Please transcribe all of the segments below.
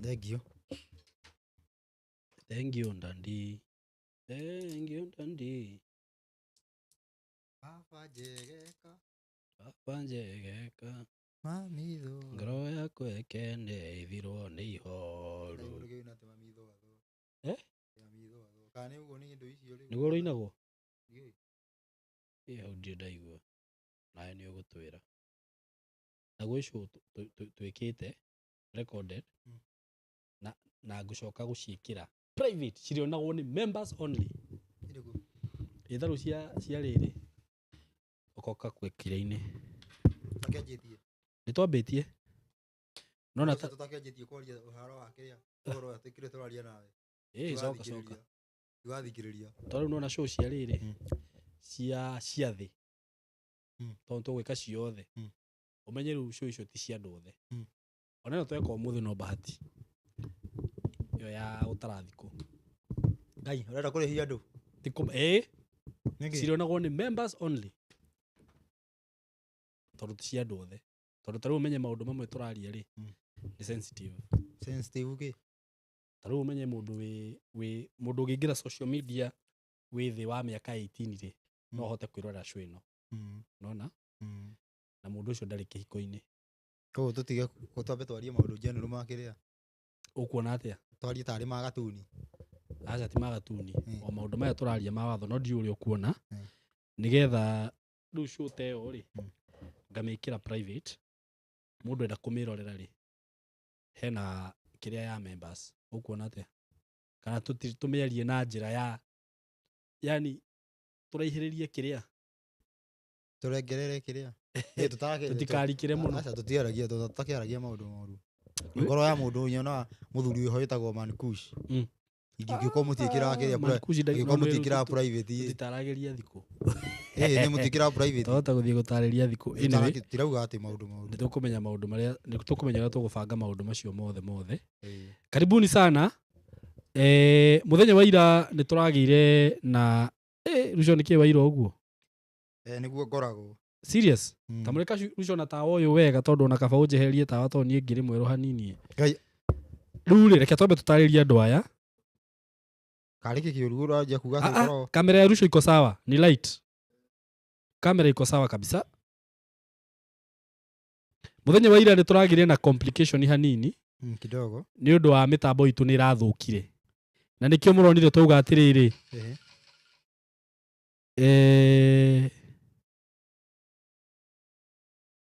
Thank you. Thank you, Ndandi. Thank you, Ndandi. Baba njegeka. Baba njegeka. Mami thũa. Ngoro yakwa ĩkene ĩthirwo nĩ ihoru. Eh? Kana nĩ ũguo nĩ indo icio rĩu. Nĩguo rũinagwo? Ndiũĩ. Ĩ hau ndirĩ ndaigua. Nawe nĩ ũgũtwĩra. Na gwĩ show twĩkĩte recorded na ngũcoka gũciĩkĩra private, cirĩonagwo nĩ members only. Ĩrĩkũ? Itharũ cia rĩrĩ ũkoka gwĩkĩra-inĩ. Tũtakĩanjĩtie. Nĩ twambĩtie nona Ũcio tũtakĩanjĩtie kwaria ũhoro wa kĩrĩa ũhoro wa kĩrĩa tũraria nawe. Ĩ, coka coka. Tigathikĩrĩria. Tondũ rĩu nona show cia rĩrĩ cia ciathĩ tondũ tũgwĩka ciothe, ũmenye rĩu show icio ti cia andũ othe. Ona ĩno tweka ũmũthĩ no bahati ĩyo ya gũtara thikũ. Ngai, ũrenda kũrĩhia andũ? Ti ĩ. Nĩkĩ? Cirionagwo nĩ members only tondũ ti cia andũ othe, tondũ ta rĩu ũmenye maũndũ mamwe tũraria rĩ nĩ sensitive. Sensitive kĩ? Ta rĩu ũmenye mũndũ wĩ mũndũ ũngĩingĩra social media wĩ thĩ wa mĩaka 18 rĩ, no ahote kwĩrorera show ĩno. Nona na mũndũ ũcio ndarĩ kĩhiko-inĩ. Koguo tũtige twambe twarie maũndũ general ma kĩrĩa. Ũkuona atĩa? Twarie tarĩ ma gatuni. Aca, ti magatuni. O maũndũ maya tũraria ma watho, no ndiũ ũrĩa ũkuona. Nĩgetha rĩu show ta ĩyo rĩ, ngamĩkĩra private, mũndũ enda kũmĩrorera rĩ, hena kĩrĩa ya members. Ũkuona atĩa? Kana tũmĩarie na njĩra ya yani tũraihĩrĩrie kĩrĩa Tũrengerere kĩrĩa. Tũtikarikĩre mũno. Aca, tũtiaragia, tũtakĩaragia maũndũ moru. Ngoro ya mũndũ nyonaga mũthuri wĩho wĩtagwo Mankush. Ingĩkorwo mũtiĩkĩraga kĩrĩa Man Kush ingĩkorwo no mũtiĩkĩraga private ĩ. Tũtitaragĩria thikũ. Ĩ, nĩ mũtiĩkĩraga private. Twahota gũthiĩ gũtarĩria thikũ. Anyway, Tirauga atĩ maũndũ moru. nĩ tũkũmenya maũndũ marĩa, nĩ tũkũmenya ũrĩa tũgũbanga maũndũ macio mothe mothe. Ĩ. Karibuni sana. Mũthenya wa ira nĩ tũragĩire na Ruco, nĩ kĩ waira ũguo? Eh, nĩguo ngoragwo. Serious? Ta mũrĩka Ruco na tawa ũyũ wega, tondũ ona kaba ũnjeherie tawa, tondũ niĩ ngĩrĩ mwerũ hanini. Ngai. Rĩu rĩ, reke twambe tũtarĩrie andũ aya. Karĩ kĩ kĩũru ũranjia kuga atĩ Ah, ah, ũkoragwo kamera ya Ruco iko sawa, ni light, kamera iko sawa kabisa. Mũthenya wa ira nĩ tũragĩire na complication hanini Kidogo. Nĩ ũndũ wa mĩtambo itũ nĩ ĩrathũkire, na nĩkĩo mũronire twauga atĩrĩrĩ,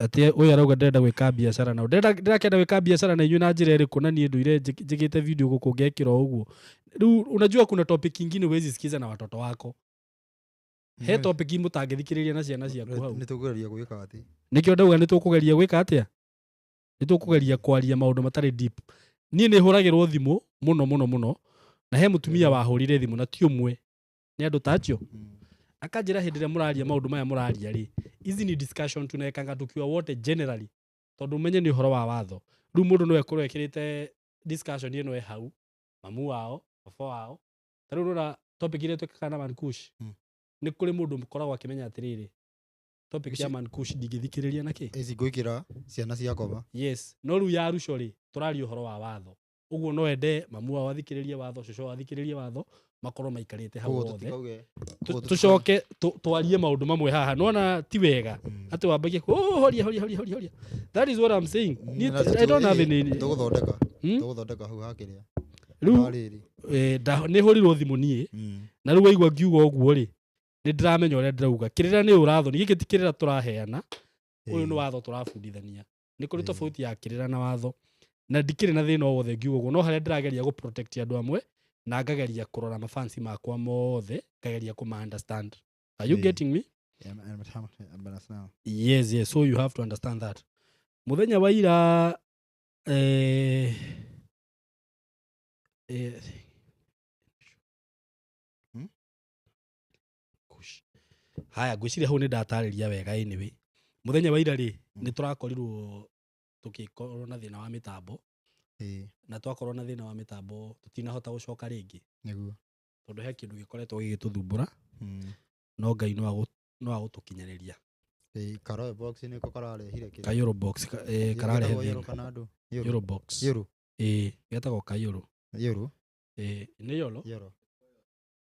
atĩ ũyũ arauga ndĩrenda gwĩka biacara nao, ndĩrakĩenda gwĩka biacara na inyuĩ na njĩra ĩrĩkũ, na niĩ ndũire njĩkĩte video gũkũ ngekĩra o ũguo. Rĩu unajua kuna topic ingine huwezi sikiza na watoto wako, he topic mũtangĩthikĩrĩria na ciana ciaku hau. Nĩ tũkũgeria gwĩka atĩ. Nĩkĩo ndauga nĩ tũkũgeria gwĩka atĩa, nĩ tũkũgeria kwaria maũndũ matarĩ deep. Niĩ nĩ hũragĩrwo thimũ mũno mũno mũno, na he mũtumia wahũrire thimũ, na ti ũmwe, nĩ andũ ta acio, akanjĩra hĩndĩ ĩrĩa mũraria maũndũ maya mũraria rĩ, hizi ni discussion tunaekanga tukiwa wote generally, tondũ ũmenye nĩ ũhoro wa watho. Rĩu mũndũ no ekorwo ekĩrĩte discussion ĩno ĩ hau mamu wao, baba wao. Ta rĩu rora topic iria twĩkaga na Mankush, nĩ kũrĩ mũndũ ũkoragwo akĩmenya atĩrĩrĩ, topic ya Mankush ndingĩthikĩrĩria nakĩ. Ici ngwĩkĩra ciana ciakoma. Yes, no rĩu ya Ruco rĩ, tũraria ũhoro wa watho, ũguo no ende mamu wao athikĩrĩrie watho, cũcũ wao athikĩrĩrie watho, makorwo maikarĩte hau Koguo othe. tũtikauge koguo Tũcoke twarie maũndũ mamwe haha, nona ti wega atĩ wambagie oh, horia horia horia horia horia. That is what I'm saying. Niĩ Na I don't have any tũgũthondeka. Hmm? Tũgũthondeka hau hakĩrĩa. Rĩu Rĩrĩ. nĩ hũrirwo thimũ niĩ, na rĩu waigua ngiuga ũguo rĩ, nĩ ndĩramenya ũrĩa ndĩrauga. Kĩrĩra nĩ ũrathoni, gĩkĩ ti kĩrĩra tũraheana, ũyũ nĩ watho tũrabundithania. Nĩ kũrĩ tofauti ya kĩrĩra na watho, na ndikĩrĩ na thĩna o wothe ngiuga ũguo, no harĩa ndĩrageria gũ protect andũ amwe na ngageria kũrora mafansi makwa mothe, ngageria kũma understand. Are you getting me? Yes, so you have to understand that mũthenya wa ira Kush. Haya, ngwĩciria hau nĩ ndatarĩria wega. Anyway, mũthenya wa ira rĩ, nĩ tũrakorirwo tũgĩkorwo na thĩna wa mĩtambo, na twakorwo na thĩna wa mĩtambo tũtinahota gũcoka rĩngĩ, Nĩguo. Tondũ he kĩndũ gĩkoretwo gĩgĩtũthumbũra, no Ngai no agũtũkinyanĩria. Ĩ, Karoe box nĩko kararehire kĩrĩa. Ka Eurobox kararehe Getagwo Euro thĩna. kana ndũ? Euro. Eurobox. Euro. Ĩĩ, getagwo kayũrũ. Yũrũ. Ĩĩ, nĩ yolo. Yoro.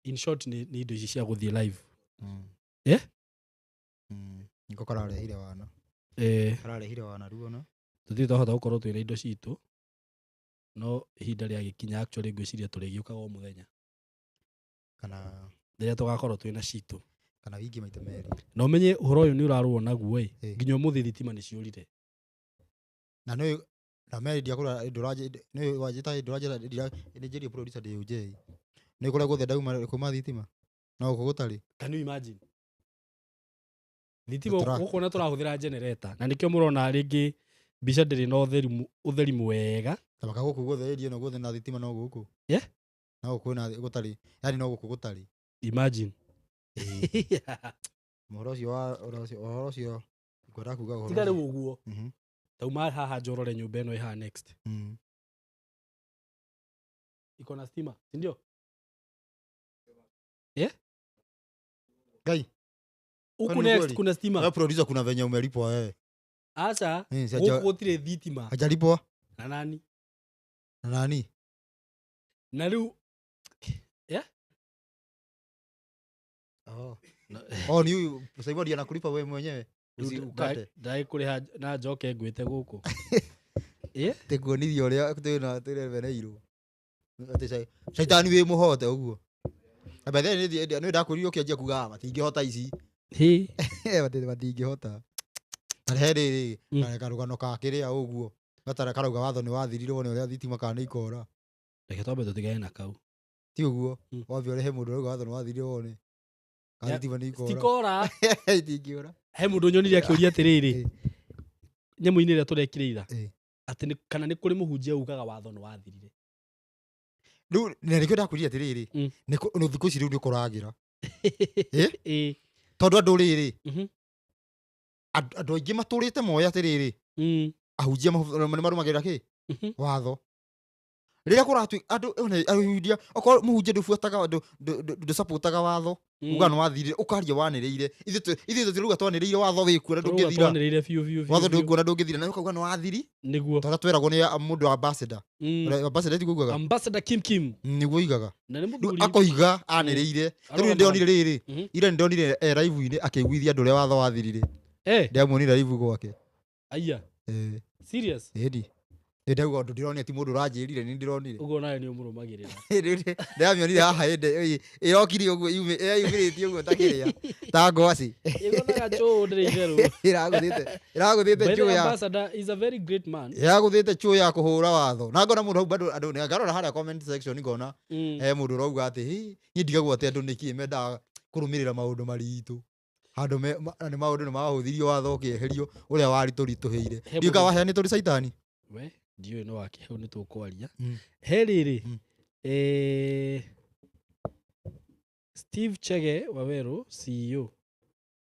In short, nĩ indo ici cia gũthiĩ live. Eh? Niko kararehire wana. Eh, Kararehire wana ruo tũtirĩ twahota gũkorwo twĩna indo citũ, no ihinda rĩagĩkinya actually ngwĩciria tũrĩgĩũkaga o mũthenya Kana rĩrĩa tũgakorwo twĩna citũ. Kana wiki maita merĩ. Na ũmenye ũhoro ũyũ nĩ ũrarũo naguo ĩ, Ĩ. nginya ũmũthĩ thitima nĩ ciũrire. Na nĩ na meri ndiakũra ndũranjĩ nĩ wanjĩta ndũranjĩta nĩ njĩrie producer ndĩ UJ. Nĩ kũrĩa guothe ndauma kuma thitima. No gũkũ gũtarĩ. Can you imagine? Thitima gũkũ na tũrahũthĩra generator, na nĩkĩo mũrona rĩngĩ mbica ndĩrĩ na ũtheri mwega. Tabaka gũkũ guothe area ĩno guothe na thitima no gũkũ. Yeah? No gũkũ na gũtarĩ. Yaani no gũkũ gũtarĩ. Imagine. Ũhoro ũcio wa ũhoro ũcio ngwenda kuga ũhoro. Tiga rĩu ũguo. Mhm. Tauma haha njorore nyũmba ĩno ĩ haha next. Iko na stima, si ndio? Yeah? Ngai. Huku Kwani next kweli? kuna stima. Wewe producer kuna venye umelipwa wewe. Acha, Eh, si gũkũ gũtirĩ thitima. Hajalipwa Na nani? na nani? Na rĩu yeah? Oh. Oh, ni huyu Simon ndiye anakulipa wewe mwenyewe. Usiukate. Ndagĩkũrĩha na njoke ngwĩte gũkũ. Yeah? Tikuonithia ũrĩa twĩna twĩremereirwo. Atĩ shaitani wĩ mũhote ũguo. Na by the way nĩ ndakwĩrire ũkĩanjia kuga matingĩhota ici. Hĩ. Matingĩhota. Na he rĩrĩ Mm. karũgano ka kĩrĩa ũguo. Gatara karauga watho nĩ wathirirwo nĩ ũrĩa thitima kana nĩ ikora. Reke twambe tũtigane na kau. Ti ũguo. Mm. Wambe ũrehe mũndũ ũrauga watho nĩ wathirirwo nĩ. Kana Yeah. thitima nĩ ikora. Citikora. Itingĩũra. He mũndũ nyonire akĩũria atĩrĩrĩ. Eh. Nyamũ-inĩ ĩrĩa tũrekire ira. Eh. Atĩ kana nĩ kũrĩ mũhunjia ugaga watho nĩ wathirire. Rĩu na nĩkĩo ndakwĩrire atĩrĩrĩ. Mm. Nĩ thikũ ici rĩu nĩ ũkũragĩra. Ĩ. Tondũ andũ rĩrĩ. Mhm. Andũ aingĩ matũrĩte moĩ atĩrĩrĩ. Mm. Ahunjia nĩ marũmagĩrĩra kĩ? Mhm. Watho. Rĩrĩa kũratuĩka andũ ona ahunjia okorwo mũhunjia ndũbuataga ndũcapotaga watho Mm. uga nĩ wathirire ũkaria wanĩrĩire ithuĩ tũtirauga twanĩrĩire watho wĩkuo na Tũrauga ndũngĩthira. twanĩrĩire biũ biũ biũ Watho biũ. ndũngĩkuo na ndũngĩthira na ũkauga nĩ wathiri. Nĩguo. Tondũ twĩragwo nĩ mũndũ wa ambassador. Mm. Ũrĩa ambassador tiguo ugaga? Ambassador Kim Kim. Nĩguo oigaga. Na nĩ Rĩu mũthuri. akoiga anĩrĩire. Rĩu Arũgama- nĩndĩronire rĩrĩ. Mhm. Ira nĩndonire e live-inĩ akĩiguithia andũ ũrĩa watho wathirire. Eh, Ndĩamuonire live gwake. aya. Eh. Serious? Ĩni. Nĩ ndauga ũndũ ndĩronire ti mũndũ ũranjĩrire nĩ ndĩronire. Ũguo nawe nĩ ũmũrũmagĩrĩra. Ndĩramĩonire haha ĩndĩ ĩrokire ũguo yumĩrĩtie ũguo ta kĩrĩa ta ngwacĩ. Ĩgũthaga chũũ ndĩrĩ itherũ. Ĩragũthĩte By the chũũ way, ya Ambassador is a very great man. ĩragũthĩte chũũ ya kũhũra watho. Na ngona mũndũ hau bado andũ ngarora harĩa comment section ngona Mm. he mũndũ ũrauga atĩ "Hĩ, niĩ ndigagwo atĩ andũ nĩkĩ mendaga kũrũmĩrĩra maũndũ maritũ handũ nĩ maũndũ nĩ mahũthirio watho ũkĩeherio ũrĩa waritũritũhĩire. He Ndiũĩ kana mũndũ- waheanĩtwo nĩ caitani. We, ndiũĩ no wake hau nĩ tũkwaria. Mm. He rĩrĩ. Mm. Steve Chege Waweru CEO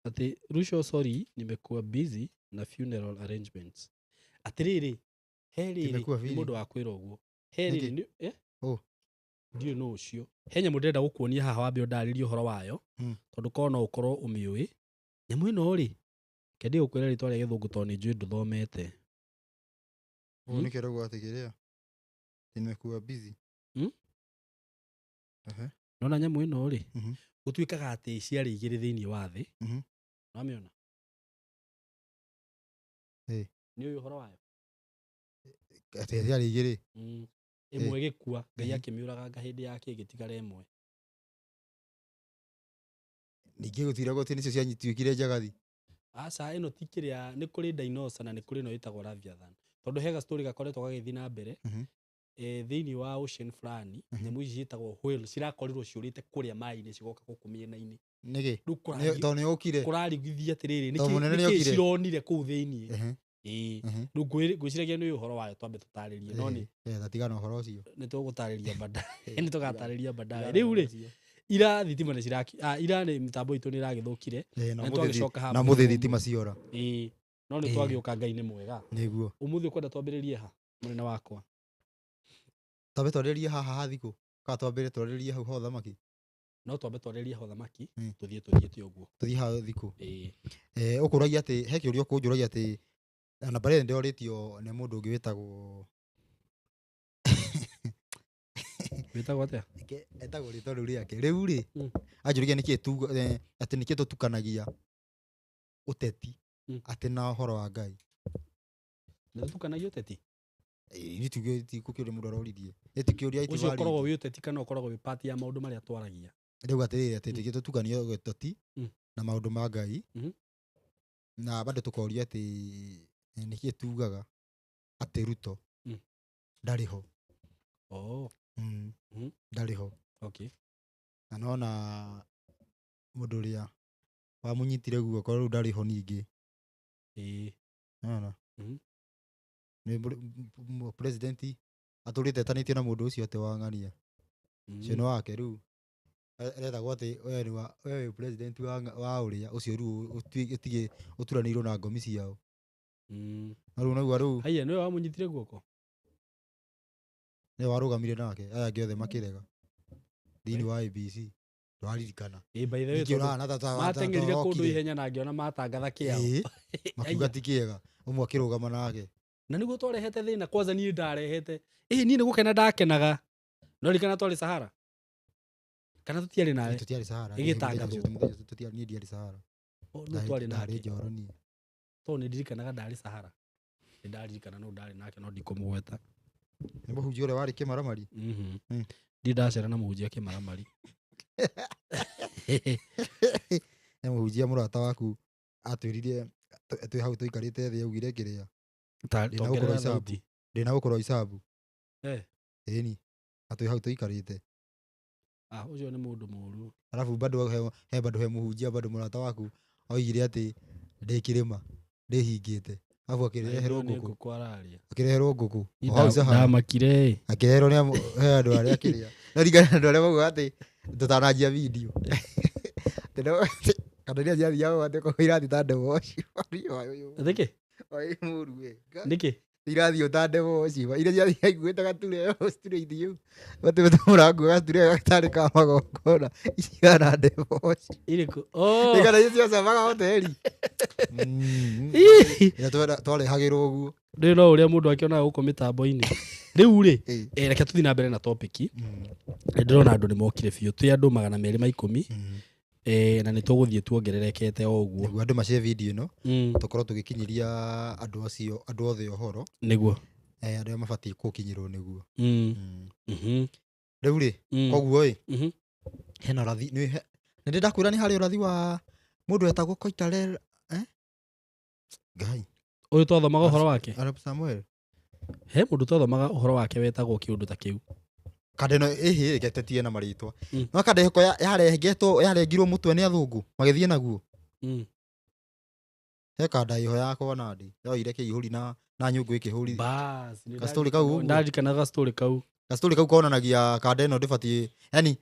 atĩ Rusho sorry nimekuwa busy na funeral arrangements. Atĩrĩrĩ, he rĩrĩ Nimekuwa nĩ busy. mũndũ wa kwĩra ũguo. He rĩrĩ Nĩkĩ? nĩ eh? Oh. Ndiũĩ nũ ũcio. He nyamũ ndĩrenda gũkuonia haha wambe ũndarĩrie ũhoro wayo Mm. tondũ korwo no ũkorwo ũmĩũĩ. Nyamũ ĩno rĩ, reke ndigũkwĩra rĩtwa rĩa gĩthũngũ tondũ nĩ njũĩ ndũthomete. Ũguo Mm. nĩkĩo ũrauga atĩ kĩrĩa nimekuwa busy. Mm? Ehe. Nona nyamũ ĩno rĩ, Mhm. gũtuĩkaga atĩ ciarĩ igĩrĩ thĩinĩ wa thĩ. Mhm. Nĩwamĩona? Ĩ. Nĩ ũĩ ũhoro wayo? Atĩ ciarĩ igĩrĩ. Mm. Ĩmwe ĩgĩkua, Ngai Mhm. akĩmĩũraganga hĩndĩ yake ĩgĩtigara ĩmwe. Ningĩ gũtiragwo atĩ nĩcio ciatuĩkire njagathi. Aca ĩno ti kĩrĩa nĩ kũrĩ dinosaur na nĩ kũrĩ ĩno ĩtagwo Leviathan. Tondũ he gastori gakoretwo gagĩthiĩ na mbere Mhm. thĩinĩ wa ocean fulani Mhm. nyamũ ici ciĩtagwo whale cirakorirwo ciũrĩte kũrĩa maĩ-inĩ cigoka gũkũ mĩena-inĩ. Nĩkĩ? Rĩu Tondũ nĩ ũkire. kũrarigithia atĩrĩrĩ Tondũ mũnene nĩkĩ nĩokire. cironire kũu thĩinĩ. Ehe. Ĩĩ. Ehe. Rĩu ngwĩciragia nĩ ũhoro wayo twambe tũtarĩrie no nĩ Eh, tatigana ũhoro ũcio. nĩ tũgũtarĩria baadaye nĩ tũgatarĩria baadaye. Tigana Rĩu ũhoro rĩ ũcio. ira thitima nĩ ciraki ira nĩ mĩtambo itũ nĩ ĩragĩthũkire Eh, na na nĩ ũmũthĩ twagĩcoka haha na mũthenya ũmũthĩ thitima ciora. Ĩĩ. No nĩ Ĩĩ. twagĩũka Ngai nĩ mwega. Nĩguo. Ũmũthĩ ũkwenda twambĩrĩrie ha mũnene wakwa? Twambe twarĩrie haha ha thikũ. Kana twambĩre twarĩrie hau ho thamaki. No twambe twarĩrie ho thamaki Mm. tũthiĩ tũthiĩte ũguo. Tũthiĩ haha thikũ. Ĩĩ. Eh, ũkũragia atĩ he kĩũria ũkũnjũragia atĩ na mbere ndĩorĩtio nĩ mũndũ ũngĩ wĩtagwo Wĩtagwo atĩa? Etagwo rĩtwa rĩu rĩake rĩu rĩ. Anjũririe nĩkĩ atĩ nĩkĩ tũtukanagia ũteti atĩ na ũhoro wa Ngai. Nĩ tũtukanagia ũteti? Ĩ, nĩ ti kũkĩũria mũndũ aroririe, nĩ ti kĩũria. Ũcio ũkoragwo wĩ ũteti kana ũkoragwo wĩ part ya maũndũ marĩa twaragia? Rĩu atĩrĩrĩ, atĩ nĩkĩ tũtukania ũteti na maũndũ ma Ngai, na bado tũkoria atĩ nĩkĩ tugaga atĩ Ruto ndarĩ ho. Oh. Ndarĩ ho. Okay. Na nona mũndũ ũrĩa wamũnyitire guoko rĩu ndarĩ ho ningĩ. Ĩĩ. Nona nĩ president atũrĩte etanĩtio na mũndũ ũcio atĩ wang'ania ũcio nĩ wake. Rĩu aretagwo atĩ we nĩ we wĩ president wa ũrĩa ũcio rĩu ũtige ũturanĩirwo na ngomi ciao. Na rĩu naigua rĩu. Haiya, nĩwe wamũnyitire guoko? Nĩwe warũgamire nake, aya angĩ othe makĩrega thĩinĩ wa ABC, ndwaririkana? Ĩ, by the way, Ningĩ tondũ ũrahana mateng'erire ta kũndũ okire. ihenya na ngĩona matangatha kĩao. Ĩĩ, makiuga ti kĩega, ũmwe akĩrũgama nake. Na nĩguo twarehete thĩna. Kwanza niĩ ndarehete, ĩ, niĩ nĩ gũkena ndakenaga. No ririkana twarĩ Sahara kana tũtiarĩ nawe? Tũtiarĩ Sahara. Ĩgĩtangathwo. Mũthenya ũcio niĩ ndiarĩ Sahara. Oh, no twarĩ Ndarĩ nake. Njoro niĩ. Tondũ nĩ ndirikanaga ndarĩ Sahara, nĩ ndaririkana no ndarĩ nake, no ndikũmũgweta. Nĩ mũhunjia ũrĩa warĩ kĩmaramari? Ndi ndacera na mũhunjia kĩmaramari. Nĩ mũhunjia mũrata waku atwĩrire twĩ hau tũikarĩte thĩ, augire kĩrĩa Ndĩna gũkorwo Tongerera Icabu. thauti. Ndĩna gũkorwo Icabu. Ĩni atwĩ hau tũikarĩte. Ah, ũcio nĩ mũndũ mũru. Arabu bado he bado he mũhunjia bado mũrata waku oigire atĩ ndĩ kĩrĩma ndĩhingĩte, arabu akĩreherwo Nĩ ngũkũ. Ngũkũ araria. Akĩreherwo ngũkũ o hau Sahara. Ndamakire. Akĩreherwo nĩ he andũ arĩa akĩrĩa no ringana na andũ arĩa maugaga atĩ tũtananjia video atĩ kana iria ciathiaga atĩ korwo irathiĩ ta ndebo ũcio. Nĩkĩ? Mũru we. Nĩkĩ? Irathiĩ ta ndebo ũcio, iria ciathiaga ikuĩte gature gature ithiũ matũmĩte mũrango gature gatarĩ ka magongona icihana ndebo ũcio. Irĩkũ? Oh. Kana icio ciacamaga hoteli. Ih! Ĩrĩa twarehagĩrwo ũguo. Rĩu no ũrĩa mũndũ akĩonaga gũkũ mĩtambo-inĩ rĩu rĩ. Ĩ. Reke tũthiĩ na mbere na topic. Nĩ ndĩrona andũ nĩ mokire biũ, twĩ andũ 210. Na nĩ tũgũthiĩ tuongererekete o ũguo. Nĩguo andũ macie video ĩno, tũkorwo tũgĩkinyĩria andũ acio, andũ othe ũhoro. Nĩguo. Andũ arĩa mabatiĩ gũkinyĩrwo nĩguo. Rĩu rĩ, koguo ĩ, hena ũrathi nĩ ndĩ ndakwĩra nĩ harĩ ũrathi wa mũndũ wetagwo Koitalel, eh? Ngai. Ũyũ twathomaga ũhoro wake? Arap Samuel. He mũndũ twathomaga ũhoro wake wetagwo kĩũndũ ta kĩu. Kandeno ĩhĩ ĩgetetie na marĩtwa. No kandeko yarengetwo, yarengirwo mũtwe nĩ athũngũ magĩthiĩ naguo. He kanda ĩho yakwa nandi yoire kĩihũri na nyũngũ ĩkĩhũri. Bas, nĩ Gastori kau ũguo. Ndarikana gastori kau. Gastori kau konanagia kanda ĩno ndĩbatiĩ, yani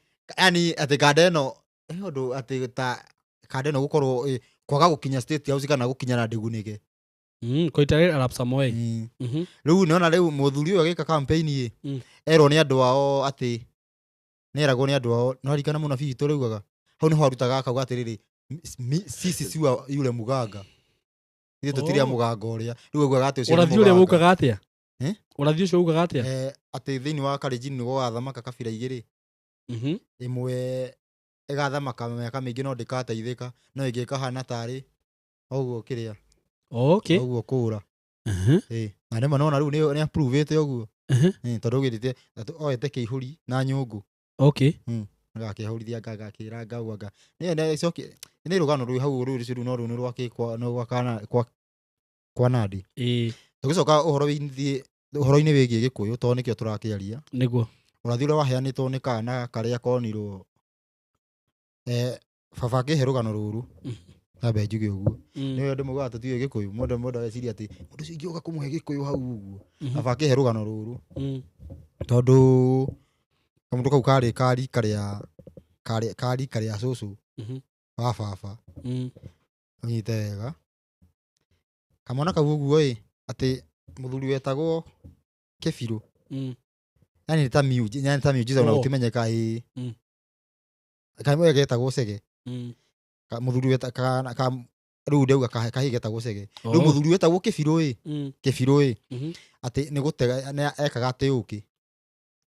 atĩ kanda ĩno he ũndũ atĩ ta kanda ĩno gũkorwo kwaga gũkinya State House kana gũkinya na ndĩgunĩke. Koitalel Arap Samoei. Rĩu nĩona rĩu mũthuri ũyũ agĩka campaign ĩ, erwo nĩ andũ ao atĩ nĩeragwo nĩ andũ ao, no ririkana mũnabii witũ rĩugaga hau nĩho arutaga akauga atĩrĩrĩ, sisi siwa yule muganga, ithuĩ tũtirĩ a Oh. mũganga ũrĩa rĩu augaga atĩ ũcio nĩ Ũrathi ũrĩa mũganga. ũkaga atĩa? Eh? Ũrathi ũcio ugaga atĩa? Atĩ thĩinĩ wa Kalenjin nĩ gũgathamaka kabira igĩrĩ, ĩmwe ĩgathamaka mĩaka mĩingĩ no ndĩkateithĩka, no ĩngĩ ĩkahana tarĩ ũguo kĩrĩa Okay. ũguo kũra. Ĩ, na nĩma nona rĩu nĩ approve-ĩte ũguo. Ĩ, tondũ ũgĩrĩte oete kĩihũri na nyũngũ. Agakĩhũrithia anga agakĩra ngau anga nĩ nĩ nĩ rũgano rwĩ hau rũu rũcio rĩu no rũu nĩ rwa kwa no rwa kana kwa Nandi. Tũgĩcoka ũhoro wĩgiĩ ũhoro-inĩ wĩgiĩ Gĩkũyũ tondũ nĩkĩo tũrakĩaria. Nĩguo. Ũrathi ũrĩa waheanĩtwo nĩ kana karĩa konirwo, baba akĩhe rũgano rũrũ. Nambe njuge ũguo. Nĩ andũ maugaga tũtiũĩ Gĩkũyũ, mũndũ ageciria atĩ mũndũ ũcio ingĩũka kũmũhe Gĩkũyũ hau ũguo. Baba akĩhe rũgano rũrũ tondũ kamũndũ kau karĩ ka rika rĩa karĩ ka rika rĩa cũcũ wa baba. Ũnyite wega kamwana kau ũguo ĩ, atĩ mũthuri wetagwo Kĩbirũ, yani nĩ ta miujiza, yani ta miujiza ona Oh. gũtimenyeka ĩ. Kamwe getagwo Cege. Mũthuri weta ka rĩu ndauga kahĩĩ getagwo Cege, rĩu mũthuri wetagwo Kĩbirũ ĩ, Kĩbirũ ĩ, atĩ nĩ gũtega nĩ ekaga atĩ ũkĩ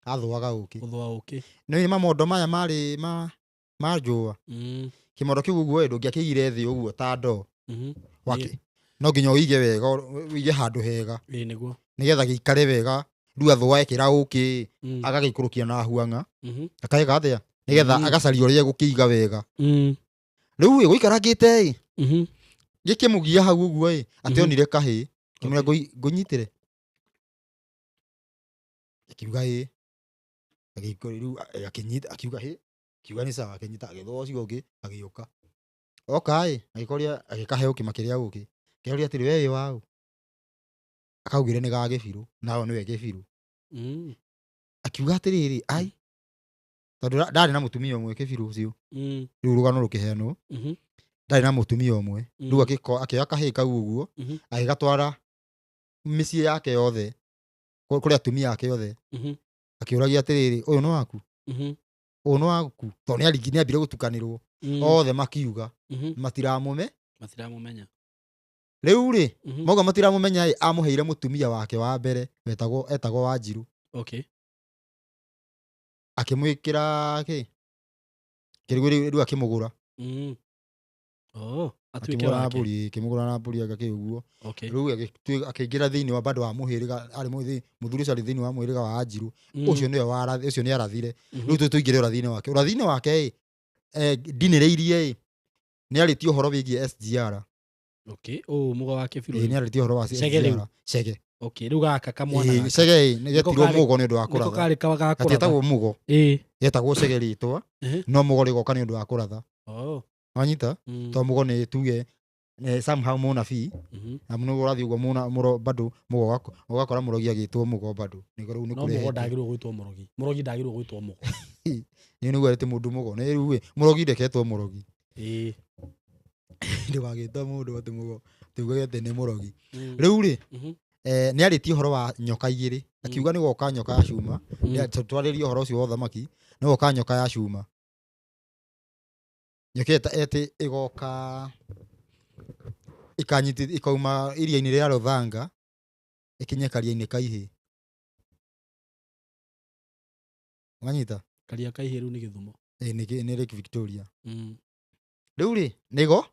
Athũaga ũkĩ. Gũthũa ũkĩ. Nĩ mamondo maya marĩ ma njũa. Kĩmondo kĩu ũguo ĩ, ndũngĩakĩigire thĩ ũguo ta ndoo. Wake. No nginya ũige wega, ũige handũ hega. Ĩĩ nĩguo. Nĩgetha gĩikare wega. Rĩu athũa ekĩra ũkĩ, agagĩikũrũkia na huang'a. Akaĩka atĩa? Nĩgetha agacaria ũrĩa egũkĩiga wega. Rĩu ĩ, gũikarangĩte ĩ, gĩkĩmũgia hau ũguo ĩ, atĩ onire kahĩĩ, kĩmwĩra ngũnyitĩre. Akiuga ĩ. Agĩikũrũ rĩu akĩnyita, akiuga hĩ, akiuga nĩ sawa, akĩnyita, agĩthũa ũcio ũngĩ, agĩũka. Oka ĩ, agĩkoria, agĩkahe ũkĩ makĩrĩa ũkĩ. Akĩoria atĩrĩ, we wĩ waũ? Akaugire nĩ ga gĩbirũ, nao nĩwe gĩbirũ. Akiuga atĩrĩrĩ, ai, tondũ ndarĩ na mũtumia ũmwe kĩbirũ ũcio. Rĩu rũgano rũkĩheanwo. Ndarĩ na mũtumia ũmwe. Rĩu akĩoya kahĩĩ kau ũguo, agĩgatwara mĩciĩ yake yothe, kũrĩ atumia ake othe. Akĩũragia atĩrĩrĩ, ũyũ nĩ waku? Ũyũ nĩ waku? Tondũ nĩambire gũtukanĩrwo. Othe makiuga, matiramũme. Matiramũmenya. Rĩu rĩ, mauga matiramũmenya ĩ, amũheire mũtumia wake wa mbere, etagwo Wanjiru. Okay. Akĩmwĩkĩra kĩ? Kĩrĩgũ rĩu akĩmũgũra. Oh, atuĩke Akĩmũgũra na wake. mbũri, akĩmũgũra na mbũri anga kĩ ũguo. Okay. Rĩu akĩingĩra thĩinĩ wa bado wa mũhĩrĩga, arĩ mũthuri ũcio arĩ thĩinĩ wa mũhĩrĩga wa Wanjiru. Ũcio nĩwe warathi, ũcio nĩarathire. Rĩu tũingĩre ũrathi-inĩ wake. Ũrathi-inĩ wake ĩ, ndinĩrĩirie ĩ, nĩarĩtie ũhoro wĩgiĩ SGR. Okay, ũũ mũgo wa kĩbirũ. Ĩ, nĩarĩtie ũhoro wa Cege rĩu. SGR. Cege. Okay, rĩu gaka kamwana Ĩ, gaka. Cege ĩ, nĩ Nĩko getirwo karĩ- mũgo nĩ ũndũ wa nĩko kũratha. karĩ ga kũratha. Gatietagwo mũgo. Ĩ. Getagwo cege rĩtwa, no mũgo rĩgoka nĩ ũndũ wa kũratha. Oh. Wanyita? To mũgo nĩ tuge, somehow mũnabii, na mũno ũrathiĩ ũguo mũro bado, mũgo ũgakora mũrogi agĩtwo mũgo bado. Nĩ rĩu nĩ No kũrehe mũgo kĩ. ndagĩrĩirwo gwĩtwo mũrogi. Mũrogi ndagĩrĩirwo gwĩtwo mũgo. Nĩ nĩguo atĩ mũndũ mũgo. Nĩ rĩu ĩ, mũrogi ndeketwo mũrogi. Ĩ. Ndũgagĩte mũndũ atĩ mũgo, tuge atĩ nĩ mũrogi. Rĩu rĩ, nĩarĩtie ũhoro wa nyoka igĩrĩ. Akiuga nĩ goka nyoka ya cuma. Twarĩrie ũhoro ũcio wa ũthamaki, nĩ goka nyoka ya cuma. Nyoka ĩtĩ ĩgoka ikauma iria-inĩ rĩa Rũthanga, ĩkinye karia-inĩ ka Ihĩ. Wanyita? Karia ka Ihĩ rĩu nĩ Gĩthumo. Ĩ, nĩ Lake Victoria. Rĩu rĩ, nĩgo?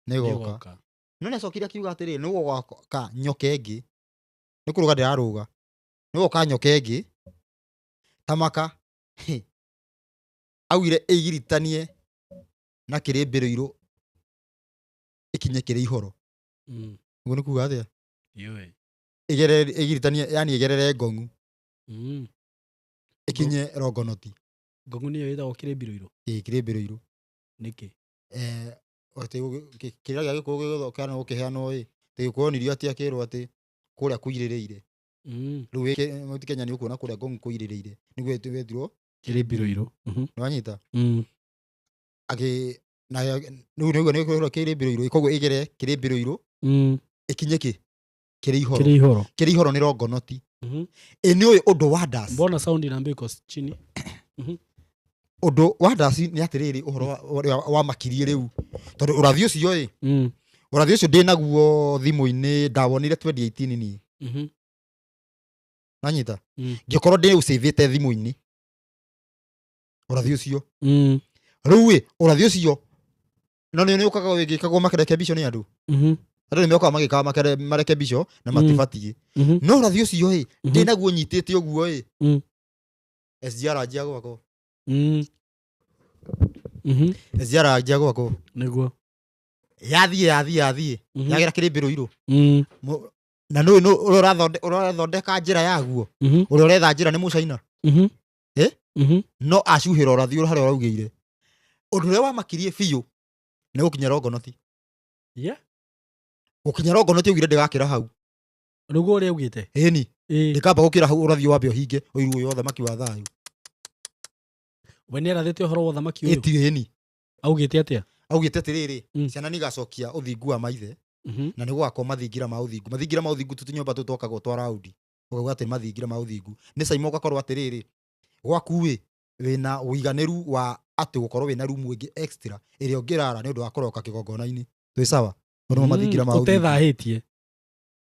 Nĩgoka. Nĩgoka. No nĩacokire akiuga atĩrĩ, nĩgũgoka nyoka ĩngĩ. Nĩ kũrũga ndĩrarũga. Nĩgũgoka nyoka ĩngĩ. Tamaka. Augire ĩigiritanie na kĩrĩmbĩrĩ irũ ĩkinye kĩrĩ ihoro. Ũguo nĩ kuga atĩa? Ndiũĩ. Ĩgerere, ĩgiritanie, yani ĩgerere ngong'u. Ĩkinye rongonoti. Ngong'u nĩyo ĩtagwo kĩrĩmbĩrĩ irũ? Ĩĩ, kĩrĩmbĩrĩ irũ. Nĩkĩ? Atĩ kĩrĩa gĩa gĩkũyũ gĩgũthokana gũkĩheanwo ĩ, atĩ gĩkũyũ onirio atĩ akĩrwo atĩ kũrĩa kũirĩrĩire. Rĩu wĩ Kenya nĩ ũkuona kũrĩa ngong'u kũirĩrĩire. Nĩguo wetirwo Kĩrĩmbĩrĩ irũ. Nĩwanyita? Agĩ, na rĩu nĩguo nĩ kũrĩa kĩrĩmbĩrĩ irũ, koguo ĩgere kĩrĩmbĩrĩ irũ, ĩkinye kĩ? Kĩrĩ ihoro. Kĩrĩ ihoro. Kĩrĩ ihoro nĩ rongonoti. Ĩ nĩ ũyũ ũndũ wa ndaci. Mbona sound inaambia iko chini? Ũndũ wa ndaci nĩ atĩrĩrĩ, ũhoro ũrĩa wa makirie rĩu. Tondũ ũrathi ũcio ĩ, ũrathi ũcio ndĩnaguo thimũ-inĩ, ndawonire 2018 niĩ. Wanyita? Ngĩkorwo ndĩ ũcĩvĩte thimũ-inĩ. Ũrathi ũcio. Rĩu ĩ, ũrathi ũcio, no nĩ ũkaga wĩgĩkagwo makerekebisho nĩ andũ. Andũ nĩ mokaga magĩkaga marekebisho na matibatiĩ. No ũrathi ũcio ĩ, ndĩnaguo nyitĩte ũguo ĩ. SGR anjia gwakwo. SGR anjia gwakwo. Nĩguo. Yathiĩ, yathiĩ, yathiĩ. Yagera kĩrĩmbĩrũ irũ. Na nũĩ nũ ũrĩa ũrathondeka njĩra yaguo. Ũrĩa ũretha njĩra nĩ Mũcaina. No acuhĩra ũrathi ũrĩa harĩa ũraugĩire. Ũndũ ũrĩa wamakirie biũ nĩ gũkinya rongonoti. Yeah. Gũkinya rongonoti augire ndĩgakĩra hau. Nĩguo ũrĩa augĩte? Ĩni. Ĩĩ. Ndĩkamba gũkĩra hau ũrathi wambe ũhinge, ũirwo ũyũ ũthamaki wa thayũ. We nĩarathĩte ũhoro wa ũthamaki ũyũ? Ĩtirĩ ĩni. Augĩte atĩa? Augĩte atĩrĩrĩ, ciana nĩigacokia ũthingu wa maithe, na nĩgũgakorwo mathingira ma ũthingu. Mathingira ma ũthingu tũtũnyũmba tũtũ twakagwo twa raundi. Ũkauga atĩ mathingira ma ũthingu. Nĩ caima ũgakorwo atĩrĩrĩ, gwaku ĩ, wĩna ũiganĩru wa atĩ gũkorwo wĩna rumu ĩngĩ extra ĩrĩa ũngĩrara nĩ ũndũ wa kũroka kĩgongona-inĩ. Twĩ sawa? Ũndũ wa mathingira ma ũthingu. Ũtethahĩtie.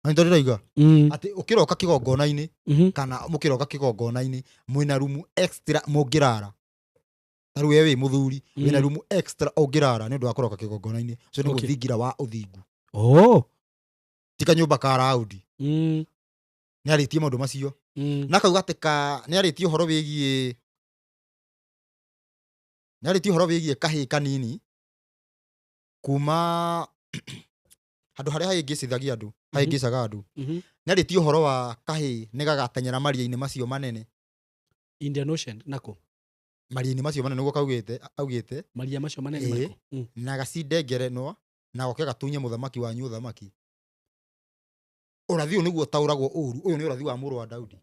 Na nĩ ndĩroiga Mm. atĩ ũkĩroka kĩgongona-inĩ Mhm. kana mũkĩroka kĩgongona-inĩ mwĩna rumu extra mũngĩrara ta rĩu we wĩ mũthuri wĩna rumu extra ũngĩrara nĩ ũndũ wa kũroka kĩgongona-inĩ ũcio nĩ Okay. mũthingira wa ũthingu Oh. ti kanyũmba ka raundi Mm. nĩ arĩtie maũndũ macio Mm. na akauga atĩ ka nĩ arĩtie ũhoro wĩgiĩ nĩ arĩtie ũhoro wĩgiĩ kahĩĩ kanini kuma handũ harĩa hahĩngĩcithagia andũ hahĩngĩcaga andũ Mhm. nĩ arĩtie ũhoro wa kahĩĩ nĩ gagateng'era maria-inĩ macio manene Indian Ocean nako maria-inĩ macio manene nĩguo kaugĩte augĩte maria macio manene Ĩĩ. marĩkũ? Mm. Na gacinde ngerenwa na goke gatunye mũthamaki wanyu ũthamaki ũrathi ũyũ nĩguo ũtaũragwo ũru ũyũ nĩ ũrathi wa mũrũ wa Daudi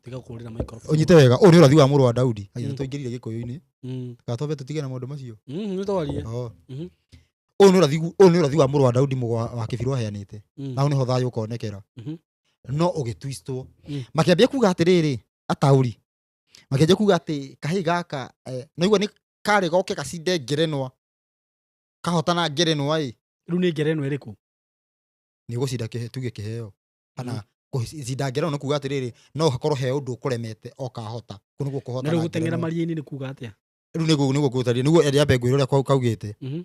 Tiga kũrĩra microphone. Ũnyite wega ũyũ nĩ ũrathi wa mũrũ wa Daudi mm. Tũingĩrire gĩkũyũ-inĩ Mm. kana twambe tũtige na maũndũ macio Mm, nĩ twarie. Oh. Mhm. Ũyũ nĩ ũrathi ũyũ nĩ ũrathi wa mũrũ wa Daudi mũgwa wa kĩbirũ aheanĩte Mm. na hau nĩho thayũ ũkonekera Mhm. no ũgĩtwistwo Mm. makĩambia kuga atĩrĩrĩ ataũri makĩambia kuga atĩ kahĩĩ gaka eh, naigua nĩ karĩ goke gacinde ngerenwa kahotana ngerenwa ĩ Rĩu nĩ ngerenwa ĩrĩkũ? nĩ ũgũcinda tuge kĩheo kana gũcinda ngerenwa nĩ kuga atĩrĩrĩ no hakorwo he ũndũ ũkũremete okahota kũu nĩguo Na kũhotana rĩu gũteng'era ngerenwa. maria-inĩ nĩ kuga atĩa? Rĩu nĩguo ngũtarĩria nĩguo rĩambe ngwĩre ũrĩa kaugĩte Mhm.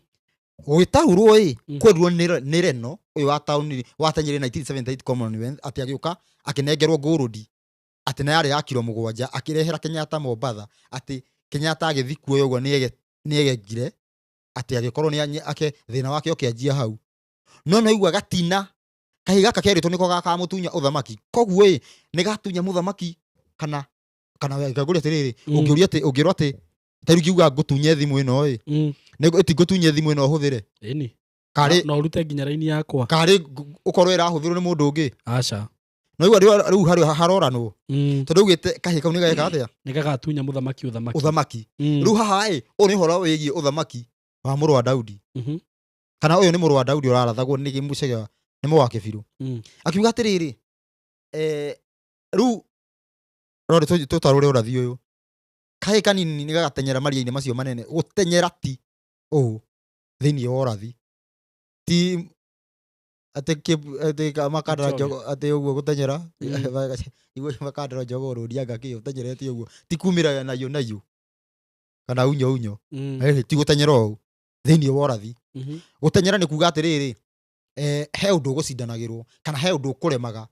gũgĩtaũrwo ĩ Mm. kwerirwo nĩ Reno ũyũ wa taũni watenyerire 1978 Commonwealth atĩ agĩũka akĩnengerwo ngũrũndi atĩ na yarĩ ya kiro 7 akĩrehera Kenyatta Mombatha atĩ Kenyatta agĩthiĩ kuoya ũguo nĩegengire atĩ agĩkorwo nĩ ake thĩna wake ũkĩanjia hau no naigua gatina kahĩ gaka kerĩtwo nĩko gakamũtunya ũthamaki koguo ĩ nĩ gatunya mũthamaki kana kana ngũria atĩrĩrĩ Mm. ũngĩũria atĩ ũngĩrwo atĩ ta rĩu ngiuga ngũtunye thimũ ĩno ĩ Mm. ĩtingũtunye thimũ ĩno ũhũthĩre Ĩni. karĩ No ũrute nginya raini yakwa. karĩ ũkorwo ĩrahũthĩrwo nĩ mũndũ ũngĩ Aca. no igua rĩu harĩ haroranwo Mm. tondũ augĩte kahĩ kau nĩ gageka atĩa Nĩ gagatunya mũthamaki ũthamaki. Ũthamaki Mm. rĩu haha ĩ ũyũ nĩ ũhoro wĩgiĩ ũthamaki wa mũrũ wa Daudi Mhm. kana ũyũ nĩ mũrũ wa Daudi ũrarathagwo nĩ Mũcege nĩ mũwa Kĩbirũ Mm. akiuga atĩrĩrĩ rĩu rore tũtarũre ũrathi ũyũ kahĩ kanini nĩ gagatenyera maria-inĩ macio manene gũtenyera ti ũũ thĩinĩ wa ũrathi ti atĩ atĩ makandara Kipchoge. njogo atĩ ũguo gũtenyera Mm. igua makandara njogo rũrianga kĩ ũtenyerete ũguo ti kumĩra nayo nayo kana unyo unyo Mm. ti gũtenyera ũũ thĩinĩ wa ũrathi Mhm. gũtenyera nĩ kuga atĩrĩrĩ he ũndũ ũgũcindanagĩrwo kana he ũndũ ũkũremaga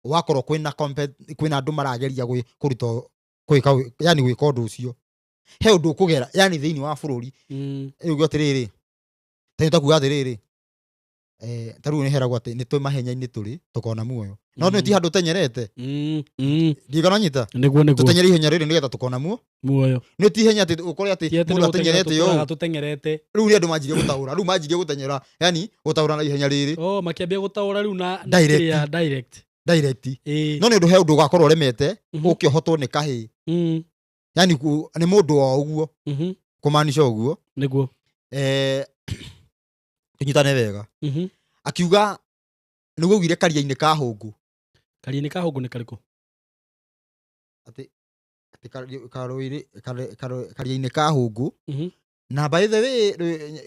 wakorwo kwĩna kwĩna andũ marageria kũruta gwĩka yani gwĩka ũndũ ũcio he ũndũ ũkũgera yani thĩinĩ wa bũrũri Mm. rĩu atĩrĩrĩ ta ta kuga atĩrĩrĩ ta rĩu nĩ heragwo atĩ nĩ twĩ mahenya-inĩ tũrĩ tũkona muoyo no nĩ ti handũ ũtenyerete Mm. Mm. ndigana nyita Nĩguo nĩguo. tũtenyere ihenya rĩrĩ nĩgetha tũkona muo Muoyo. nĩ ti ihenya atĩ ũkore atĩ Ti atĩ mũndũ nĩ gũteng'era atenyerete tũtũraga ũũ tũteng'erete. rĩu nĩ andũ manjirie gũtaũra rĩu manjirie gũtenyera yani gũtaũra na ihenya rĩrĩ Oh, makĩambia gũtaũra rĩu na Direct. kĩrĩa direct. Direct Ĩĩ. no nĩ ũndũ he ũndũ ũgakorwo ũremete Mhm. ũkĩohotwo nĩ kahĩĩ Mm. yani nĩ mũndũ o ũguo Mhm. kũmaanisha ũguo Nĩguo. Tũnyitane wega Mhm. akiuga nĩguo augire karia-inĩ ka hũngũ Karia-inĩ ka hũngũ nĩ karĩkũ? atĩ karia-inĩ ka hũngũ Mhm. na by the way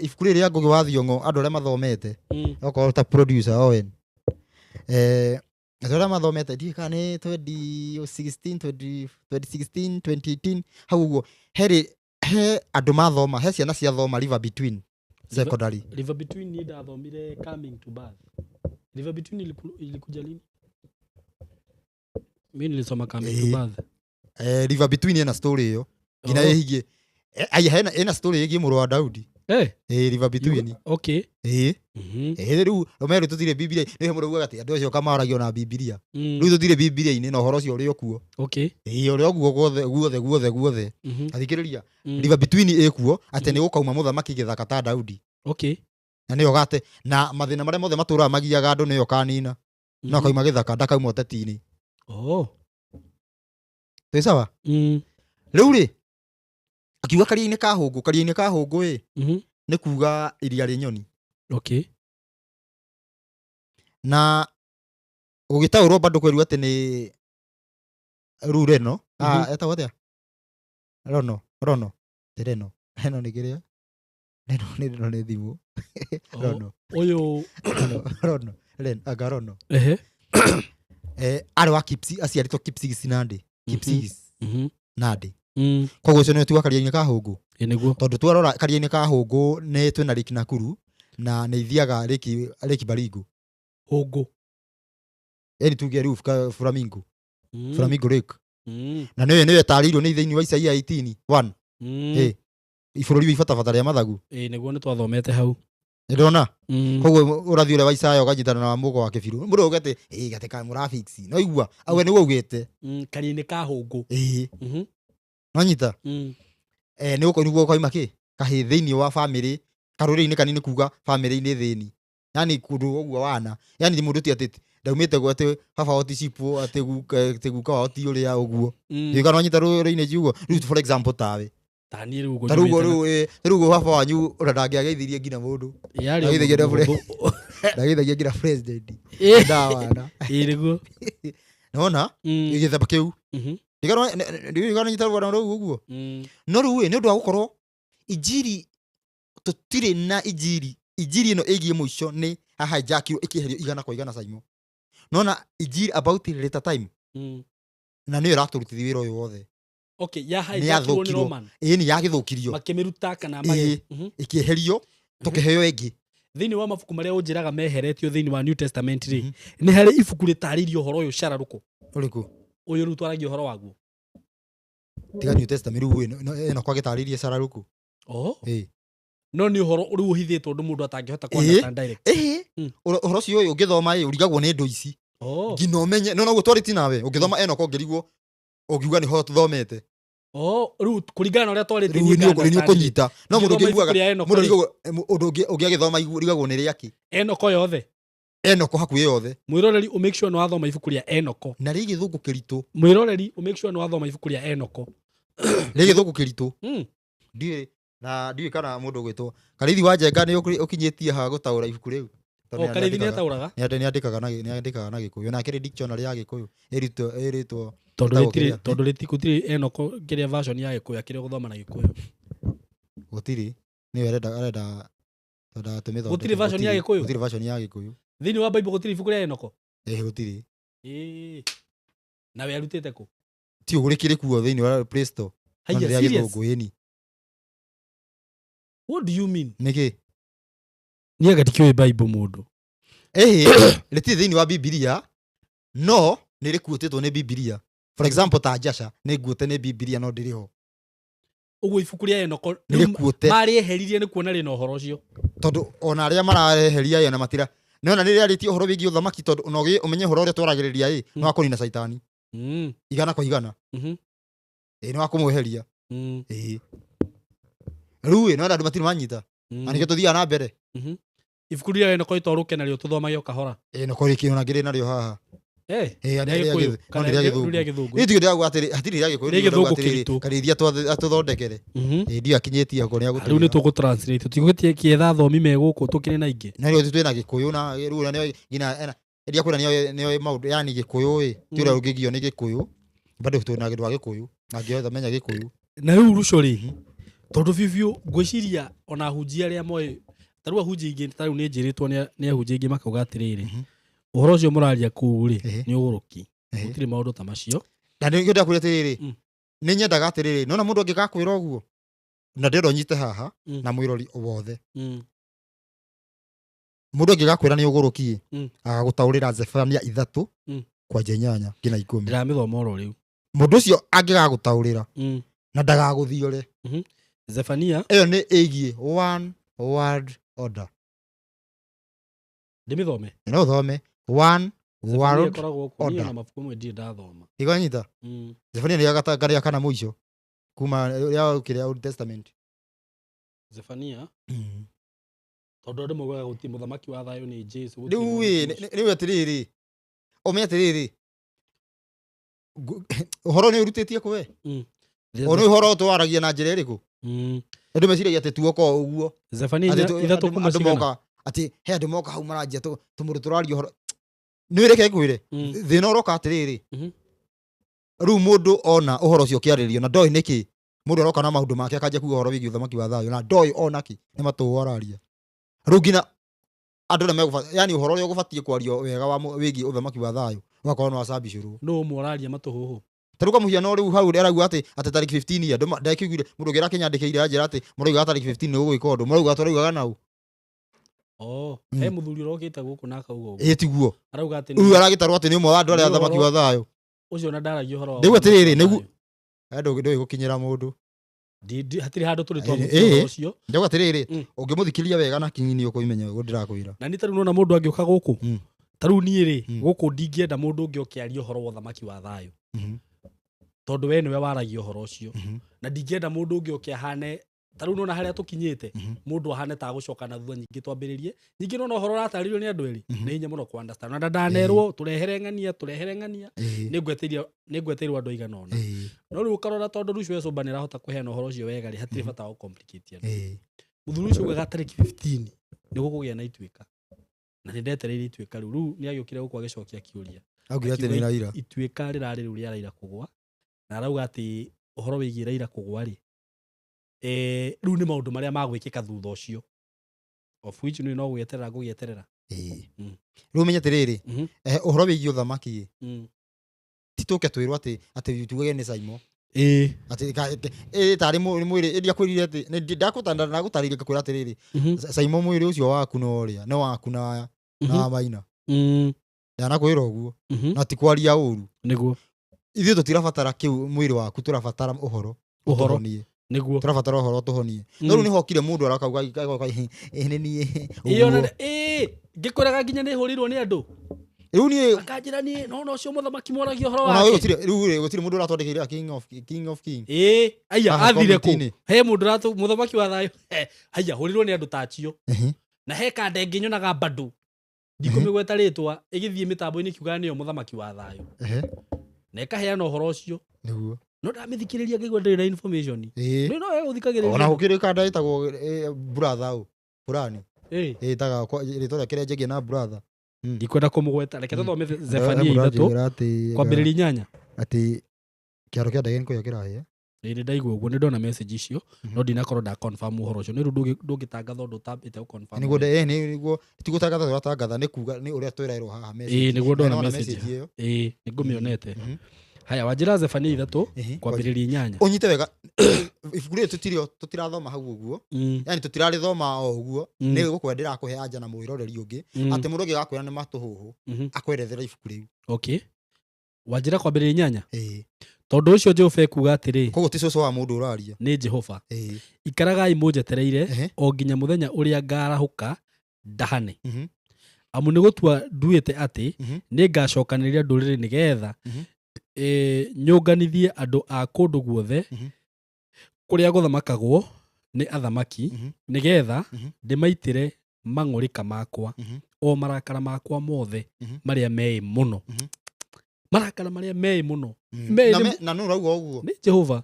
ibuku rĩrĩ rĩa Ngũgĩ wa Thiong'o andũ arĩa mathomete Mm. okorwo ta producer Owen andũ arĩa mathomete ndiũĩ kana nĩ 2016 2016 2018 hau ũguo herĩ he andũ mathoma he ciana ciathoma River Between secondary River Between niĩ ndathomire Coming to Birth. River Between ilikuja lini? Mi nilisoma Coming to Ĩĩ. Birth. River Between ĩna story ĩyo nginya Oh. ĩhigie aya hena ĩna story ĩgiĩ mũrũ wa Daudi Eh, River Between okay. ĩĩ Mhm. ĩĩ rĩu merĩ tũtirĩ Bibilia nĩ mũndũ ugaga atĩ andũ acio kamaragio na Bibilia Mm. rĩu tũtirĩ Bibilia-inĩ na ũhoro ũcio ũrĩ o kuo Okay. ĩĩ ũrĩ o guo guothe guothe guothe guothe Mhm. athikĩrĩria Mm. River Between ĩkuo atĩ nĩ gũkauma mũthamaki gĩthaka ta Daudi Okay. na nĩyo gate na mathĩna marĩa mothe matũraga magiaga andũ nĩyo kanina no Mhm. akauma gĩthaka ndakauma ũteti-inĩ Oh. twĩ sawa Mm. rĩu rĩ akiuga karia-inĩ ka hũngũ karia-inĩ ka hũngũ ĩ Mhm. nĩ kuga iria rĩ nyoni Okay. na gũgĩtaũrwo bado kwerirwo atĩ nĩ rureno Mhm. etagwo atĩa rono rono ti reno reno nĩ kĩrĩa reno nĩ reno nĩ thimũ Oh, rono Ũyũ rono rono Len Agarono. Ehe. Arĩ wa Kipsi, aciarĩtwo Kipsigis Nandi. Kipsigis Nandi. Koguo ũcio nĩwe tuga karia-inĩ ka Hũngũ. Ĩ nĩguo. Tondũ twarora karia-inĩ ka Hũngũ nĩ twĩna Lake Nakuru na nĩ ithiaga Lake Baringo. Hũngũ. Ĩni tuge rĩu Flamingo. Flamingo Lake. Na nĩyo ĩtarĩirio nĩ thĩinĩ wa Isaia 18:1. Ĩ bũrũri wĩ ibatabata rĩa mathagu. Ĩ nĩguo nĩ twathomete hau. Nĩndona? Koguo ũrathi ũrĩa wa Isaya ũkanyitana na wa mũgo wa kĩbirũ. Mũndũ auge atĩ ĩ gatĩ ka mũrafix. No igua auge nĩguo augĩte. Karia-inĩ ka Hũngũ. Ĩ. Nwanyita? Nĩ nĩguo koima kĩ? Kahĩ thĩinĩ wa family, karũrĩrĩ-inĩ kanini kuga family-inĩ thĩni. Yani kũndũ ũguo wana. Yani mũndũ ti atĩ ndaumĩte gwa atĩ baba wao ti cibũ, atĩ guka wao ti ũrĩa ũguo. Ndiũĩ kana nwanyita rũrĩrĩ-inĩ ũguo. Rĩu for example tawe. Ta niĩ rĩu ũguo Ta rĩu ũguo njugĩte rĩu ta rĩu ũguo baba wanyu ona ndangĩageithirie nginya mũndũ. Yarĩ Ndageithagia ũndũ na mũhũthũ. Ndageithagia nginya president. Ĩ. Ndawana. Ĩ nĩguo. Nĩwona? Gĩthemba kĩu. Ndiũĩ kana nwanyita rũgano rũu ũguo. No rĩu ĩ, nĩ ũndũ wa gũkorwo injiri tũtirĩ na injiri. Injiri ĩno ĩgiĩ mũico nĩ hahijackirwo ĩkĩeherio igana kwa igana Saimo. Nona injiri about later time. Na nĩyo ĩratũrutithia wĩra ũyũ wothe. Okay, ya Nĩ hijackirwo nĩ yathũkirwo. Roman. Ĩĩ nĩ yagĩthũkirio. Makĩmĩruta kana Ĩĩ. Ĩkĩeherio, tũkĩheo ĩngĩ. Thĩinĩ wa mabuku marĩa ũnjĩraga meheretio thĩinĩ wa New Testament rĩ, nĩ harĩ ibuku rĩtarĩirie ũhoro ũyũ cararũkũ. Ũrĩkũ? Ũyũ rĩu twaragia ũhoro waguo. Tiga New Testament rĩu ĩno kwa gĩtarĩirie cararũkũ. Oh. Ĩĩ. No nĩ ũhoro rĩu ũhithĩtwo ũndũ mũndũ atangĩhota Ĩĩ. kũ understand direct. Ĩĩ. Ũhoro ũcio ũyũ ũngĩthoma ĩ, ũrigagwo nĩ indo ici. Oh. Nginya ũmenye, no noguo twarĩtie nawe, ũngĩthoma ĩno ũngĩrigwo, ũngiuga nĩho tũthomete. Oh, rĩu kũringana na ũrĩa twarĩtie Rĩu niĩ nĩ nga-understand. ũkũnyita. No mũndũ Ngĩthoma ibuku ũngĩiguaga, rĩa Enoch mũndũ rĩ, ũrigagwo, mũndũ ũngĩ agĩthoma ũrigagwo nĩ rĩakĩ. Enoko yothe. Enoko hakuhĩ yothe. Mwĩroreri ũ make sure nĩ wathoma ibuku rĩa Enoko. Na rĩ gĩthũngũ kĩritũ. Mwĩroreri ũ make sure nĩ wathoma ibuku rĩa Enoko. Rĩ gĩthũngũ kĩritũ. Ndiũĩ, na ndiũĩ kana mũndũ ũgwĩtwo Karĩithi wa Njenga nĩ ũkinyĩtie haha gũtaũra ibuku rĩu. Tondũ O, nĩ Karĩithi nĩ andĩkaga- ataũraga? nĩ andĩkaga na Gĩkũyũ. Na akĩrĩ dictionary ya Gĩkũyũ. Ĩrĩtwo Tondũ ĩtagwo rĩtirĩ, kĩrĩa? tondũ rĩti, gũtirĩ Enoko kĩrĩa version ya Gĩkũyũ akĩrĩ gũthoma na Gĩkũyũ. Gũtirĩ. Nĩwe arenda twendaga tũmĩthondeke. Gũtirĩ version ya Gũtirĩ. Gĩkũyũ? Gũtirĩ version ya Gĩkũyũ. Thĩinĩ wa Bible gũtirĩ ibuku rĩa Enoko? Ĩĩ, gũtirĩ. Ĩĩ. Na we arutĩte kũ? Ti ũguo rĩkĩrĩ kuo thĩinĩ wa Play Store. No Haiya, nĩ rĩa serious? Gĩthũngũ, ĩni. What do you mean? Nĩkĩ? Niĩ anga ndikĩũĩ Bible mũndũ. Ĩhĩ, rĩtirĩ thĩinĩ wa Bibilia, no nĩ rĩkuĩtĩtwo nĩ Bibilia. For example, ta Jasha, nĩ nguote nĩ Bibilia no ndĩrĩ ho. Ũguo ibuku rĩa Enoko, Nĩ rĩu rĩkuote. marĩeheririe nĩ kuona rĩna ũhoro ũcio. Tondũ ona arĩa marareheria ĩ, ona matira. Nĩ ona nĩ rĩarĩtie ũhoro wĩgiĩ ũthamaki tondũ ona ũmenye ũhoro ũrĩa twaragĩrĩria ĩ, nĩ wa kũnina Caitani. Igana kwa igana. Ĩ, nĩ wa kũmweheria. Ĩ. Rĩu ĩ, nĩ wona andũ matirĩ manyita. Na nĩkĩo tũthiaga na mbere. Ibuku rĩa Enoko ĩtwarũke narĩo tũthomage o kahora. Ĩ, no korwo rĩkĩ ona ngĩrĩ narĩo haha. Eh, Ĩ, rĩa rĩa Gĩkũyũ, no kana nĩ rĩa rĩu Gĩthũngũ. rĩa Gĩthũngũ. Niĩ ndigũ ndĩrauga atĩrĩ, hatirĩ rĩa Gĩkũyũ, Rĩa ndigũ ndĩrauga Gĩthũngũ atĩrĩrĩ, kĩritũ. Karĩithi atũthondekere. Ĩ, ndiũ akinyĩtie hau, nĩ Rĩu nĩ agũtwĩra. tũgũ translate, tũtigũgĩtie kĩetha athomi me gũkũ tũkĩrĩ na ingĩ. Na rĩu twĩna Gĩkũyũ na rĩu na nĩoĩ nginya ena, endia kwĩra nĩoĩ maũndũ, yani Gĩkũyũ ĩ, ti ũrĩa ũngĩgio nĩ Gĩkũyũ. Bado twĩna kĩndũ wa Gĩkũyũ, angĩhota menya Gĩkũyũ. Na rĩu Ruco rĩ, tondũ biũ biũ ngwĩciria ona ahunjia arĩa moĩ, ta rĩu ahunjia aingĩ, ta rĩu nĩ njĩrĩtwo nĩ ahunjia aingĩ makauga atĩrĩrĩ, ũhoro ũcio mũraria kũu rĩ, nĩ ũgũrũki. Gũtirĩ maũndũ ta macio. Na nĩkĩo ndakwĩra atĩrĩrĩ, nĩ nyendaga atĩrĩrĩ, nona mũndũ angĩgakwĩra ũguo, na ndĩrenda ũnyite haha, na mwĩrori wothe. Mũndũ angĩgakwĩra nĩ ũgũrũki ĩ, agagũtaũrĩra Zefania 3 kwanja 8 nginya 10. Ndĩramĩthoma oro rĩu. Mũndũ ũcio angĩgagũtaũrĩra, na ndagagũthiore. Zefania. Ĩyo nĩ ĩgiĩ one world order. Ndĩmĩthome. No ũthome one Zefania world ĩkoragwo kũ? Niĩ order. ona mabuku mamwe ndirĩ ndathoma. Iganyita? Zefania nĩ rĩa kana mũico kuma rĩa kĩrĩa Old Testament. Zefania. Tondũ andũ maugaga gũtirĩ mũthamaki wa thayũ nĩ Jesu, gũtirĩ Rĩu mũthamaki ĩ, ũcio. rĩu atĩrĩrĩ, ũmenye atĩrĩrĩ, ũhoro nĩ ũrutĩtie kũ we? O nĩ ũhoro twaragia na njĩra ĩrĩkũ? Andũ meciragia atĩ tuoka o ũguo. Zefania Atĩ ithatũ kuma andũ cigana? moka, atĩ he andũ moka hau maranjia tũmũndũ tũraria ũhoro. Nĩ wĩreke ngwĩre? Thĩna ũroka atĩrĩrĩ. Rĩu mũndũ ona ũhoro ũcio ũkĩarĩrio na ndoĩ nĩkĩ. Mũndũ aroka na maũndũ make akanjia kuga ũhoro wĩgiĩ ũthamaki wa thayũ na ndoĩ ona kĩ. Nĩ matũũ araria. Rĩu nginya Andũ nĩ megũba yani ũhoro ũrĩa ũgũbatiĩ kwario wega wa wĩgiĩ ũthamaki wa thayũ ũgakorwo nĩ wacambicũrwo. Nũ ũmwe ũraria matũhũhũ? Ta rĩu kwa mũhiano, rĩu hau arauga atĩ tarĩki 15, andũ ndakĩiguire mũndũ ũngĩ arakĩnyandĩkĩire anjĩra atĩ mũraugaga tarĩki 15 nĩ ũgwĩka ũndũ, mũrauga tũraugaga nau. Oh, he mũthuri ũrokĩte gũkũ na akauga ũguo. Ĩ tiguo? Arauga atĩ Rĩu aragĩtarwo atĩ nĩ ũmwe wa andũ arĩa Nĩ athamaki wa thayũ. Ũcio ona ndaragia ũhoro wa Ndĩu atĩrĩrĩ, ũthamaki wa nĩguo- thayũ. Ndũĩ gũkinyĩra mũndũ. Hatirĩ handũ tũrĩ Ĩ, twamũkia ĩ. ũhoro ũcio. Ndauga atĩrĩrĩ, ũngĩmũthikĩria wega na kinyi nĩ ũkũimenya ũguo ndĩrakwĩra. Na nĩ tarĩu nona mũndũ angĩũka gũkũ, tarĩu niĩ rĩ, gũkũ ndingĩenda mũndũ ũngĩ ũkĩaria ũhoro wa ũthamaki wa thayũ, tondũ we nĩwe waragia ũhoro ũcio, na ndingĩenda mũndũ ũngĩ oke ahane tarĩu nona harĩa tũkinyĩte, mũndũ ahane ta gũcoka na thutha, nyingĩ twambĩrĩrie nyingĩ nona ũhoro ũratarĩrio nĩ andũ erĩ, nĩ hinya mũno kũ understand. Na ndanerwo tũrehere ng'ania, tũrehere ng'ania, nĩ ngweteirwo andũ aigana ũna, no rĩu ũkarora tondũ Rucu Wecũmba nĩ arahota kũheana ũhoro ũcio wega rĩ, hatirĩ bata wa gũ-complicate andũ. Mũthuri ũcio ugaga tarĩki 15 nĩ gũkũgĩa na ituĩka, na nĩ ndetereire ituĩka rĩu. Rĩu nĩ agĩũkire gũkũ agĩcokia kĩũria. Augire atĩ nĩ Raila. Ituĩka rĩrarĩ rĩu rĩa Raila kũgwa, na arauga atĩ ũhoro wĩgiĩ Raila kũgwa rĩ, rĩu nĩ maũndũ marĩa magwĩkĩka thutha ũcio, of which nĩ no gũgĩeterera ngũgĩeterera. Rĩu ũmenye atĩrĩrĩ, ũhoro wĩgiĩ ũthamaki ĩ, ti tũke twĩrwo atĩ tugage nĩ Saimo, atĩ tarĩ mwĩrĩ ndiakwĩrire atĩ ndagũtarĩirie ngakwĩra atĩrĩrĩ, Saimo, mwĩrĩ ũcio waku no ũrĩa nĩ waku na wa Maina. Ndanakwĩra ũguo na ti kwaria ũru. Ithuĩ tũtirabatara kĩu mwĩrĩ waku, tũrabatara ũhoro Ũhoro. ũtũhonie. Tũrabatara ũhoro ũtũhonie. No rĩu nĩ hokire mũndũ arakauga agoka, "Ĩ, nĩ niĩ." Ĩyo Ũguo. Ĩ ngĩkwĩraga nginya nĩ hũrirwo nĩ andũ, Rĩu niĩ akanjĩra niĩ no ũcio mũthamaki mwaragia ũhoro ona wewe wake. gũtirĩ, rĩu rĩ, gũtirĩ mũndũ ũratwandĩkĩire king of king. Ĩ aya Haha athire kũ? comment-inĩ. He mũndũ ũratũ mũthamaki wa thayũ. Aya hũrirwo nĩ andũ ta acio. Na he kanda ĩngĩ nyonaga bado ndikũmĩgweta rĩtwa, ĩgĩthiĩ mĩtambo-inĩ kiuga nĩyo mũthamaki wa thayũ, na ĩkaheana ũhoro ũcio. No ndamĩthikĩrĩria ngaigua ndĩrĩ na information. Nĩ no Ona gũthikagĩrĩria. gũkĩrĩ kanda ĩtagwo brother ũ fulani, ĩtaga rĩtwa rĩake rĩanjagia na brother. Ndikwenda kũmũgweta, reke tũthome Zefania He mũndũ 3 ũranjĩra atĩ kwambĩrĩria 8. Atĩ kĩaro kĩa ndege nĩ kũhĩa kĩrahĩa. Ĩ nĩ ndaigua ũguo, nĩ ndona message icio, no ndinakorwo nda confirm ũhoro ũcio. Nĩ rĩu ndũngĩtangatha ũndũ ũtambĩte gũ-confirm. Nĩguo ti gũtangatha tũratangatha, nĩ kuga nĩ ũrĩa twĩrairwo haha message. Ĩ nĩguo ndona Nĩwona message. message ĩyo? Ĩ nĩ ngũmĩonete. Haya, wanjĩra Zefania 3 kwambĩrĩria 8. Ũnyite wega, ibuku rĩrĩ tũtirio tũtirathoma hau ũguo, yani tũtirarĩthoma o ũguo. Nĩ gũkwe ndĩrakũhe anja na mwĩroreri ũngĩ, atĩ mũndũ ũngĩ gakwĩra nĩ matũhũhũ, akwerethera ibuku rĩu. Okay, wanjĩra kwambĩrĩria 8. Ĩĩ. Tondũ ũcio Jehova ekuuga atĩrĩ, Koguo ti cũcũ wa mũndũ ũraria. Nĩ Jehova. Ikaragai mũnjetereire o nginya mũthenya ũrĩa ngarahũka ndahane, amu nĩ gũtua nduĩte atĩ nĩ ngacokanĩrĩria ndũrĩrĩ nĩgetha nyũnganithie andũ a kũndũ guothe kũrĩa gũthamakagwo nĩ athamaki, nĩgetha ndĩmaitĩre mang'ũrĩka makwa, o marakara makwa mothe marĩa meĩ mũno. Marakara marĩa meĩ mũno. Meĩ Na nũ ũrauga ũguo? Nĩ Jehova.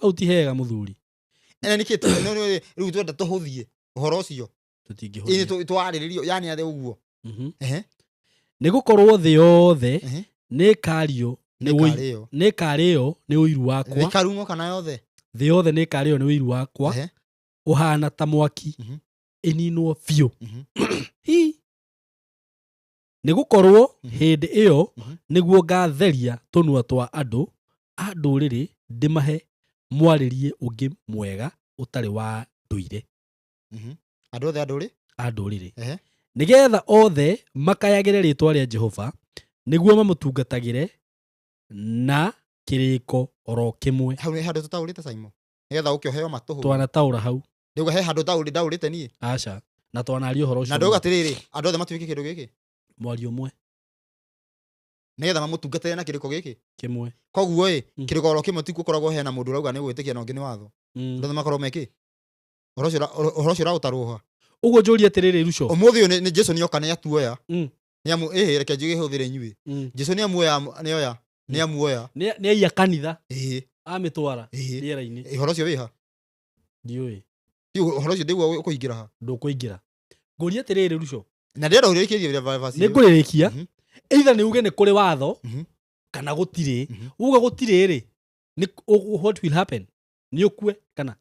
Hau ti hega, mũthuri. Ena nĩkĩ rĩu twenda tũhũthie ũhoro ũcio? Tũtingĩhũthia. Ĩ twarĩrĩrio yani atĩ ũguo. Nĩ gũkorwo thĩ yothe nĩ ĩkario nĩ Nĩkarĩo. nĩ ĩkarĩo nĩ ũiru wakwa. Nĩkarumwo kana yothe? Thĩ yothe nĩ ĩkarĩo nĩ ũiru wakwa ũhana ta mwaki, ĩninwo biũ. Hi nĩ gũkorwo hĩndĩ ĩyo nĩguo ngatheria tũnua twa andũ a ndũrĩrĩ, ndĩmahe mwarĩrie ũngĩ mwega ũtarĩ wa ndũire. Andũ othe a ndũrĩ A ndũrĩrĩ, nĩgetha othe makayagĩre rĩtwa rĩa Jehova, nĩguo mamũtungatagĩre na kĩrĩko oro kĩmwe. Hau nĩ handũ tũtaũrĩte Saimo, nĩgetha ũke ũheo matũhũ. Twanataũra hau. Ndauga he handũ ndaũrĩte niĩ? Aca, na twanaria ũhoro ũcio. Na ndauga atĩrĩrĩ, andũ othe matuĩke kĩndũ gĩkĩ, Mwario ũmwe. Nĩgetha mamũtungatĩre na kĩrĩko gĩkĩ Kĩmwe. Koguo ĩ, kĩrĩko oro kĩmwe tikuo ũkoragwo hena mũndũ ũrauga nĩ gwĩtĩkia na ũngĩ nĩ watho. Andũ othe makorwo mekĩ ũhoro ũcio ũraũtarwo ha? Ũguo njũrie atĩrĩrĩ, Ruco. Ũmũthĩ ũyũ nĩ Jesu nĩoka nĩ atuoya. Nĩ amu ĩhĩ, reke njuge hũthĩre inyuĩ. Jesu nĩ amuoya, nĩoya, nĩ amuoya. Nĩ aiya kanitha, amĩtwara rĩera-inĩ. Ũhoro ũcio wĩha? Ndiũĩ. Ũhoro ũcio ndĩguo ũkũingĩra ha? Ndũkũingĩra. Ngũria atĩrĩrĩ, Ruco. Na ndĩrenda ũrĩkĩrie verse Nĩ ĩyo. ngũrĩrĩkia. Either nĩ uge nĩ kũrĩ watho kana gũtirĩ. Uga gũtirĩ rĩ, nĩ what will happen? Nĩ ũkue kana?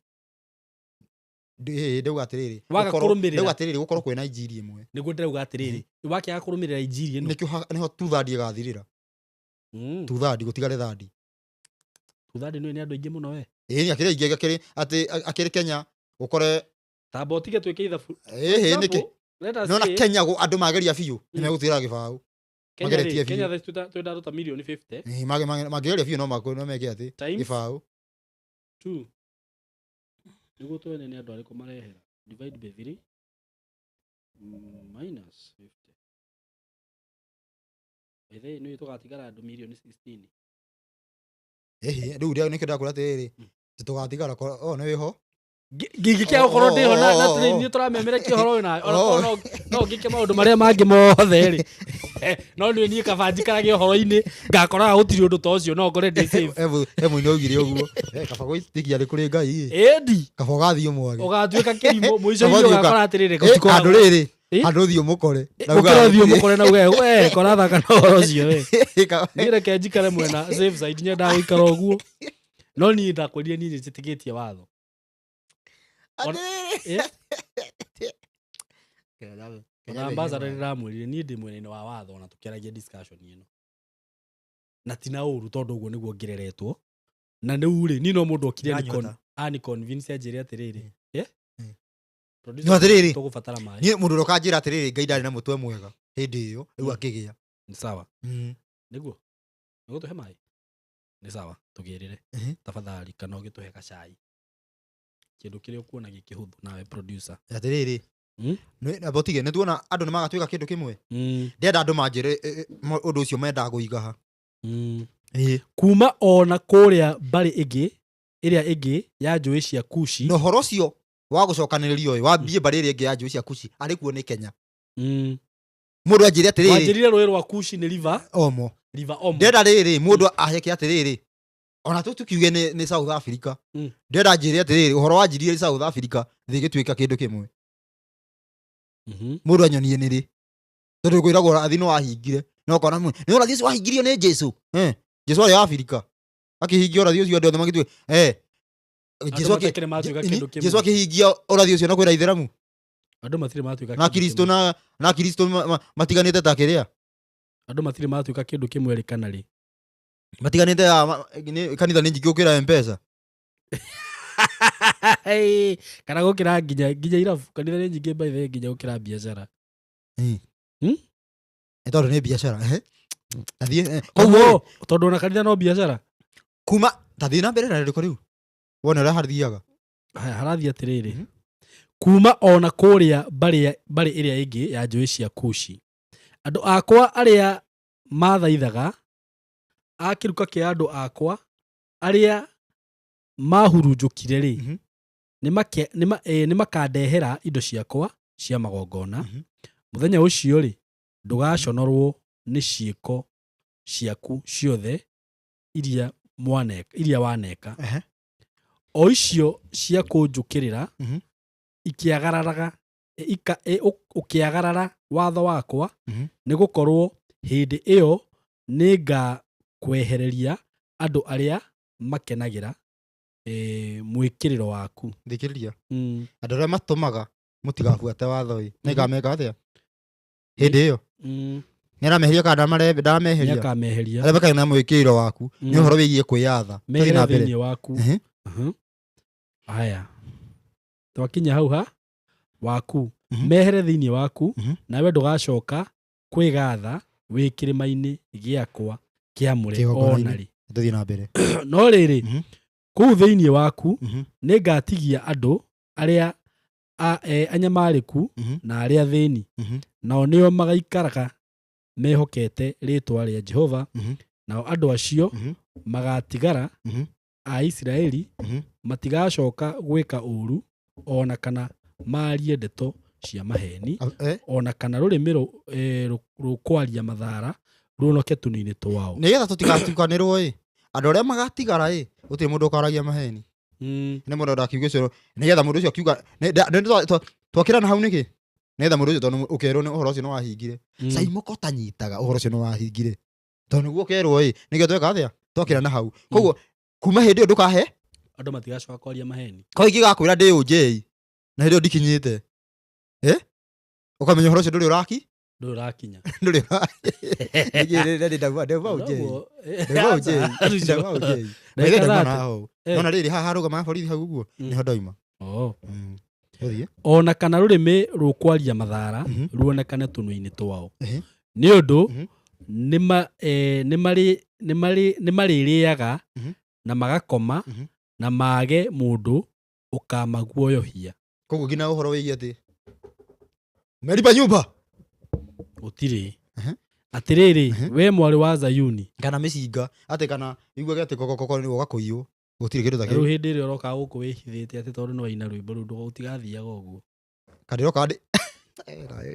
Ndauga atĩrĩrĩ, Waga kũrũmĩrĩra. Ndauga atĩrĩrĩ, gũkorwo kwĩna injiri ĩmwe. Nĩguo ndĩrauga atĩrĩrĩ, wakĩaga kũrũmĩrĩra injiri ĩno. Nĩkĩo nĩho two-third ĩgathirĩra. Two-third, gũtigare third. Two-third nĩ andũ aingĩ mũno we. Ĩĩ, akĩrĩ aingĩ, akĩrĩ atĩ akĩrĩ Kenya ũkore Tamba ũtige twĩke ithabu. Ĩĩ, nĩkĩ? Let us Nĩwona say, Kenya andũ mageria biũ, nĩmegũtigĩra gĩbaũ. Kenya mageretie rĩ, Kenya biũ. thaa ici twĩna andũ ta mirioni 50. Ĩĩ, mangĩgeria biũ no meke atĩ Times gĩbaũ. 2. Nĩguo tuone nĩ andũ arĩkũ marehera. Divide by 3 minus 50. By the way, nĩ tũgatigara andũ mirioni 16. Ĩhĩ, rĩu nĩkĩo ndakwĩra atĩrĩrĩ, tũgatigara o nĩ wĩho. Ngĩkĩaga gũkorwo ndĩho na niĩ tũramemerekia ũhoro ũyũ na ona korwo no ngĩke maũndũ marĩa mangĩ mothe rĩ. No niĩ kaba njikarage ũhoro-inĩ, ngakoraga gũtirĩ ũndũ ta ũcio, no ngore ndĩ safe. He mũini augire ũguo. Kaba gwĩtĩkia nĩ kũrĩ Ngai ĩ. Ĩndi. Kaba ũgathiĩ ũmwage. Ũgatuĩka kĩrimũ, mũico-inĩ Kaba ũthiĩ ũgakora atĩrĩrĩ, handũ gũtikoragwo. rĩrĩ, Ĩ? handũ ũthiĩ ũmũkore. Na Ũkĩra ugaga ũthiĩ gũtirĩ. ũmũkore na uge, we, korathaka na ũhoro ũcio we. Kaba- Niĩ reke njikare mwena safe side, nyendaga gũikara ũguo. No niĩ ndakwĩrire niĩ nĩnjĩtĩkĩtie watho. Atĩrĩrĩ. Ĩ? Ona ambassador nĩndamwĩrire niĩ ndĩ mwena-inĩ wa watho ona tũkĩaragia discussion ĩno. Na ti na ũru tondũ ũguo nĩguo ngĩreretwo. Na rĩu rĩ, niĩ no mũndũ okire Ndanyota. ani convince anjĩre atĩrĩrĩ. Ĩ? Producer, No atĩrĩrĩ. tũgũbatara maĩ. Niĩ mũndũ ũrĩa ũkanjĩra atĩrĩrĩ, Ngai ndarĩ na mũtwe mwega hĩndĩ ĩyo, rĩu akĩgĩa. Nĩ sawa. Nĩguo? Nĩgũtũhe maĩ? Nĩ sawa, tũgĩrĩre. Tafadhali, kana ũgĩtũhe gacai. Kĩndũ kĩrĩa ũkuona gĩkĩhũthũ nawe producer. Atĩrĩrĩ. Nĩ amba ũtige, nĩ tuona andũ nĩ magatuĩka kĩndũ kĩmwe. Ndĩrenda andũ manjĩre, ũndũ ũcio mendaga kũiga ha. Kuma ona kũrĩa mbarĩ ĩngĩ, ĩrĩa ĩngĩ ya njũĩ cia Kushi. Na ũhoro ũcio wa gũcokanĩrĩrio ĩ, wambie mbarĩ ĩrĩa ĩngĩ ya njũĩ cia Kushi, arĩ kuo nĩ Kenya. Mũndũ anjĩre atĩrĩrĩ. Wanjĩrire rũĩ rwa Kushi nĩ river. Omo. River Omo. Ndĩrenda rĩrĩ, mũndũ aheke atĩrĩrĩ. Ona tu tukiuge nĩ South Africa. Ndĩrenda anjĩre atĩrĩrĩ, ũhoro wanjirie South Africa, thĩ ĩgĩtuĩka kĩndũ kĩmwe. Mũndũ anyonie nĩ rĩ. Tondũ kwĩragwo ũrathi nĩ wahingire. No ũkona nĩ ũrathi ũcio wahingirio nĩ Jesũ. Jesũ arĩ Afrika. Akĩhingia ũrathi ũcio andũ othe magĩtuĩka. Andũ Jesũ matakĩrĩ matuĩka kĩndũ kĩmwe. Jesũ akĩhingia ũrathi ũcio na kwĩra Ithĩramu. Andũ matirĩ matuĩka Na kĩndũ Kristo kĩmwe. na Kristo matiganĩte ta kĩrĩa. Andũ matirĩ matuĩka kĩndũ kĩmwe rĩ kana rĩ. Matiganĩte ya nĩ, kanitha nĩ nyingĩ gũkĩra M-Pesa. Kana gũkĩra nginya irabu. Kanitha nĩ nyingĩ by the way nginya gũkĩra biacara. Nĩ tondũ nĩ biacara, ehe. Tathiĩ, Koguo, koguo tondũ ona kanitha no biacara. Kuma, tathiĩ na mbere na rĩrĩko rĩu. Wone ũrĩa harathiaga. Haya, harathiĩ atĩrĩrĩ. Kuma ona kũrĩa mbarĩ ĩrĩa ĩngĩ ya njũĩ cia Kushi. Andũ akwa arĩa mathaithaga, a kĩruka kĩa andũ akwa arĩa mahurunjũkire rĩ, nĩmakandehera indo ciakwa cia magongona. Mũthenya ũcio rĩ, ndũgaconorwo nĩ ciĩko ciaku ciothe iria waneka. O icio cia kũnjũkĩrĩra, ikĩagararaga, ika, ũkĩagarara watho wakwa, nĩgũkorwo hĩndĩ ĩyo nĩngakwehereria andũ arĩa makenagĩra, mwĩkĩrĩro waku. Thikĩrĩria. Andũ arĩa matũmaga mũtigabuate watho ĩ, nĩngameka atĩa? Hĩndĩ ĩyo. Nĩarameheria kana ndarameheria? Nĩakameheria. Arĩa makenagĩra mwĩkĩrĩro waku, nĩ ũhoro wĩgiĩ kwĩyatha. Tũthiĩ Mehere na mbere. thĩinĩ waku. Haya. Twakinya hau ha? Waku. Mehere thĩinĩ waku, nawe ndũgacoka kwĩgatha wĩ kĩrĩma-inĩ gĩakwa kĩamũre Kĩgongona-inĩ. ona rĩ. Tũthiĩ na mbere. No rĩrĩ, kũu thĩinĩ waku, nĩngatigia andũ arĩa anyamarĩku na arĩa athĩni, nao nĩo magaikaraga mehokete rĩĩtwa rĩa Jehova, nao andũ acio magatigara a Isiraeli matigacoka gwĩka ũũru ona kana maarie ndeto cia maheni, ona kana rũrĩmĩ rũkwaria mathara ruonoke tũnua-inĩ twao. Nĩgetha tũtigatukanĩrwo ĩ, andũ arĩa magatigara ĩ, gũtirĩ mũndũ ũkaragia maheni. Nĩ mũndũ ndakiuga ũcio, nĩgetha mũndũ ũcio akiuga, nĩ, nda, nĩ, twa, twa, twakĩrana hau nĩkĩ? Nĩgetha mũndũ ũcio tondũ ũkerwo nĩ ũhoro ũcio nĩ wahingire. Caimũka ũtanyitaga ũhoro ũcio nĩ wahingire. Tondũ nĩguo ũkerwo ĩ, nĩkĩo tweka atĩa? Twakĩrana hau. Koguo, kuma hĩndĩ ĩyo ndũkahe? Andũ matigacoka kwaria maheni. Koguo ingĩgakwĩra ndĩ ũnjĩi. Na hĩndĩ ĩyo ndikinyĩte. Eh? Ũkamenya ũhoro ũcio ndũrĩ ũraki? Ndũrĩ ũrakinya. Ndũrĩ ũra- Ndauma ndauma ũnjei. Noguo- Ndauma ũnjei. Aca, Ndauma ũnjei. Ndagĩka Ndauma thate. na hau. Eh. Nona rĩrĩ haha harũgama borithi hau ũguo nĩho ndauma. Oh. Ũthiĩ. Ona kana rũrĩmĩ rũkwaria mathara ruonekane tũnua-inĩ twao. Nĩ ũndũ nĩmarĩrĩaga na magakoma na mage mũndũ ũkamaguoyohia. Koguo nginya ũhoro wĩgiĩ atĩ meriba nyumba Gũtirĩ. Atĩrĩrĩ, we mwarĩ wa Zayuni. Kana mĩcinga atĩ kana iguage atĩ kokokoko nĩ woka kũiywo gũtirĩ kĩndũ ta Na rĩu kĩu. hĩndĩ ĩrĩa ũroka gũkũ wĩhithĩte atĩ tondũ nĩ waina rwĩmbo rũu gũtigathiaga ũguo. Kandiroka ndĩ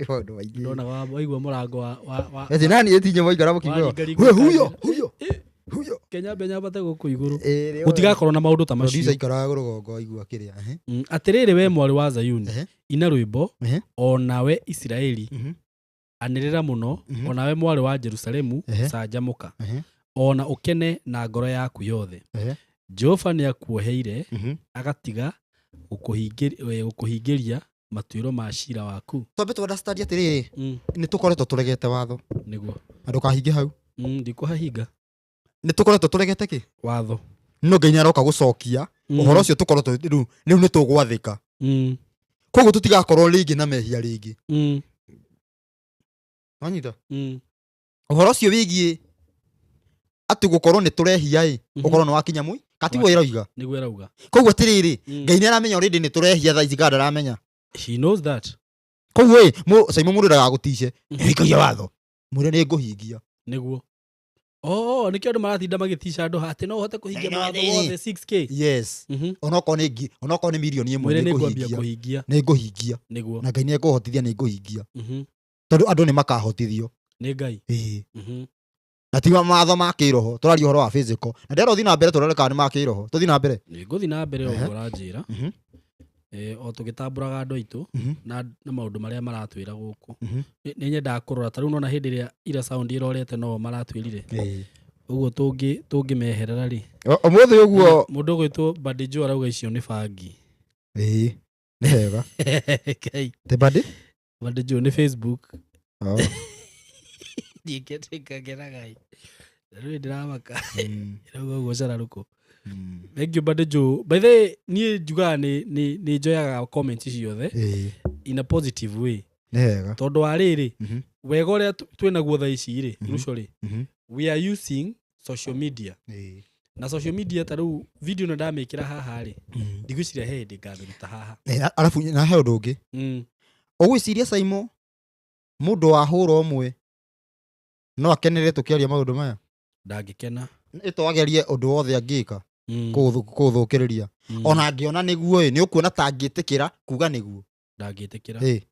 maũndũ maingĩ. Ndona waigua mũrango wa Eti nani ĩtinye mwaikara mũkiugaga waringaringa we huyo ũkanjĩra, huyo huyo. Kenya nyambate gũkũ igũrũ. Ĩĩ, rĩo. Gũtigakorwo na maũndũ ta Producer macio. ikaraga rũgongo aigua kĩrĩa. Atĩrĩrĩ we mwarĩ wa Zayuni, ina rwĩmbo, o nawe Isiraeli, anĩrĩra mũno, o nawe mwarĩ wa Jerusalemu, canjamũka, o na ũkene na ngoro yaku yothe. Jehova nĩakuoheire, agatiga gũkũhingĩria matuĩro ma ciira waku. Twambe tu understand atĩrĩrĩ nĩ tũkoretwo tũregete watho. Nĩguo. Na ndũkahinge hau. Ndikũhahinga. Nĩ tũkoretwo tũregete kĩ? Watho. No Ngai nĩaroka gũcokia ũhoro ũcio tũkoretwo rĩu rĩu nĩ tũgwathĩka. Koguo tũtigakorwo rĩngĩ na mehia rĩngĩ. Wanyita? Ũhoro ũcio wĩgiĩ atĩ gũkorwo nĩ tũrehia ĩ, ũkorwo nĩ wakinya mũi katiguo ĩroiga. Nĩguo ĩrauga. Koguo atĩrĩrĩ Ngai nĩaramenya already nĩ tũrehia thaa ici kana ndaramenya. He knows that. Koguo ĩ Simon mũndũ ndagagũtice hingagia watho mwĩre nĩ ngũhingia. Nĩguo. Oh, nĩkĩo andũ maratinda magĩtica andũ atĩ no ũhote kũhingia mawatho wothe 6K. Yes. Onokorwo nĩ ngi onokorwo nĩ mirioni ĩmwe Mwĩre nĩ nĩngwambia ngũhingia. kũhingia. Nĩ ngũhingia. Nĩguo. Na Ngai nĩ ekũhotithia nĩ ngũhingia. Tondũ andũ nĩ makahotithio. Nĩ Ngai. Ĩĩ. Na ti mawatho ma kĩroho tũraria ũhoro wa physical. Na ndĩrera ũthiĩ na mbere tũrore kana nĩ ma kĩroho. Tũthiĩ na mbere. Nĩ ngũthiĩ na mbere ũguo ũranjĩra. O tũgĩtambũraga andũ aitũ na maũndũ marĩa maratwĩra gũkũ. Nĩ nyendaga kũrora ta rĩu nona hĩndĩ ĩrĩa ira sound ĩrorete no maratwĩrire. Ũguo tũngĩmeherera rĩ. Ũmũthĩ ũguo. Mũndũ ũgwĩtwo Badi Joe arauga icio nĩ bangi. Ĩĩ. Nĩ hega. Ngai. Te Badi? Badi Joe nĩ Facebook. Oh. Ndingĩtĩkagĩra Ngai. Rĩu ndĩramaka. Ĩrauga ũguo cara rũkũ. Thank you Badi Joe. By the way, niĩ njugaga nĩ njoyaga comments ciothe in a positive way. Nĩ hega. Tondũ wa rĩrĩ, wega ũrĩa twĩnaguo thaa ici rĩ, Ruco rĩ, we are using social media. Na social media ta rĩu video ĩno ndamĩkĩra haha rĩ, ndigwĩciria he hĩndĩ ngamĩruta haha. Arabu na he ũndũ ũngĩ. Ũgwĩciria Simon mũndũ wa hũra ũmwe no akenere tũkĩaria maũndũ maya? Ndangĩkena. Ĩtwagerie ũndũ wothe angĩka kũũthũkĩrĩria. Ona angĩona nĩguo ĩ, nĩ ũkuona ta angĩtĩkĩra kuga nĩguo. Ndangĩtĩkĩra.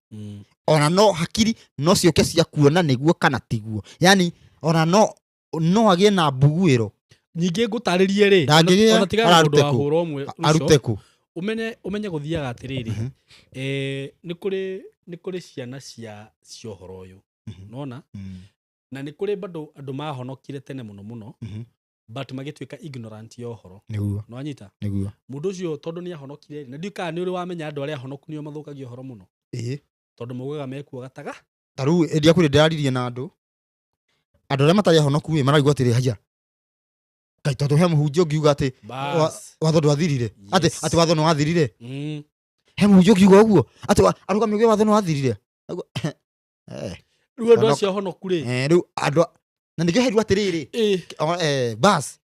Ona no hakiri no ciũke cia kuona nĩguo kana tiguo. Yaani ona no agĩe na mbuguĩro. Ningĩ ngũtarĩrie rĩ, Ndangĩgĩa, ona tigana na mũndũ ararute wa kũ? hũra ũmwe, Ruco, Arute kũ? Ũmenye gũthiaga atĩrĩrĩ, nĩ kũrĩ ciana cia ũhoro ũyũ. Nona? Na nĩ kũrĩ bado andũ mahonokire tene mũno mũno, but magĩtuĩka ignorant ya ũhoro. Nĩguo. Nĩwanyita? Nĩguo. Mũndũ ũcio tondũ nĩ ahonokire rĩ, na ndiũĩ kana nĩ ũrĩ wamenya andũ arĩa ahonoku nĩo mathũkagia ũhoro mũno. Ĩĩ. Tondũ maugaga mekuo gataga. Ta rĩu hĩndĩ ĩrĩa ndĩraririe na andũ, andũ arĩa matarĩ ahonoku ĩ maraigua atĩrĩ haya. Ngai tondũ he mũhunjia ũngiuga atĩ watho ndwathirire. Atĩ watho nĩ wathirire. He mũhunjia ũngiuga ũguo atĩ arũgame uge watho nĩ wathirire. Rĩu andũ acio ahonoku rĩ. Rĩu andũ na nĩkĩo herirwo atĩrĩrĩ. Bas.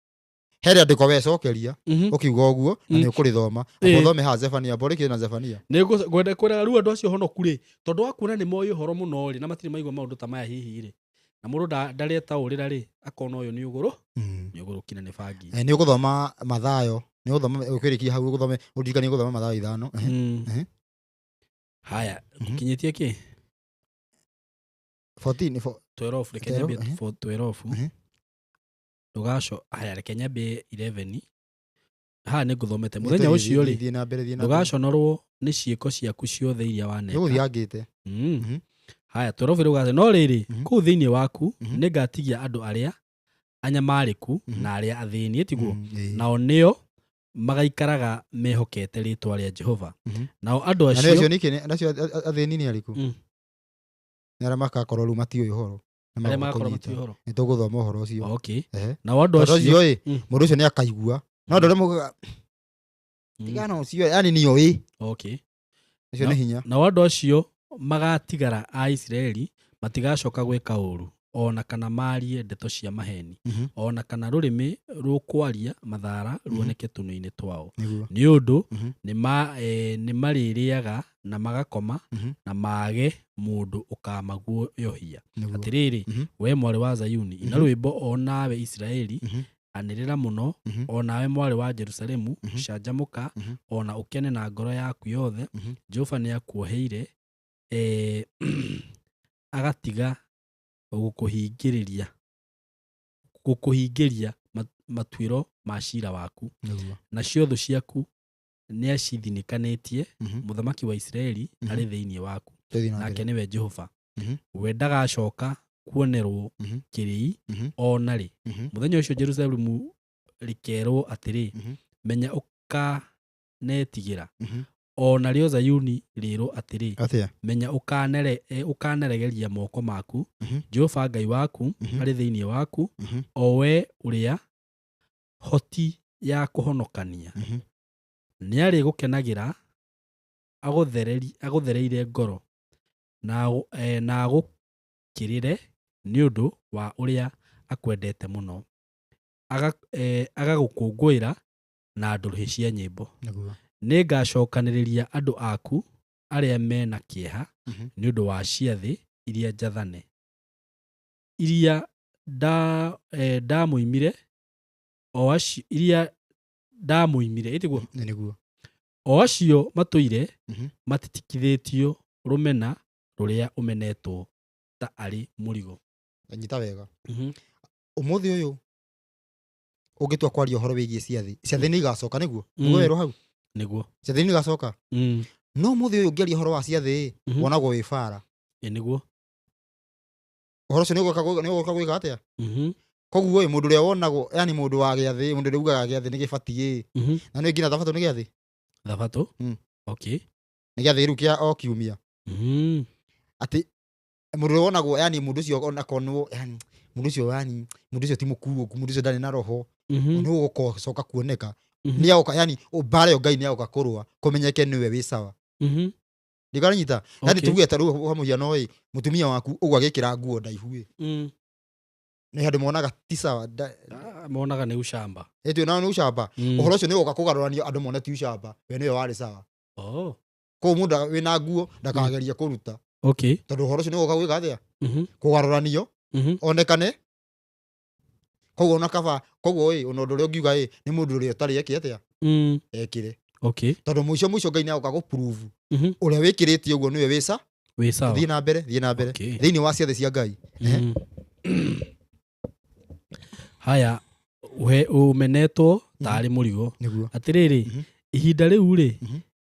He rĩandĩko wecokeria ũkiuga ũguo na nĩ ũkũrĩthoma. Ũthome haha Zefania, mbore kĩ na Zefania. Nĩ ngwenda kwĩraga rĩu andũ acio honoku rĩ, tondũ wa kuona nĩ moĩ ũhoro mũno rĩ, na matirĩ maigua maũndũ ta maya hihi rĩ. Na mũndũ ndaretaũrĩra rĩ, akona ũyũ nĩ ũgũrũ, nĩ ũgũrũki na nĩ bangi. Nĩ ũgũthoma Mathayo, nĩ ũgũthoma ũkĩrĩkia hau ũgũthome, ũririkanie gũthoma Mathayo 5. Haya, kinyĩtie kĩ? 14 12, reke nyambie 12. Ndũgaco, haya reke nyambie 11. Haha nĩ ngũthomete mũthenya ũcio rĩ, ndũgaconorwo nĩ ciĩko ciaku ciothe iria waneka. Nĩgũthiĩ angĩte. Haya 12 rĩu no rĩrĩ, kũu thĩinĩ waku nĩngatigia andũ arĩa anyamarĩku na arĩa athĩni, tiguo? Nao nĩo Magaikaraga mehokete rĩtwa rĩa Jehova. Nao andũ Na nĩ acio acio nĩkĩ acio athĩni nĩ arĩkũ? Nĩ arĩa makakorwo rĩu matiũĩ ũhoro. Nĩ arĩa magoka magakorwo kũnyita. matiũĩ ũhoro. Nĩ tũgũthoma ũhoro ũcio. Okay. Ehe. Nao andũ Tondũ acio ũcio ĩ, mũndũ ũcio nĩ akaigua. No andũ arĩa maugaga tigana ũcio, yani nĩ oĩ. Okay. Ũcio nĩ hinya. Nao andũ acio magatigara a Isiraeli matigacoka gwĩka ũũru, o na kana maarie ndeto cia maheeni, o na kana rũrĩmĩ rũkwaria mathara ruoneke tũnua-inĩ twao, nĩ ũndũ nĩ marĩrĩaga na magakoma na maage mũndũ ũkamaguoyohia. Atĩrĩrĩ, we mwarĩ wa Zayuni, ina rwĩmbo, o nawe Isiraeli, anĩrĩra mũno, o nawe mwarĩ wa Jerusalemu, canjamũka, o na ũkene na ngoro yaku yothe. Jehova nĩ akuoheire, agatiga gũkũhingĩria matuĩro ma ciira waku, nacio thũ ciaku nĩacithinĩkanĩtie. Mũthamaki wa Isiraeli arĩ thĩinĩ waku, Tũthiĩ na nake mbere. nĩwe Jehova. We ndagacoka kuonerwo kĩrĩi o na rĩ. Mũthenya ũcio Jerusalemu rĩkerwo atĩrĩ, menya ũkanetigĩra, o narĩo Zayuni rĩrwo atĩrĩ, Atĩa? menya ũkaneregeria moko maku. Jehova Ngai waku arĩ thĩinĩ waku, o we ũrĩa hoti ya kũhonokania. Nĩarĩgũkenagĩra agũthereire ngoro, na agũkĩrĩre nĩ ũndũ wa ũrĩa akwendete mũno, agagũkũngũĩra na ndũrũhĩ cia nyĩmbo. Nĩngacokanĩrĩria andũ aku arĩa mena kĩeha nĩ ũndũ wa ciathĩ iria njathane, iria ndamũimire, o acio iria ndamũimire, ĩtiguo? Nĩ nĩguo. O acio matũire matitikithĩtio rũmena rũrĩa ũmenetwo ta arĩ mũrigo. Nyita wega. Ũmũthĩ ũyũ ũngĩtua kwaria ũhoro wĩgiĩ ciathĩ, ciathĩ nĩ igacoka nĩguo? Nĩguo werwo hau? Nĩguo. Ciathĩ nĩ igacoka? No ũmũthĩ ũyũ ũngĩaria ũhoro wa ciathĩ, wonagwo wĩ bara. Ĩ nĩguo. Ũhoro ũcio nĩ ũgũka gwĩka atĩa? Koguo ĩ, mũndũ ũrĩa wonagwo, yani mũndũ wa gĩathĩ, mũndũ ũrĩa ugaga gĩathĩ nĩ gĩbatiĩ, na nĩ nginya thabatũ nĩ gĩathĩ? Thabatũ? Okay. Nĩ gĩathĩ rĩu kĩa o kiumia. Atĩ mũndũ ũrĩa wonagwo, yani mũndũ ũcio onakonwo, yani mũndũ ũcio, yani mũndũ ũcio ti mũkuũku, mũndũ ũcio ndarĩ na roho, nĩ ũgũcoka kuoneka. Nĩ agoka, yani mbara ĩyo Ngai nĩ agoka kũrũa, kũmenyeke nĩwe wĩ sawa. Ndikanyita. Yani tuge ta rĩu kwa mũhiano ĩ, mũtumia waku ũguo agĩkĩra nguo ndaihu ĩ. Nĩ handũ monaga ti sawa. Monaga nĩ ũcamba. Ĩtũ nao nĩ ũcamba. Ũhoro ũcio nĩ ũgoka kũgarũranio andũ mone ti ũcamba. We nĩwe warĩ sawa. Koguo mũndũ wĩna nguo ndakagerie kũruta. Tondũ ũhoro ũcio nĩ ũgoka gwĩka atĩa? Kũgarũranio, onekane. Koguo ona kaba, koguo ĩ, ona ũndũ ũrĩa ũngiuga ĩ, nĩ mũndũ ũrĩa ũtarĩ eke atĩa? Ekĩre. Tondũ mũico mũico Ngai nĩ agoka gũ-prove ũrĩa wĩkĩrĩte ũguo nĩwe wĩ Wĩ sawa. Thiĩ na mbere, thiĩ na mbere. Thĩinĩ wa ciathĩ cia Ngai. Haya, we ũmenetwo tarĩ mũrigo. Nĩguo. Atĩrĩrĩ, ihinda rĩu rĩ,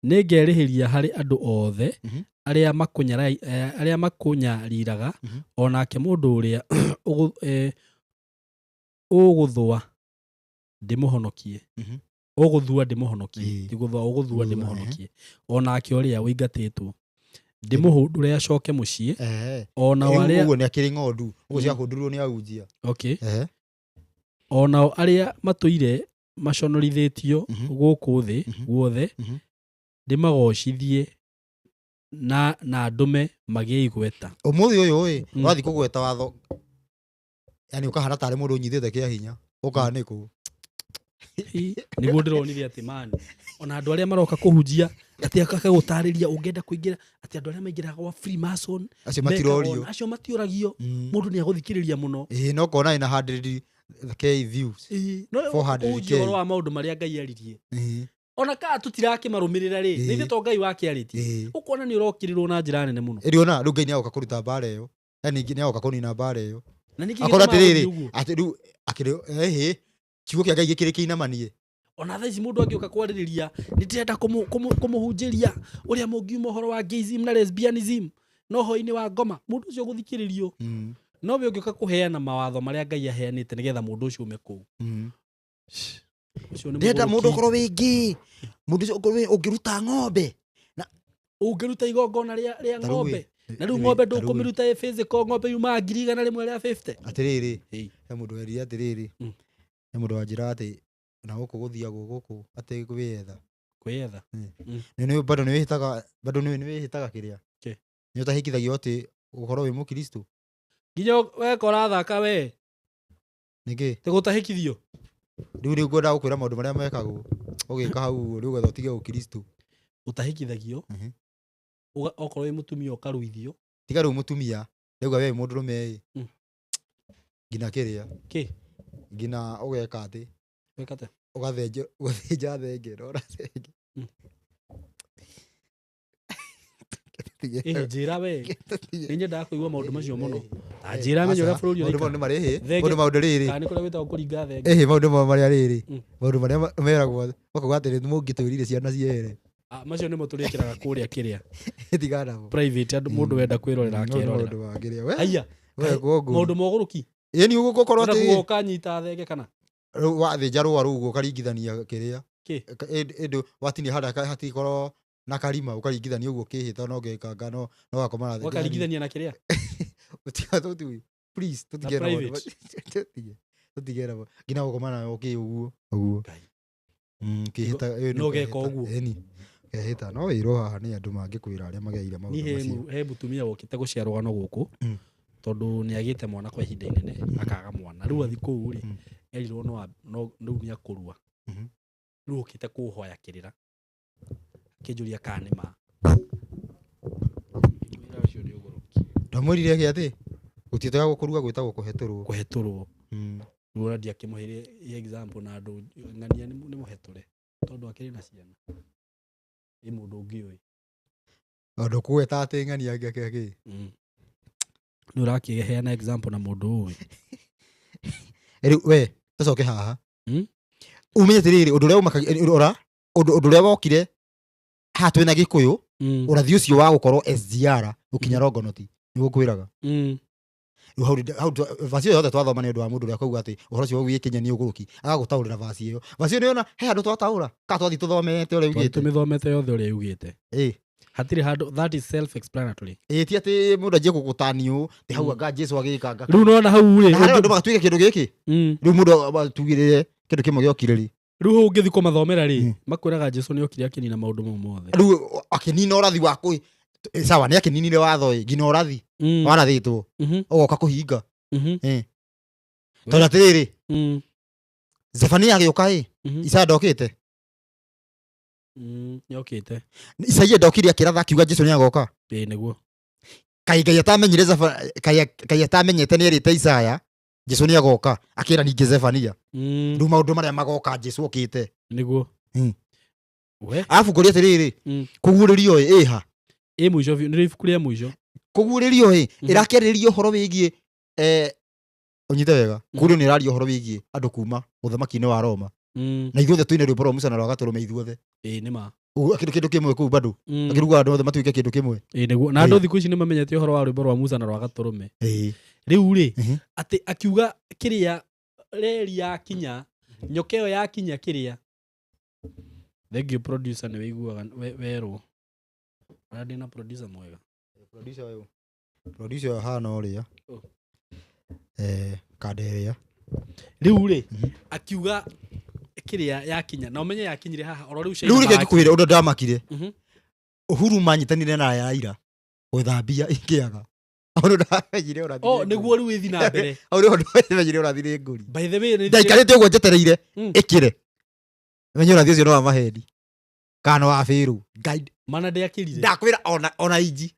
nĩngerĩhĩria harĩ andũ othe arĩa arĩa makũnyariraga, o nake mũndũ ũrĩa ũgũthũa ndĩmũhonokie. Ũgũthua ndĩmũhonokie. Ti gũthũa, ũgũthua Gũthua, ndĩmũhonokie. O nake ũrĩa ũingatĩtwo ndĩmũhũndũre acoke mũciĩ, o nao Rĩu arĩa ũguo nĩ akĩrĩ ng'ondu, ũguo ciahũndũrirwo nĩ ahunjia. O nao arĩa matũire maconorithĩtio gũkũ thĩ guothe, ndĩmagocithie na ndũme magĩe igweta. Ũmũthĩ ũyũ ĩ, ũrathiĩ kũgweta watho, yani ũkahana tarĩ mũndũ ũnyitĩte kĩa hinya, ũkanĩkwo. Nĩguo ndĩronire atĩ mani, ona andũ arĩa maroka kũhunjia atĩ akagũtarĩria ũngĩenda kũingĩra, atĩ andũ arĩa maingĩraga gwa Freemason Acio mekaga matirorio. ona, acio matiũragio. Mũndũ nĩ agũthikĩrĩria mũno. Ĩĩ, no kona ĩna 100K views. Ĩĩ, no 400K. kũhunjia ũhoro wa maũndũ marĩa Ngai aririe. Ona kana tũtirakĩmarũmĩrĩra rĩ, nĩ ithuĩ to Ngai wakĩarĩtie. Ũkona nĩ ũrokĩrĩrwo na njĩra nene mũno. Ĩrĩ ona rĩu Ngai nĩ agoka kũruta mbara ĩyo. Yani nĩ agoka kũnina mbara ĩyo. Na nĩkĩ Akorwo gĩtũmaga atĩrĩrĩ, gũthiĩ ũguo? atĩ rĩu akĩrĩ, ĩhĩ, kiugo kĩa Ngai gĩkĩrĩ kĩinamanie. Ona thaa ici mũndũ angĩũka kwarĩrĩria, nĩ ndĩrenda kũmũhunjĩria ũrĩa mũngiuma ũhoro wa gayism na lesbianism na ũhoro-inĩ wa ngoma, mũndũ ũcio gũthikĩrĩrio. No we ũngĩũka kũheana mawatho marĩa Ngai aheanĩte nĩgetha mũndũ ũcio ume kũu. Ũcio nĩ Ndĩrenda mũndũ mũgũrũki. ũkorwo wĩ ngĩ, mũndũ ũcio ũkorwo ũngĩruta ng'ombe. Ũngĩruta igongona rĩa Ta rĩu ng'ombe. Na rĩu ĩ, ng'ombe ta rĩu ĩ. ndũkũmĩruta ĩ physical, ng'ombe yumaga 150,000. Atĩrĩrĩ, Ĩĩ. he mũndũ werire atĩrĩrĩ, he mũndũ wanjĩra atĩ na gũkũ gũthiagwo gũkũ atĩ kwĩyetha. Kwĩyetha. Nĩ bado nĩ wĩhĩtaga, bado nĩ wĩhĩtaga kĩrĩa. Kĩ? Nĩ ũtahĩkithagio atĩ ũkorwo wĩ mũkristo. Nginya weka ũrathaka we. Nĩkĩ? Tĩ gũtahĩkithio. Rĩu ngwendaga gũkwĩra maũndũ marĩa mekagwo ũgĩka hau rĩu ũgetha ũtige ũkristo. Ũtahĩkithagio. Okorwo wĩ mũtumia ũkaruithio. Tiga rĩu mũtumia, rĩu we wĩ mũndũrũme ĩ. Nginya kĩrĩa. Kĩ? Nginya ũgeka atĩ. Weka atĩa? Ũgathĩnja, ũgathĩnja thenge, rora thenge. Ĩhĩ, njĩra we. Nĩ nyendaga kũigua maũndũ macio mũno. Ta njĩra menye ũrĩa bũrũri Maũndũ mau ũraikara. nĩ marĩ, Thenge. maũndũ maũndũ rĩrĩ. Kana nĩ kũrĩa gwĩtagwo kũringa thenge. Ĩhĩ, maũndũ mau marĩa rĩrĩ. Maũndũ marĩa meragwo makuga atĩrĩ, mũngĩtwĩrire ciana cierĩ. Macio nĩmo tũrĩkĩraga kũrĩa kĩrĩa. Tiga namo. Private andũ mũndũ wenda kwĩrorera Mau nĩ akerorera. maũndũ mangĩrĩa. We, Haiya. we, kwoguo. Maũndũ ma ũgũrũki. Ĩĩ, nĩ ũgũkorwo Ũrenda atĩ kuga ũkanyita thenge kana? Rĩu wathĩnja rũa rũu ũguo ũkaringithania kĩrĩa. Kĩ? Ĩndũ watinia harĩa hatikorwo na karima ũkaringithania ũguo ũkĩhĩta no ũgekanga no ũgakoma na thenge. Ũkaringithania na kĩrĩa? Tiga please, tũtige na maũndũ private. tũtige na nginya gũkoma nayo ũkĩ ũguo. Ũguo. Ngai. Ũkĩhĩta, ĩĩ, nĩ No ũgeka ũkehĩta. ũguo. Ĩni. Ũkehĩta. No wĩrwo haha nĩ andũ mangĩkwĩra arĩa magereire maũndũ Niĩ macio. he mũtumia wokĩte gũciarwo rũgano gũkũ, tondũ nĩ agĩte mwana kwa ihinda inene, akaga mwana. Rĩu athiĩ kũu rĩ, erirwo no rĩu nĩ akũrua. Rĩu okĩte kũhoya kĩrĩra. Akĩnjũria kana nĩ ma. Wĩra ũcio nĩ ũgũrũki. Ndamwĩrire kĩ atĩ gũtiĩtaga gũkũrua gwĩtagwo kũhetũrwo. Kũhetũrwo. Rĩu ona ndiakĩmũheire example na andũ ng'ania nĩ mũhetũre tondũ akĩrĩ na ciana. Ĩ mũndũ ũngĩ ũĩ. Tondũ kũgweta atĩ ng'ania angĩ akĩ. Nĩ ũrakĩheana example na mũndũ ũĩ. Rĩu we tũcoke haha. Umenye atĩrĩrĩ, ũndũ ũrĩa ũmakagia, ora, ũndũ ũrĩa wokire haha twĩna Gĩkũyũ, ũrathi ũcio wa gũkorwo SGR gũkinya Longonot nĩguo ngwĩraga. Rĩu hau hau verse ĩyo yothe twathoma nĩ ũndũ wa mũndũ ũrĩa akauga atĩ ũhoro ũcio wĩgiĩ Kenya nĩ ũgũrũki, agagũtaũrĩra verse ĩyo. Verse ĩyo nĩyona he handũ twataũra, kana twathiĩ tũthomete ũrĩa Twathiĩ ugĩte. tũmĩthomete yothe ũrĩa yugĩte. Ĩĩ. Hatirĩ handũ, that is self explanatory. Ĩĩ, ti atĩ mũndũ anjie gũgũtani ũũ, ti hau anga Jesũ agĩka anga. Rĩu nona hau rĩ, Na harĩa andũ magatuĩka kĩndũ gĩkĩ. Rĩu mũndũ atugĩrĩre kĩndũ kĩmwe gĩokire rĩ. Rĩu hau ũngĩthiĩ kũmathomera rĩ, makwĩraga Jesũ nĩ okire akĩnina maũndũ mau mothe. Rĩu akĩnina ũrathi wa kũ, sawa, nĩ akĩninire watho ĩ, nginya ũrathi warathĩtwo, ũgoka kũhinga. Tondũ atĩrĩrĩ, Zefania agĩũka ĩ, Isaya ndokĩte. Nĩokĩte. Isaia ndokire akĩratha akiuga Jesũ nĩagoka. Ĩĩ, nĩguo. Kaĩ Ngai atamenyire kaĩ atamenyete nĩerĩte Isaya Jesũ nĩagoka, akĩra ningĩ Zefania. Rĩu maũndũ marĩa magoka Jesũ okĩte. Nĩguo. We? Arabu ngũria atĩrĩrĩ, kũguũrĩrio ĩ, ĩha? Ĩ mũico biũ, nĩ ibuku rĩa mũico. Kũguũrĩrio ĩ, ĩrakĩarĩrĩria ũhoro wĩgiĩ, ũnyite wega, kũguũrĩrio nĩ ĩraria ũhoro wĩgiĩ andũ kuma ũthamaki-inĩ wa Roma. Na ithuothe twĩna rwĩmbo rwa Musa na rwa Gatũrũme ithuothe. Ĩĩ, nĩ ma. Ũguo, kĩndũ kĩmwe kũu bado. Akĩruga andũ othe matuĩke kĩndũ kĩmwe. Ĩĩ, nĩguo. Na andũ thikũ ici nĩ mamenyete ũhoro wa rwĩmbo rwa Musa na rwa Gatũrũme. Rĩu rĩ, atĩ akiuga kĩrĩa reri yakinya, nyoka ĩyo yakinya kĩrĩa. Thank you producer, nĩ wĩiguaga werwo. Ũrĩa ndĩna producer mwega. Producer ũyũ. Producer ũyũ hana ũrĩa. Oh. Kanda ĩrĩa. Rĩu rĩ, akiuga kĩrĩa yakinya, na ũmenye yakinyire haha, oro rĩu China Rĩu reke marakinya. ngĩkwĩre ũndũ ndamakire. Uhuru manyitanire na Raila gwetha mbia ingĩaga. Hau nĩ ndamenyire ũrathi Oh, nĩ nĩguo ngũri. rĩu ĩthiĩ na mbere. Hau nĩho ndamenyire ũrathi nĩ ngũri. By the way, nĩ Ndaikarĩte ũguo njetereire ĩkĩre. Menye ũrathi ũcio nĩ wa maheni. Kana nĩ wa bĩrũ. Ngai Mana ndĩakĩrire. Ndakwĩra ona inji.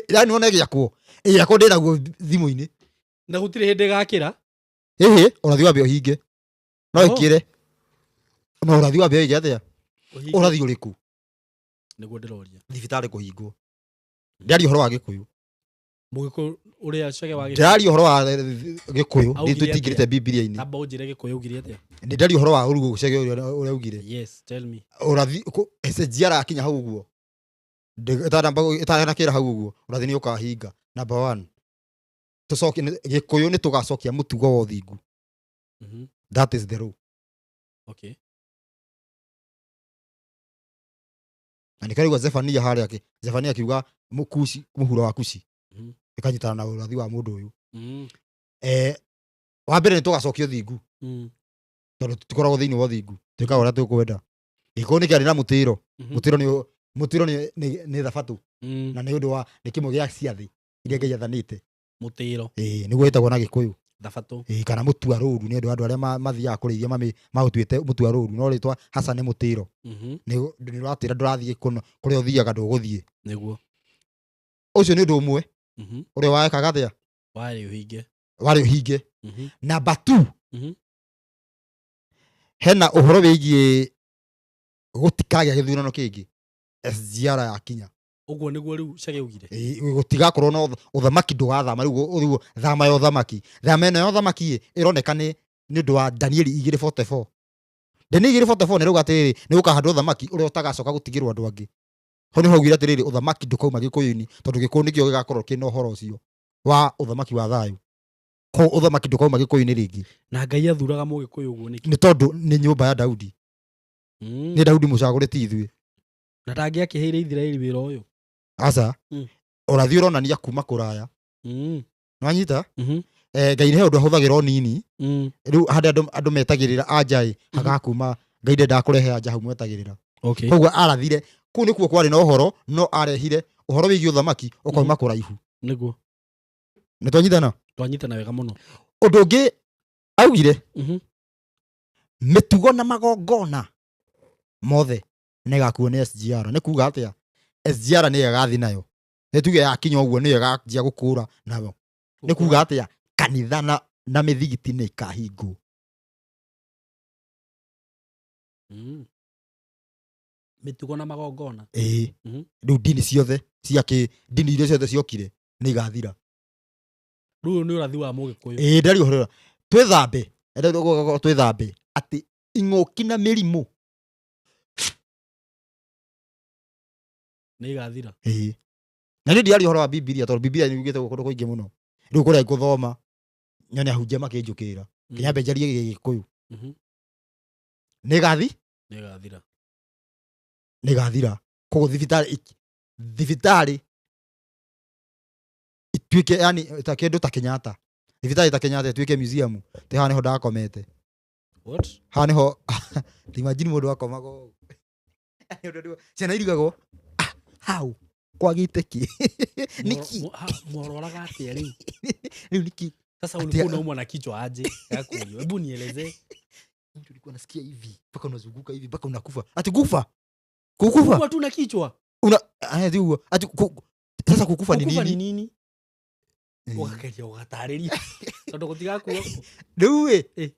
Yani wona ĩgĩakwo. Ĩgĩakwo ndĩnaguo thimũ-inĩ. Na gũtirĩ hĩndĩ ĩgakĩra. Ĩhĩ, ũrathi wambe ũhinge. No Oh. ĩkĩre. No ũrathi wambe ũige atĩa? Ũhinge. Ũrathi ũrĩkũ? Nĩguo ndĩroria. Thibitarĩ kũhingwo. Ndĩraria ũhoro wa Gĩkũyũ. Mũgĩkũyũ ũrĩa Chege wa Gĩkũyũ. Ndĩraria ũhoro wa Gĩkũyũ, Augire ndĩtingĩrĩte atĩa? Bibilia-inĩ. Amba ũnjĩre Gĩkũyũ augire atĩa? Ndĩraria ũhoro wa Ũrugu Chege ũrĩa augire. Yes, tell me. Ũrathi, SGR akinya hau ũguo. Ĩtanakĩra hau ũguo, ũrathi nĩ ũkahinga. Number 1. Tũcokie, Gĩkũyũ nĩ tũgacokia mũtugo wa ũthingu. That is the law. Okay. Na nĩkĩo Zefania harĩa Zefania akiuga mũkushi, mũhuro wa Kushi. Ĩkanyitana na ũrathi wa mũndũ ũyũ. Wa mbere nĩ tũgacokia ũthingu. Tondũ tũtikoragwo thĩinĩ wa ũthingu, twĩkaga ũrĩa tũkwenda. Gĩkũyũ nĩ kĩarĩ na mũtĩro. Mũtĩro nĩ thabatũ. Na nĩ ũndũ wa nĩ kĩmwe gĩa ciathĩ iria Ngai athanĩte. Mũtĩro. Ĩĩ, nĩguo ĩtagwo na Gĩkũyũ. Thabatũ. Ĩĩ, kana mũtua rũru nĩ ũndũ wa andũ arĩa mathiaga kũrĩithia maũtuĩte mũtua rũru, no rĩtwa haca nĩ mũtĩro. Nĩ ũratĩra ndũrathiĩ kũrĩa ũthiaga ndũgũthiĩ. Nĩguo. Ũcio nĩ ũndũ ũmwe. Ũrĩa wekaga atĩa? Warĩ ũhinge. Warĩ ũhinge. Number 2. Hena ũhoro wĩgiĩ gũtikagĩa gĩthurano kĩngĩ. SGR yakinya. Ũguo nĩguo rĩu Chege augire. Ĩĩ, gũtigakorwo na ũthamaki ndũgathama rĩu, rĩu thama ya ũthamaki. Thama ĩno ya ũthamaki ĩ, ĩroneka nĩ ũndũ wa Danieli 2:44. Danieli 2:44 nĩ rauga atĩrĩrĩ, nĩ gũkahandwo ũthamaki ũrĩa ũtagacoka gũtigĩrwo andũ angĩ. Hau nĩho augire atĩrĩrĩ, ũthamaki ndũkauma Gĩkũyũ-inĩ, tondũ Gĩkũyũ nĩkĩo gĩgakorwo kĩna ũhoro ũcio wa ũthamaki wa thayũ. Koguo ũthamaki ndũkauma Gĩkũyũ-inĩ rĩngĩ. Na Ngai athuraga Mũgĩkũyũ ũguo nĩkĩ? Nĩ tondũ nĩ nyũmba ya Daudi. Nĩ Daudi mũcagũre ti ithuĩ. Na ndangĩakĩheire Isiraeli wĩra ũyũ. Aca. Ũrathi ũronania kuma kũraya. Nĩwanyita? Ngai nĩ ũndũ ahũthagĩra o nini. Rĩu harĩa andũ metagĩrĩra anja ĩ, hagakuma Ngai ndendaga kũrehe anja hau mwetagĩrĩra. Koguo arathire kũu nĩkuo kwarĩ na ũhoro, no arehire ũhoro wĩgiĩ ũthamaki ũkauma kũraihu. Nĩguo. Nĩ twanyitana? Twanyitana wega mũno. Ũndũ ũngĩ augire, mĩtugo na magongona mothe nĩgakuo nĩ SGR. Nĩ kuga atĩa? SGR nĩyo ĩgathiĩ nayo. Nĩ tuge yakinya ũguo nĩyo ĩganjia gũkũra nayo. Nĩ kuga atĩa? Kanitha na mĩthigiti nĩ ikahingwo. Mĩtugo na magongona. Ĩĩ. Rĩu ndini ciothe cia kĩ, ndini iria ciothe ciokire nĩ igathira. Rĩu nĩ ũrathi wa Mũgĩkũyũ. Ĩĩ, ndari ũhoro ũrĩa. Twĩthambe. Enda twĩthambe atĩ ing'ũki na mĩrimũ nĩ igathira. Ĩĩ. Na niĩ ndiaria ũhoro wa Bibilia tondũ Bibilia nĩ yugĩte kũndũ kũingĩ mũno. Rĩu kũrĩa ngũthoma nyone ahunjia makĩnjũkĩrĩra. Nginya nyambe njarie Gĩkũyũ. Nĩ ĩgathi? Nĩ ĩgathira. Nĩ ĩgathira. Koguo thibitarĩ ituĩke, yani, ta kĩndũ ta Kenyatta. Thibitarĩ ta Kenyatta ituĩke museum. Ti haha nĩho ndakomete. What? Haha nĩho, imagine mũndũ akomaga ũguo. Ciana irigagwo, how? Kwagĩte kĩ? Nĩkĩ? Mwororaga atĩa rĩu? Rĩu nĩkĩ? Sasa Atia- ulikuwa unaumwa na kichwa aje? Gakurio. Hebu nieleze. Mtu alikuwa anasikia hivi mpaka unazunguka hivi mpaka unakufa. Ati kufa? Kukufa? Kufa tu na kichwa. Una, ati huo. Ati sasa kukufa ni Kukufa ni nini? nini? Ũgakeria ũgatarĩria. Tondũ gũtigakua. Rĩu ĩ,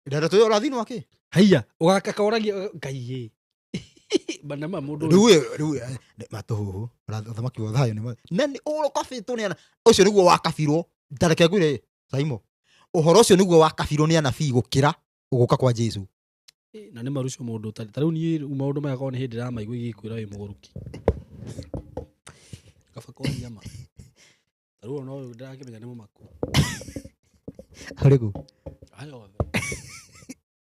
ndenda tũyũ ũrathi nĩ wake? Haiya, ũgakakoragia Ngai ĩ. Bana ma mũndũ Rĩu ĩ, rĩu ĩ, nĩ matũhũhũ. Ũrathi, ũthamaki wa thayũ nĩ ma-, na nĩ ũrokabĩtwo nĩ ana-, ũcio nĩguo wakabirwo. Ta reke ngwĩre, Saimo, ũhoro ũcio nĩguo wakabirwo nĩ anabii gũkĩra gũka kwa Jesũ. Na nĩ marucio mũndũ ũtarĩ. Ta rĩu niĩ rĩu maũndũ maya korwo nĩ hĩndĩ ndĩramaigua igĩkwĩra wĩ mũgũrũki. Kaba kwaria ma. Ta rĩu ona ũyũ ndĩrakĩmenya nĩ mũmaku. Arĩ kũ? Aya othe.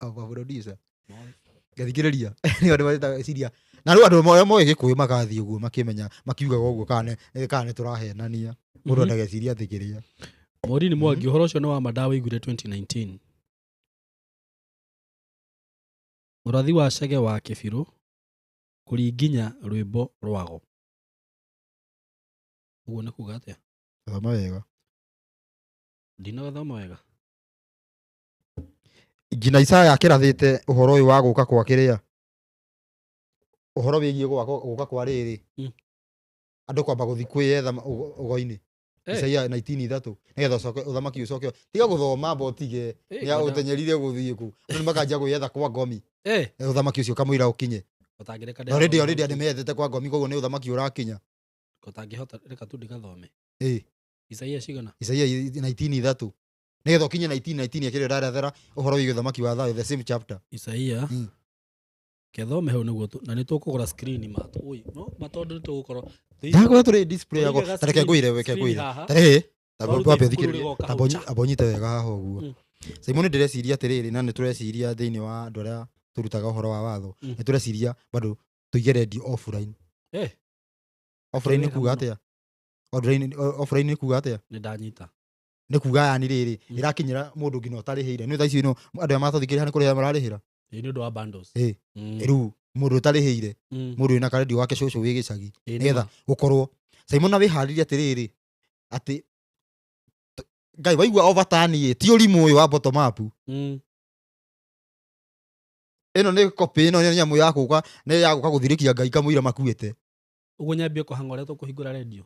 Aba producer. Mothe. Ngathikĩrĩria. Nĩ andũ mareta ciria. Na rĩu andũ arĩa moĩ Gĩkũyũ magathiĩ ũguo makĩmenya, makiugaga ũguo kana nĩ tũrahenania. Mũndũ ndageciria atĩ kĩrĩa. Maureen Mwangi, ũhoro ũcio nĩ wa ma ndaũiguire 2019. Ũrathi wa Chege wa Kĩbirũ kũringinya rwĩmbo rwago. Ũguo nĩ kuga atĩa? Thoma wega. Ndinagathoma wega. Nginya Isaya akĩrathĩte ũhoro ũyũ wa gũka kwa kĩrĩa. Ũhoro wĩgiĩ gũka kwa rĩrĩ. Andũ kwamba gũthiĩ kwĩyetha ũgo-inĩ. Isaia 19:3. Nĩgetha ũcoke, ũthamaki ũcoke. Tiga gũthoma amba ũtige. Nĩ ũtenyerire gũthiĩ kũ. Andũ nĩ makanjia gwĩyetha kwa ngomi. Ũthamaki ũcio kamũira ũkinye. Ũtangĩreka Na ndĩrathoma already ũtukũ. andũ meyethete kwa ngomi, koguo nĩ ũthamaki ũrakinya. Ũtangĩhota, reka tu ndĩgathome. Isaia cigana? Isaia 19:3. Nĩgetha ũkinye 19:19 akĩrĩa ũrarethera ũhoro wĩgiĩ ũthamaki wa thayũ, the same chapter. Isaia. Kethome hau nĩguo na nĩ tũkũgũra screen ma. Oi, no, ma tondũ nĩ tũgũkorwo Ndagũra tũrĩ display yako. Tũigaga Ta reke ngwĩre, reke screen ngwĩre. haha. Ta reke, ta Twarute wambe ibuku rĩu ũthikĩrĩrie. rĩgoka Ta hau. amba ũnyite wega haha ũguo. Simon, ndĩreciria atĩrĩrĩ, na nĩ tũreciria thĩinĩ wa andũ arĩa Tũrutaga ũhoro wa watho. Nĩ tũreciria bado tũige radio offline. Offline nĩ Wega kuga mũno. Atĩa offline? Nĩ kuga atĩa? Nĩ ndanyita. Nĩ kuga yani rĩrĩ, ĩrakinyĩra mũndũ nginya ũtarĩhĩire. Nĩ thaa ici ĩno andũ aya matũthikĩrĩria nĩ kũrĩha mararĩhĩra. Ĩ, nĩ ũndũ wa bundles. Rĩu mũndũ ũtarĩhĩire, mũndũ wĩna karendio gake cũcũ wĩ gĩcagi, Ĩ, nĩ nĩgetha ma. gũkorwo Simon na wĩharĩrie atĩrĩrĩ atĩ Ngai waigua overturn ĩ ti ũrimũ ũyũ wa bottom up. Ĩno nĩ copy, ĩno nĩ nyamũ ya gũka, nĩ ya gũka gũthirĩkia Ngai kamũira makuĩte. Ũguo nyambie kũhang'a ũrĩa tũkũhingũra radio.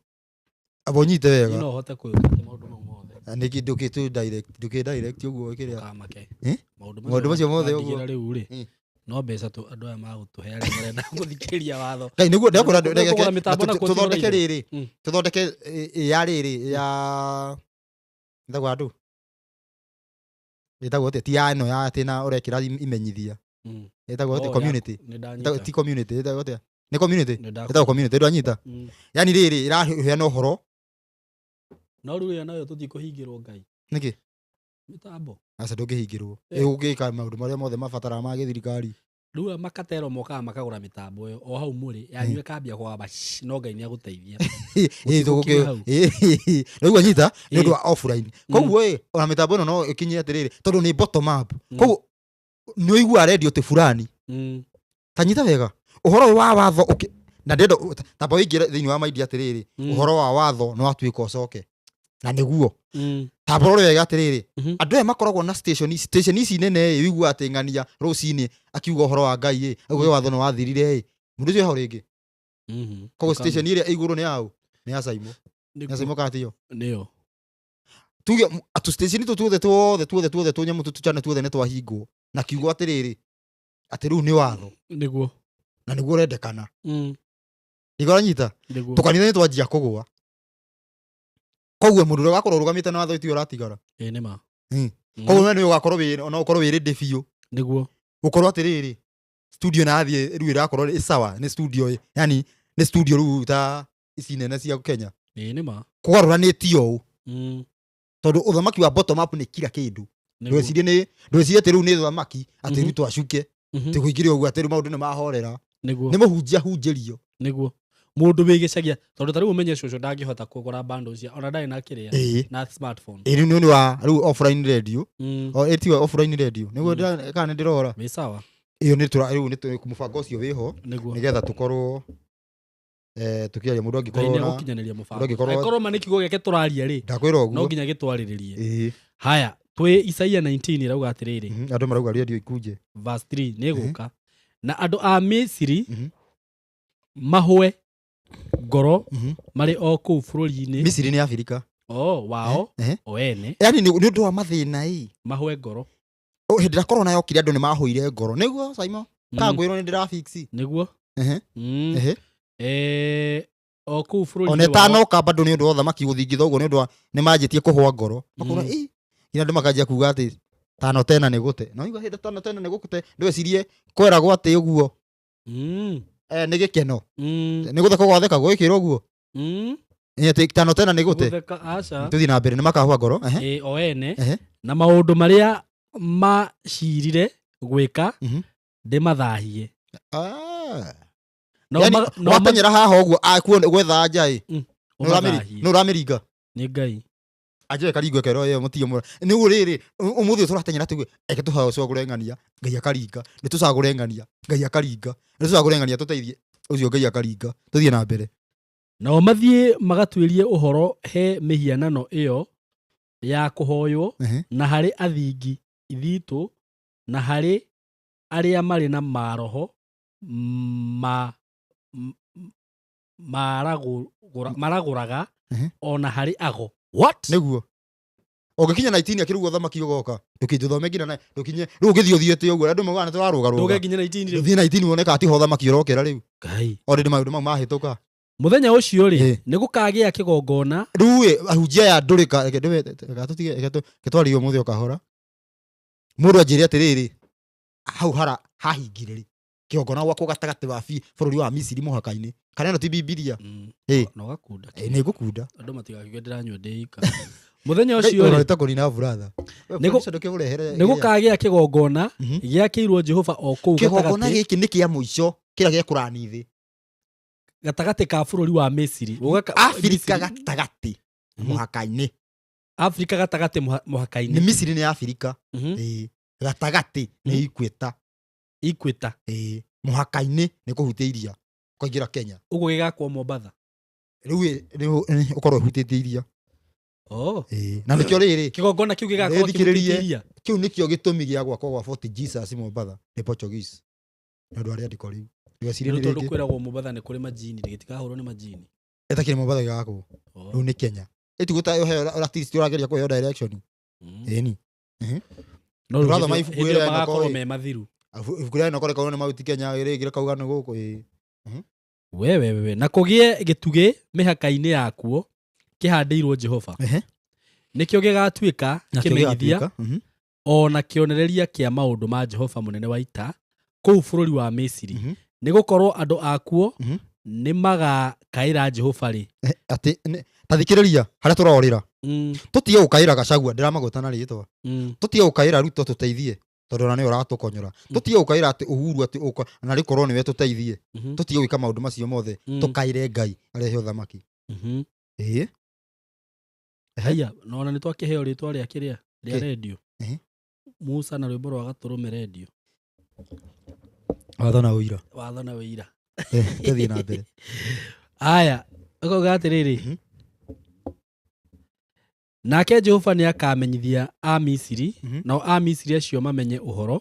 Amba ũnyite Niĩ wega. No hote kũĩka atĩ maũndũ mau mothe. Nĩkĩ ndũkĩ direct, ndũkĩ direct ũguo kĩrĩa. Ndũkamake. Eh? Maũndũ Maũndũ macio mothe ũguo. wandigĩra rĩu rĩ, no mbeca tu andũ aya magũtũhe arĩa marenda gũthikĩrĩria watho. Ngai nĩguo ndakũra. Nĩguo kũgũra mĩtambo nakuo ti Tũthondeke raithi. rĩrĩ, tũthondeke ya rĩrĩ ya ĩtagwo andũ, ĩtagwo atĩa? Ti ya ĩno ya atĩ na ũrekĩra imenyithia. Ĩtagwo atĩa? Oh, Community. nĩ Ĩtagwo- ndanyita. Ti community, ĩtagwo atĩa? Nĩ community. Nĩ ndakũ- Ĩtagwo community, ndwanyita? Yani rĩrĩ ĩraheana ũhoro. No rĩu ĩyo nayo tũtikũhingĩrwo Ngai. Nĩkĩ? Mĩtambo. Aca, ndũngĩhingĩrwo. Ĩgũgĩka maũndũ marĩa mothe mabataraga ma gĩthirikari. Rĩu aya makatero mokaga makagũra mĩtambo ĩyo o hau mũrĩ yanyu ĩkambia kũgamba shh, no Ngai nĩ agũteithia. Gũtigũkinya hau. Rĩu anyita nĩ ũndũ wa offline. Koguo ĩ ona mĩtambo ĩno no ĩkinye atĩrĩrĩ tondũ nĩ bottom up. Koguo nĩ ũiguaga redio tĩ fulani. Ta nyita wega ũhoro ũyũ wa watho na ndĩrenda tamba ũingĩre thĩinĩ wa maindi atĩrĩrĩ, ũhoro wa watho nĩ watuĩka ũcoke na nĩguo tamba ũrore wega atĩrĩrĩ, andũ aya makoragwo na station ici nene ĩ ũiguaga atĩ ng'ania rũcinĩ akiuga ũhoro wa Ngai ĩ auga watho nĩ wathirire ĩ mũndũ ũcio eho rĩngĩ. Koguo station ĩrĩa ĩ igũrũ nĩ yaũ? Nĩ ya Saimo. Nĩ ya Saimo kana tiyo? Nĩyo. Tuge atũ station tũ tuothe tuothe tuothe tuothe tũnyamũ tũchana tuothe nĩ twahingwo na kiugo atĩrĩrĩ atĩ rĩu nĩ watho. Nĩguo. Na nĩguo ũrendekana. Ndigoranyita. Nĩguo. Tũkanitha nĩ twanjia kũgũa, koguo mũndũ ũrĩa ũgakorwo ũrũgamĩte na watho tiwe ũratigara. Ĩ, nĩ ma. Koguo we nĩwe ũgakorwo wĩ ona ũkorwo wĩ ready biũ. Nĩguo. Gũkorwo atĩrĩrĩ studio nathiĩ rĩu ĩrakorwo ĩ sawa, nĩ studio ĩ yani nĩ studio rĩu ta ici nene cia Kenya. Ĩ, nĩ ma. Kũgarũranĩtio ũũ tondũ ũthamaki wa bottom up nĩ kila kĩndũ. Nĩguo. Ndwecirie nĩ ndwecirie atĩ rĩu nĩ ũthamaki atĩ rĩu twacuke atĩ kũingĩre ũguo atĩ rĩu maũndũ nĩ mahorera. Nĩguo. Nĩ mũhunjia hunjĩrio. Nĩguo mũndũ wĩ gĩcagia tondũ ta rĩu ũmenye cũcũ ndangĩhota kũgũra bundles cia ona ndarĩ na kĩrĩa na smartphone. Ĩĩ, rĩu nĩ ũndũ wa rĩu offline radio. O ĩtiwe offline radio nĩguo kana nĩ ndĩrora. Wĩ sawa. Ĩyo nĩ tũra rĩu nĩ mũbango ũcio wĩho nĩgetha tũkorwo tũkĩaria mũndũ Ngai angĩkorwo nĩ na agũkinyanĩria mũbango. angĩkorwo- Angĩkorwo ma nĩ kiugo gĩake tũraria rĩ, ndakwĩra no ũguo. nginya gĩtwarĩrĩrie. Haya, twĩ Isaia 19 ĩrauga atĩrĩrĩ, Andũ marauga radio ikunje. Verse 3 nĩ gũka na andũ a Misiri mahũe ngoro marĩ o kũu bũrũri-inĩ Misiri nĩ Afrika. O wao o ene. Yani nĩ ũndũ wa mathĩna ĩ. Mahũe ngoro. Oh, hĩndĩ ĩrĩa corona yokire andũ nĩ mahũire ngoro nĩguo Simon kangwĩrwo nĩ ndĩrafix. Nĩguo. O kũu bũrũri-inĩ Ona wao. ĩtanoka bado nĩ ũndũ wa ũthamaki gũthingitha ũguo nĩ ũndũ wa nĩ manjĩtie kũhũa ngoro makona ĩ nginya andũ makanjia kuga atĩ tano tena nĩ gũte no igua hĩndĩ tano tena nĩ gũte ndwecirie kweragwo atĩ ũguo. Nĩ gĩkeno. Nĩ gũtheka gwatheka gwĩkĩrwo ũguo. Ĩ, atĩ tano tena nĩ gũte. Gũtheka aca. Tũthiĩ na mbere nĩ makahũa ngoro. Ĩ, o ene na maũndũ marĩa macirire gwĩka ndĩmathahie. Ah. No Yani, no wateng'era haha ũguo akuo gwetha nja ĩ ũmathahie. nĩ ũramĩringa. Nĩ Ngai. Anje karingwe kero ĩyo mũtige mũra nĩguo rĩrĩ ũmũthĩ ũyũ tũrateng'era tuge eke tũcagũre ng'ania Ngai akaringa nĩ tũcagũre ng'ania Ngai akaringa nĩ tũcagũre ng'ania tũteithie ũcio Ngai akaringa tũthiĩ na mbere. Nao mathiĩ magatuĩrie ũhoro he mĩhianano ĩyo ya kũhoywo na harĩ athingi ithitũ na harĩ arĩa marĩ na maroho ma maragũraga ona harĩ ago. What? Nĩguo ũngĩkinya 19 akĩrugwo thamaki ũgoka ndũkĩthome nginya ndũkinye rĩu ũngĩthiĩ ũthiĩte ũguo andũ maugaga nĩ tũrarũgarũga. Ndũge nginya 19 rĩu. Ũthiĩ 19 wone kana tiho thamaki ũrokera rĩu. Ngai. Already maũndũ mau mahĩtũka. Mũthenya ũcio rĩ, nĩ gũkagĩa kĩgongona. Rĩu ĩ ahunjia aya ndũrĩka reke reke tũtige reke twarie ũmũthĩ o kahora mũndũ anjĩre atĩrĩrĩ hau hara hahingire rĩ kĩgongona gwakwo gatagatĩ wa bũrũri wa Misiri mũhaka-inĩ kana ĩno ti Bibilia? Na ũgakunda. Ĩ, nĩ ngũkunda. Andũ matigakiuge ndĩranyua ndĩ ika. Mũthenya ũcio rĩ, Ũrorete kũnina buratha. Nĩ gũkagĩa kĩgongona gĩakĩirwo Jehova o kũu Kĩgongona gatagatĩ gĩkĩ nĩ kĩa mũico kĩrĩa gĩekũrani thĩ. Gatagatĩ ka bũrũri wa Misiri. Afrika Misiri. Gatagatĩ mũhaka-inĩ. Afrika gatagatĩ Nĩ mũhaka-inĩ. Misiri nĩ Afrika. Ĩĩ. Gatagatĩ nĩ Equator. Equator. Ĩĩ. Mũhaka-inĩ nĩ kũhutia iria. Ũkaingĩra Kenya. Ũguo gĩgakwo Mombatha. Rĩu nĩ ũkorwo ũhutĩtie iria. Oh. Ĩĩ. Na nĩkĩo rĩrĩ Kĩgongona kĩu gĩgakorwo Nĩthikĩrĩrie. kĩhutĩtie iria. Kĩu nĩkĩo gĩtũmi gĩa gwakwo gwa Fort Jesus Mombatha nĩ Portuguese. Nĩ ũndũ wa rĩandĩko rĩu. Ndũgecirie Rĩu nĩ tondũ rĩngĩ. kwĩragwo Mombatha nĩ kũrĩ majini, gĩtikahũrwo nĩ majini. Ĩtakĩrĩ Mombatha gĩgakwo. Oh. Rĩu nĩ Kenya. Ĩtigũ ta ũheo at ũrageria kũheo direction. Ĩni. No rĩu Ũrathoma hĩndĩ ibuku hĩndĩ ĩyo rĩa Enoch magakorwo ĩ. me mathiru. Ibuku rĩa Enoch rĩkauma nĩ mahuti Kenya rĩngĩ rĩkauga nĩ gũkũ ĩĩ. We we we na kũgĩe gĩtugĩ mĩhaka-inĩ yakuo kĩhandĩirwo Jehova. Nĩkĩo gĩgatuĩka Nakĩo kĩmenyithia gĩgatuĩka, o na kĩonereria kĩa maũndũ ma Jehova mũnene wa ita kũu bũrũri wa Misiri. Nĩ gũkorwo andũ akuo nĩ magakaĩra Jehova rĩ. Atĩ ta thikĩrĩria harĩa tũrorĩra. Tũtige gũkaĩra Gachagua ndĩramagweta na rĩtwa. Tũtige gũkaĩra Ruto tũteithie tondũ ona nĩwe ũratũkonyora. Tũtige gũkaĩra atĩ Uhuru atĩ ũka na rĩkorwo nĩwe tũteithie. Tũtige gwĩka maũndũ macio mothe. Tũkaĩre Ngai arehe ũthamaki. Ĩĩ. Haiya, nona nĩ twakĩheo rĩtwa rĩa kĩrĩa rĩa Kĩ? redio. Musa na rwĩmbo rwa gatũrũme redio. Watho na ũira. Watho na ũira. Tũthiĩ na mbere. Aya, ũkauga atĩrĩrĩ. Nake Jehova nĩ akamenyithia Amisiri, nao Amisiri acio mamenye ũhoro,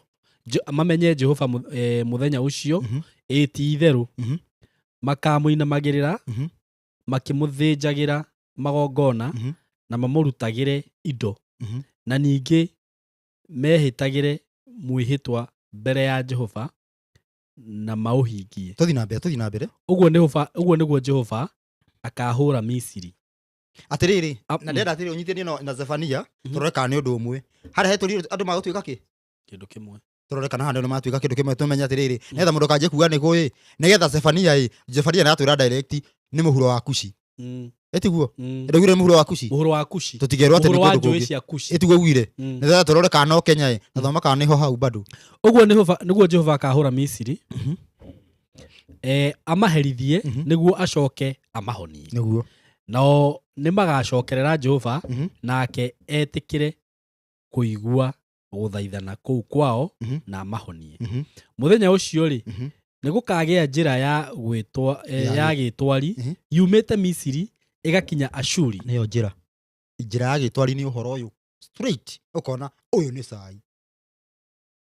mamenye Jehova mũthenya ũcio, ĩ ti itherũ, makamũinamagĩrĩra, makĩmũthĩnjagĩra magongona, na mamũrutagĩre indo, na ningĩ mehĩtagĩre mwĩhĩtwa mbere ya Jehova na maũhingie. Tũthiĩ na mbere, tũthiĩ na mbere. Ũguo ũguo nĩguo Jehova akahũra Misiri. Atĩrĩrĩ, na ndĩrenda atĩrĩrĩ ũnyitithanie na Zefania, tũrore kana nĩ ũndũ ũmwe. Harĩa hetũrire andũ magũtuĩka kĩ? Kĩndũ kĩmwe. Tũrore kana handũ nĩ matuĩka kĩndũ kĩmwe tũmenye atĩrĩrĩ, nĩgetha mũndũ kanjie kuga nĩ kũĩ, nĩgetha Zefania ĩ, Zefania nĩatwĩra direct nĩ mũhuro wa Kushi. Ĩtiguo? Ndaugire nĩ mũhuro wa Kushi. Mũhuro wa Kushi. Tũtigerwo atĩ nĩ Mũhuro wa kũndũ njũĩ kũngĩ. cia Kushi. Ĩtiguo ugire. Nĩgetha tũrore kana no Kenya ĩ, na thoma kana nĩho hau bado. Ũguo nĩguo Jehova akahũra Misiri. Amaherithie nĩguo acoke amahonie. Nĩguo. Nao nĩmagacokerera Jehova nake etĩkĩre kũigua gũthaithana kũu kwao na amahonie. Mũthenya ũcio rĩ, nĩgũkagĩa njĩra ya gwĩtwa ya gĩtwari yumĩte Misiri ĩgakinya Ashuri. Nĩyo njĩra. Njĩra ya gĩtwari nĩ ũhoro ũyũ. Straight ũkona ũyũ nĩ cai.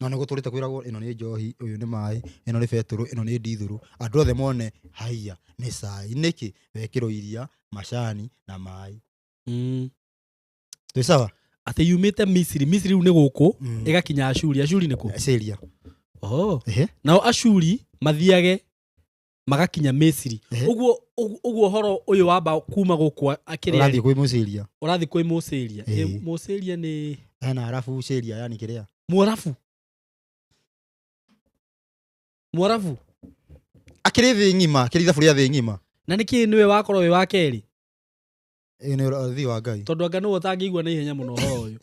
Na nĩ gũtũrĩte kwĩragwo ĩno nĩ njohi, ũyũ nĩ maĩ, ĩno nĩ betũrũ, ĩno nĩ ndithũrũ. Andũ othe mone haiya nĩ cai. Nĩkĩ? Wekĩrwo iria, macani na maĩ. Twĩ sawa? Atĩ yumĩte Misiri, Misiri rĩu nĩ gũkũ, ĩgakinya Ashuri. Ashuri nĩ kũ? Syria. Oho. Nao Ashuri mathiage magakinya Misiri. Ũguo ũguo ũhoro ũyũ wamba kuma gũkũ akĩrĩa Ũrathiĩ kwĩ Mũsyria. Ũrathiĩ kwĩ Mũsyria. Mũsyria nĩ Hena Arabu Syria yani kĩrĩa. Mwarabu. Mwarabu. Akĩrĩ thĩ ng'ima, akĩrĩ ithabu rĩa thĩ ng'ima. Na nĩkĩ nĩwe wakorwo wĩ wa kerĩ? Ĩĩ nĩ ũrathi wa Ngai. Tondũ anga nĩwe ũtangĩigua na ihenya mũno ũhoro ũyũ.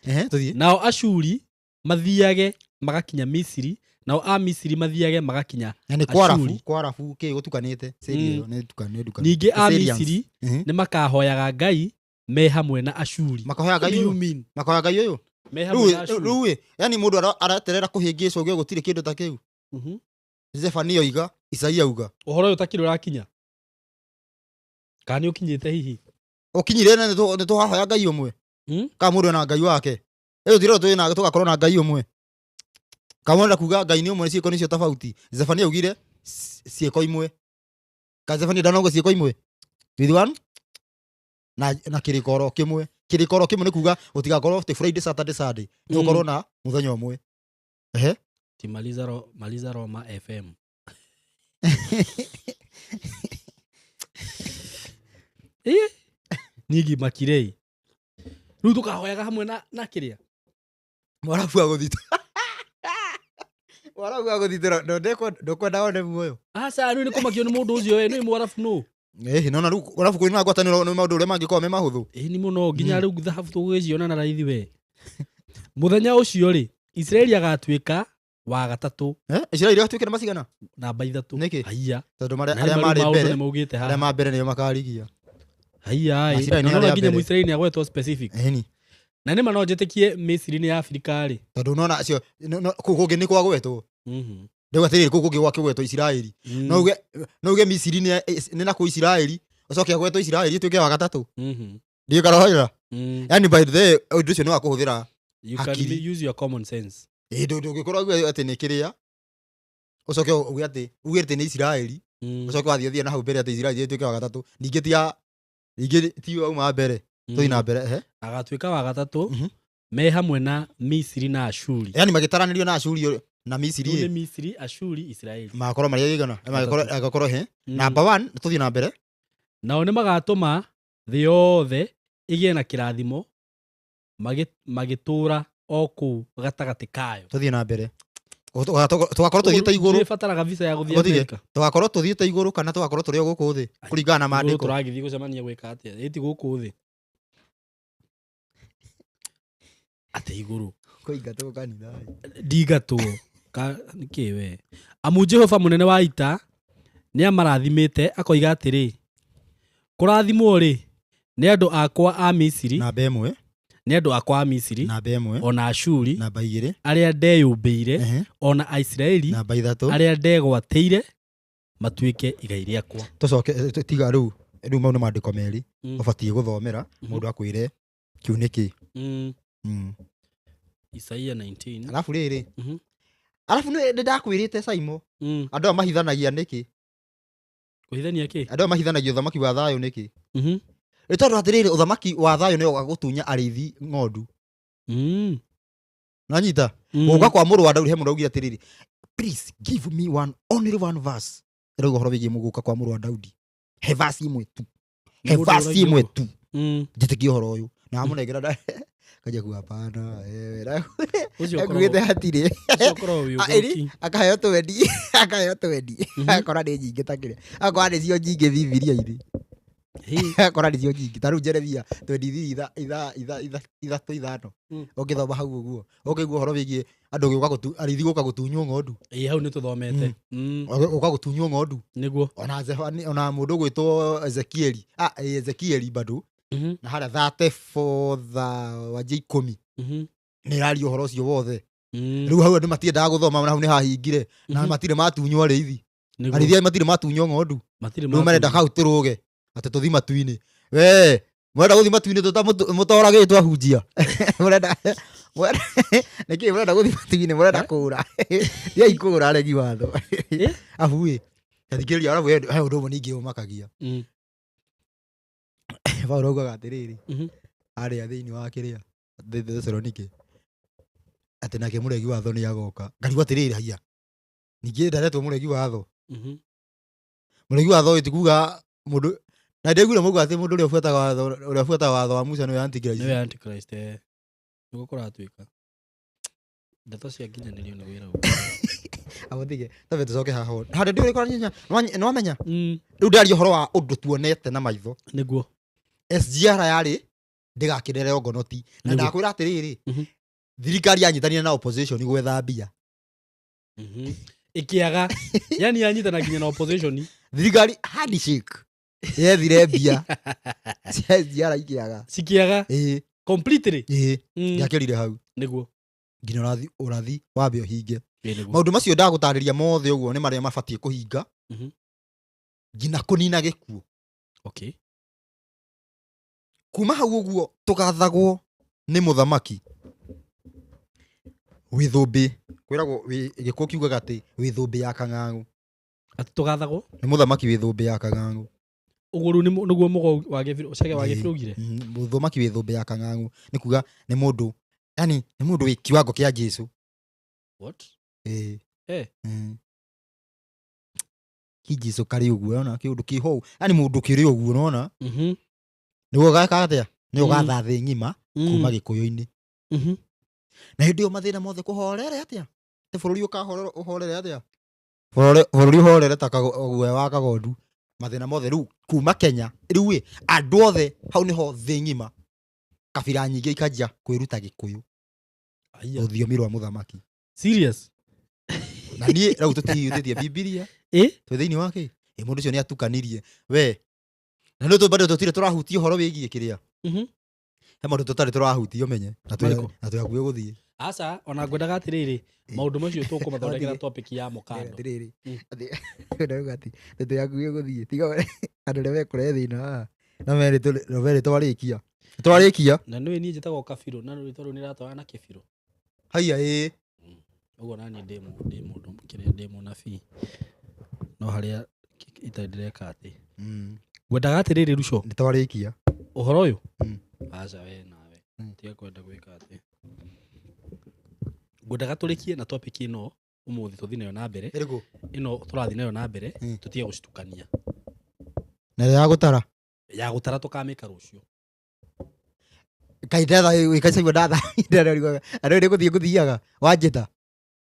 Tũthiĩ. Nao Ashuri mathiage magakinya Misiri, nao Amisiri mathiage magakinya Na nĩ kwa Arabu, Ashuri. kwa Arabu kĩ gũtukanĩte. Syria ĩyo nĩ nduka, nĩ nduka. Ningĩ Syrians. Amisiri nĩ makahoyaga Ngai me hamwe na Ashuri. Makahoyaga What Ngai do you ũyũ? mean? Makahoyaga Ngai ũyũ? Me hamwe na Ashuri. Rĩu ĩ, yani mũndũ areterera kũhĩngĩcwo ũgĩe gũtirĩ kĩndũ ta kĩu. Zefania oiga, Isaia auga. Ũhoro ũyũ ũtakĩrĩ ũrakinya. Kana nĩ ũkinyĩte hihi? Ũkinyire na nĩ tũrahoya Ngai ũmwe. Kana mũndũ ena Ngai wake. Ĩyo tũtirĩ twĩ na tũgakorwo na Ngai ũmwe. Kana mũndũ kuga Ngai nĩ ũmwe ciĩko nĩcio tofauti. Zefania augire ciĩko imwe. Kana Zefania ndanauga ciĩko imwe. With one na kĩrĩko oro kĩmwe. Kĩrĩko oro kĩmwe nĩ kuga gũtigakorwo atĩ Friday, Saturday, Sunday. Nĩ gũkorwo na mũthenya ũmwe. Ti Maliza Roma FM. Niĩ makirei. Rĩu tũkahoyaga hamwe na kĩrĩa? Mwarabu agũthita. Mwarabu agũthitĩra, ndũkwenda wone muoyo. Aca, rĩu nĩ kũmakio nĩ mũndũ ũcio we, nĩ mwarabu nũ? Ĩhĩ, nona rĩu arabu kwĩna ngwatanĩro nĩ maũndũ ũrĩa mangĩkorwo me mahũthũ. Ĩĩ ni mũno, nginya rĩu thahabu tũgũgĩciona na raithi we. Mũthenya ũcio rĩ, Isiraeli agatuĩka wa gatatũ. Eh, Isiraeli gatuĩke nĩ macigana? Namba 3. Nĩkĩ? Haiya. Tondũ marĩa Na arĩa rĩu marĩ maũndũ mbere, nĩ maugĩte arĩa haha. ma mbere nĩo makarigia. Haiya ĩ. Isiraeli Na nĩ nona arĩa nginya mbere. Mũisiraeli nĩ agwetwo specific. Ĩni. Na nĩma no njĩtĩkie Misiri nĩ Afrika rĩ. Tondũ nona acio kũu kũngĩ nĩ kwagwetwo. Ndauga atĩrĩrĩ, kũu kũngĩ gwakĩgwetwo Isiraeli. No uge Misiri nĩ na kũu Isiraeli, ũcoke agwetwo Isiraeli ĩtuĩke wa gatatũ. Ndiĩ karohera. Yani by the way, ũndũ ũcio nĩ wa kũhũthĩra You can hakiri. use your common sense. Ĩ, ndũngĩkorwo uge atĩ nĩ kĩrĩa, ũcoke uge atĩ nĩ Isiraeli, ũcoke wathiĩ ũthiĩ na hau mbere atĩ Isiraeli ĩtuĩke wa gatatũ. Ningĩ ti ya ningĩ ti wauma mbere. Tũthiĩ na mbere, ehe. Agatuĩka wa gatatũ me hamwe na Misiri na Ashuri. Yani magĩtaranĩrio na Ashuri na Misiri. Rĩu nĩ ĩ. Misiri, Ashuri, Isiraeli. Magakorwo marĩ aigana? Atatũ. Magakorwo he. Number 1, tũthiĩ na mbere. Nao nĩ magatũma thĩ yothe ĩgĩe na kĩrathimo magĩtũũra o kũu gatagatĩ kayo. Tũthiĩ na mbere. Tũgakorwo tũthiĩte igũrũ. Nĩbataraga visa ya gũthiĩ Gũthiĩ. Amerika. Tũgakorwo tũthiĩte igũrũ kana tũgakorwo tũrĩ o gũkũ thĩ kũringana na Igũrũ maandĩko. tũragĩthiĩ gũcemania gwĩka atĩa? Ĩti gũkũ thĩ. Atĩ igũrũ. Kũingatwo kanitha. Ndingatwo. Nĩkĩ we? Amu Jehova mũnene wa ita nĩamarathimĩte akoiga atĩrĩ, kũrathimwo rĩ nĩ andũ akwa a Misiri, Namba 1. nĩ andũ akwa a Misiri, Namba 1. ona Ashuri, Namba 2. arĩa ndeyũmbĩire, ona Aisiraeli, Namba 3. arĩa ndegwatĩire matuĩke igai rĩakwa. Tũcoke tiga rĩu, rĩu mau nĩ maandĩko merĩ ũbatiĩ gũthomera mũndũ akwĩre kĩu nĩ kĩ. Isaia 19. Alafu rĩrĩ. Alafu nĩ ndakwĩrĩte Saimo. Andũ aya mahithanagia nĩkĩ? Kũhithania kĩ? Andũ aya mahithanagia ũthamaki wa thayũ nĩkĩ? Nĩ tondũ atĩrĩrĩ, ũthamaki wa thayũ nĩ ũgagũtunya arĩithi ng'ondu. Nanyita? Gũka kwa mũrũ wa Daudi, he mũndũ augire atĩrĩrĩ, please give me one, only one verse. Ĩrauga ũhoro wĩgiĩ gũka kwa mũrũ wa Daudi. He verse ĩmwe tu. He Mũndũ verse ũragia ĩmwe ũguo. tu. Njĩtĩkie ũhoro ũyũ. Na amũnengera kaja kuga hapana, Ũcio akuĩte hatirĩ. ũkoragwo wĩ Ah, ĩni, ũgũrũki. akaheo twendi, akaheo twendi. Akora nĩ nyingĩ ta kĩrĩa. Akora nĩcio nyingĩ Bibilia-inĩ. Akora nĩcio nyingĩ. Ta rĩu Jeremia twendi 3 ithatũ 5. Ũngĩthoma hau ũguo, ũkĩigua ũhoro wĩgiĩ andũ gũka arĩithi gũka gũtunywo ng'ondu. Ĩĩ, hau nĩtũthomete. Gũka gũtunywo ng'ondu. Nĩguo. Ona Zefani, ona mũndũ ũgwĩtwo Ezekieli. Ah, Ezekieli bado. Na harĩa 34 wanjia 10. Nĩ ĩraria ũhoro ũcio wothe. Rĩu hau andũ matiendaga gũthoma, na hau nĩ hahingire. Na matirĩ matunywo arĩithi. Arĩithi matirĩ matunywo ng'ondu. Matirĩ Rĩu marenda hau tũrũge atĩ tũthi matu-inĩ. We, mũrenda gũthi matu-inĩ mũtoragĩtwo ahunjia. Mũrenda nĩkĩ mũrenda gũthi matu-inĩ, mũrenda kũũra. Thiai kũũra aregi watho. Abu ĩ, tathikĩrĩria, arabu he ũndũ ũmwe ningĩ ũmakagia. Paũlũ augaga atĩrĩrĩ, harĩa thĩinĩ wa kĩrĩa, Thesalonike, atĩ nake mũregi watho nĩ agoka. Ngarigwo atĩrĩrĩ, haiya. Ningĩ ndaretwo mũregi watho. Mũregi watho ti kuga mũndũ, na ndaiguire mauga atĩ mũndũ ũrĩa ũbuataga watho, ũrĩa ũbuataga watho wa Musa nĩwe Antichrist. Nĩwe Antichrist, eh. Nĩguo kũratuĩka. Ndeto cia nginyanĩrio nĩ wĩra ũyũ. Amuthige, tambe tũcoke haha. Handũ ndiũĩ kũranyenya, nĩwamenya? Rĩu ndaria ũhoro wa ũndũ tuonete na maitho. Nĩguo. SGR yarĩ ndĩgakĩrere ngonoti. Na ndakwĩra atĩrĩrĩ, thirikari yanyitanire na opposition gwetha mbia. Ĩkĩaga. Yani yanyitana nginya na opposition. Thirikari handshake yethire mbia cia SGR ikĩaga. Cikĩaga. Ĩĩ. Completely. Ĩĩ. Ndiakĩrire hau. Nĩguo. Nginya ũrathi wambe ũhinge. Ĩĩ, nĩguo. Maũndũ macio ndagũtarĩria mothe ũguo nĩ marĩa mabatiĩ kũhinga. Nginya kũnina gĩkuũ. Kuma hau ũguo tũgathagwo nĩ mũthamaki wĩ thũmbĩ. Kwĩragwo gĩkuũ kiugaga atĩ wĩ thũmbĩ ya kang'ang'ũ. Atĩ tũgathagwo? Nĩ mũthamaki wĩ thũmbĩ ya kang'ang'ũ. Ũguo rĩu nĩguo mũgo wa Gĩbirũ, Ũcege wa Ĩĩ. Gĩbirũ augire? Mũthamaki wĩ thũmbĩ ya kang'ang'ũ nĩ kuga nĩ mũndũ, yani nĩ mũndũ wĩ kiwango kĩa Jesũ. What? Ĩĩ. Ki Jesũ karĩ ũguo, ũrona kĩũndũ kĩho, yani mũndũ kĩrĩ ũguo, ũrona? Nĩguo gaka atĩa? Nĩ ũgatha thĩ ng'ima kuma Gĩkũyũ-inĩ. Na hĩndĩ ĩyo mathĩna mothe kũhorere atĩa? Atĩ bũrũri ũkahorera, ũhorere atĩa? Bũrũri ũhorere ta guoya wa kagondu. Mathĩna mothe rĩu kuma Kenya rĩu ĩ andũ othe hau nĩho thĩ ng'ima kabira nyingĩ ikanjia kwĩruta Gĩkũyũ. Aya. Rũthiomi rwa mũthamaki. Serious? Na niĩ rĩu tũtihutĩtie Bibilia. Ĩ? Twĩ thĩinĩ wa kĩ? Ĩ mũndũ ũcio nĩ atukanirie we na nĩ bado tũtirĩ tũrahutia ũhoro wĩgiĩ kĩrĩa. He maũndũ tũtarĩ tũrahutia ũmenye na Marĩkũ? na twĩ hakuhĩ gũthiĩ. Aca ona ngwendaga atĩrĩrĩ maũndũ macio tũkũmathondekera Athiĩ. topic ya mũkando. Atĩrĩrĩ. Mm. Ndauga atĩ twĩ hakuhĩ gũthiĩ tiga andũ arĩa mekũrehe thĩna haha na merĩ twarĩkia twarĩkia. Na nĩũĩ niĩ njĩtagwo kabirũ na rĩtwa rĩu nĩratwarana na kĩbirũ. Haiya ĩĩ. Ũguo naniĩ ndĩ mũndũ kĩrĩa ndĩ mũnabii no harĩa itarĩ ndĩreka atĩ ngwendaga atĩrĩrĩ Ruco. Nĩ twarĩkia. Ũhoro ũyũ. Aca we nawe. Tiga kwenda gwĩka atĩ ngwendaga tũrĩkie na topic ĩno ũmũthĩ tũthiĩ nayo na mbere. Ĩrĩkũ? Ĩno tũrathiĩ nayo na mbere. Tũtige gũcitukania. Na ĩrĩa ya gũtara. Ya gũtara tũkamĩka rũciũ. Kaĩ ndatha ĩkacaigua ndatha andũ nĩ gũthiĩ ngũthiaga wanjĩta.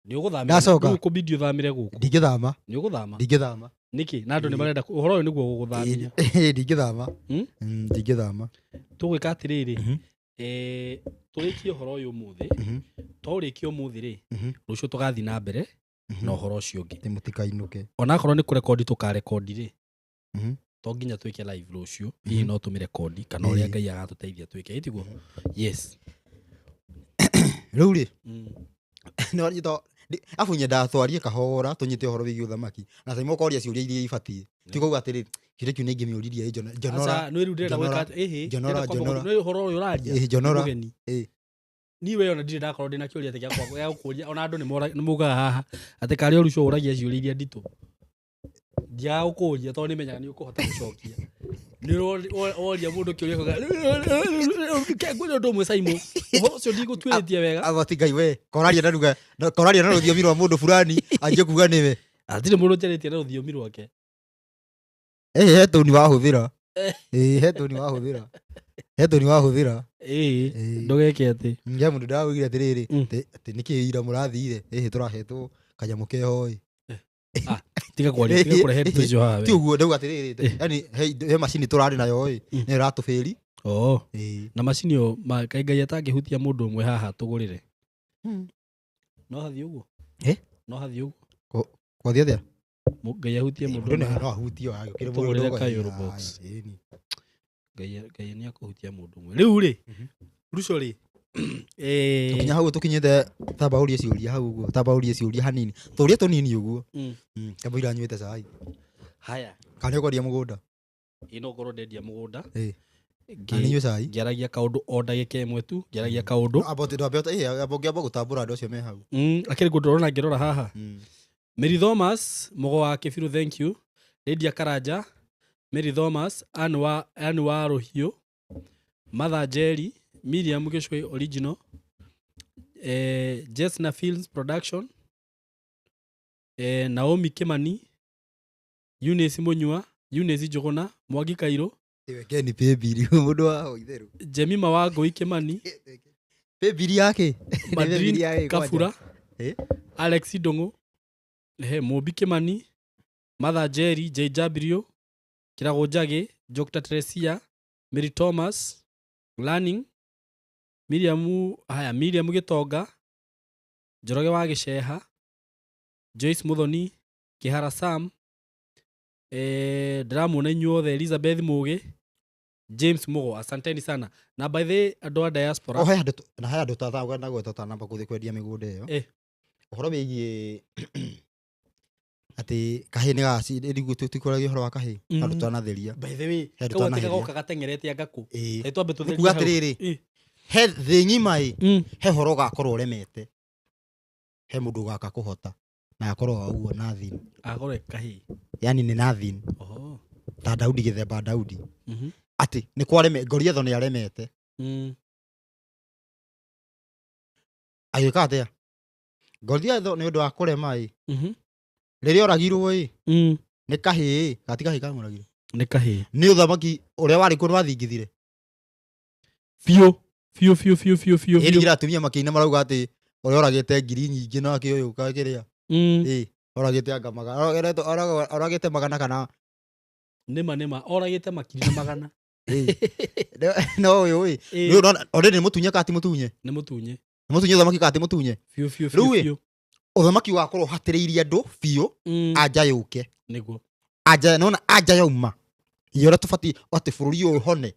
Nĩ ũgũthamĩra. Ndacoka. Rĩu kũbidi ũthamĩre gũkũ. Ndingĩthama. Nĩ ũgũthama. Ndingĩthama. Nĩkĩ na andũ nĩ marenda ũhoro ũyũ nĩguo gũgũthamia. Ndingĩthama. Mm? Ndingĩthama. Tũgwĩka atĩrĩrĩ tũrĩkie ũhoro ũyũ ũmũthĩ. Twaũrĩkia ũmũthĩ rĩ rũciũ tũgathiĩ na mbere na ũhoro ũcio ũngĩ. Atĩ mũtikainũke. Onakorwo nĩ kũrekondi tũkarekondi rĩ to nginya twĩke live rũciũ hihi no tũmĩrekondi kana ũrĩa Ngai agatũteithia twĩke ĩtiguo. Yes. Rĩu rĩ no nyito abu nyendaga twarie kahora tũnyite ũhoro wĩgiĩ ũthamaki na caima ũkoria ciũria iria ibatiĩ ti kuga atĩrĩ kĩũria kĩu nĩ ingĩmĩũririe njonora. Aca nĩ rĩu ndĩrenda Njonora. gwĩka atĩ ĩhĩ Njonora, ndĩrenda kwamba njonora. nĩ ũhoro ũyũ ũraria. Ĩhĩ, njonora. Mũgeni. Ĩĩ. Niĩ we ona ndirĩ ndakorwo ndĩna kĩũria atĩ gĩa gũkũria ona andũ nĩ maugaga haha atĩ karĩa Ruco ũragia ciũria iria nditũ. Ndiaga gũkũria tondũ nĩmenyaga nĩ ũkũhota gũcokia. Nĩ woria mũndũ kĩũria akauga, ngwĩre ũndũ ũmwe Simon, ũhoro ũcio ndigũtuĩrĩtie wega. Aba ti Ngai we koraria na ruga koraria na rũthiomi rwa mũndũ fulani anjie kuga nĩwe. Hatirĩ mũndũ njarĩtie na rũthiomi rwake. Ĩhĩ he tũni wahũthĩra. Ĩĩ he tũni wahũthĩra. He tũni wahũthĩra. Ĩĩ Ĩĩ. ndũgeke atĩ. Nge mũndũ ndĩraugire atĩrĩrĩ atĩ nĩkĩ ira mũrathire ĩhĩ tũrahetwo kanyamũ keho ĩ. Tiga kwaria tiga kũrehe ndeto icio haha Ti we. ũguo ndauga atĩrĩrĩ yani he macini tũrarĩ nayo ĩ nĩyo ĩratũbĩri. Oo. Ĩĩ. Na macini ĩyo kaĩ Ngai atangĩhutia mũndũ ũmwe haha tũgũrĩre. No hathiĩ ũguo? Eh? No hathiĩ ũguo? Kwathiĩ atĩa? Ngai ahutie mũndũ Mũndũ ũmwe haha. no ahutio agĩũkĩre Tũgũrĩre mũndũ kayũrũ box. Ngai nĩ akũhutia mũndũ ũmwe. Rĩu rĩ, Ruco rĩ, Tũkinya hau tũkinyĩte tamba ũrie ciũria hau ũguo tamba ũrie ciũria hanini tũrie tũnini ũguo. Tamba iranyuĩte cai. Haya. Kana nĩ ũkwendia mũgũnda? Ĩ no ngorwo ndendia mũgũnda. Ĩĩ. Kana nĩ inyue cai? Ngĩaragia kaũndũ o ndagĩka ĩmwe tu ngĩaragia kaũndũ. Amba ũngĩamba gũtambũra andũ acio me hau. Akĩrĩ ngũndorona ngĩrora haha. Mary Thomas Mũgo wa Kĩbirũ thank you. Lydia Karanja Mary Thomas Anne wa Anne wa Rũhiũ Martha Njeri Miriam Gĩcũi original Jesna Films Production Naomi Kimani Eunice Mũnyua Eunice Njũgũna Mwangi Kairũ Ĩwe ni pay mũndũ wa itherũ. Jemima Wangũi Kimani Pay yake. Madrin yake Kabura Eh? Alex Ndung'u he Mũmbi Kimani Martha Njeri JW Kĩragũ Njagĩ Dr. Teresia Mary Thomas Learning Miriam haya Miriam Gĩtonga Njoroge wa Gĩceha Joyce Muthoni Kĩhara Sam ndĩramuona inyuothe Elizabeth Mũgĩ James Mugo asanteni sana na by the way andũ a diaspora. Oh, he handũ na he handũ tatauga gweta ũtanamba gũthiĩ kwendia mĩgũnda ĩyo. Ũhoro wĩgiĩ atĩ kahĩĩ nĩ gaci tikoragia ũhoro wa kahĩĩ handũ twanatheria. By the way He andũ kau atĩ twanaheria. gagoka gateng'erete anga kũ. Ĩĩ. Reke twambe Nĩ tũtherie kuga hau. atĩrĩrĩ Ĩ. he thĩ ng'ima ĩ he ũhoro ũgakorwo ũremete he mũndũ ũgaka kũhota na akorwo wa ũguo nothing. Agore kahĩĩ. Yani nĩ nothing. Oho. Ta Daudi gĩthemba Daudi. Atĩ nĩ kwareme Goliath nĩ aremete. Agĩka atĩa? Goliath nĩ ũndũ wa kũrema ĩ rĩrĩa oragirwo ĩ nĩ kahĩĩ gati kahĩĩ kamũragire. Nĩ kahĩĩ. Nĩ ũthamaki ũrĩa warĩ kuo nĩwathingithire. Biũ biũ biũ biũ biũ biũ Ĩ biũ. ndigĩra atumia makĩina marauga atĩ ũrĩa oragĩte ngiri nyingĩ nake ũyũ kĩrĩa. Ĩ oragĩte anga magana oragĩte magana kana Nĩma nĩma oragĩte makiri na magana. No ũyũ ĩ. Ĩĩ. Rĩu ũrona already nĩ mũtunye kana ti mũtunye? Nĩ mũtunye. Nĩ mũtunye ũthamaki kana ti mũtunye? Biũ biũ Rĩu biũ ĩ, biũ. Ũthamaki wakorwo ũhatĩrĩirie andũ biũ anja yũke. Nĩguo. Anja nona anja yauma. Ya ũrĩa tũbatiĩ atĩ bũrũri ũyũ ũhone.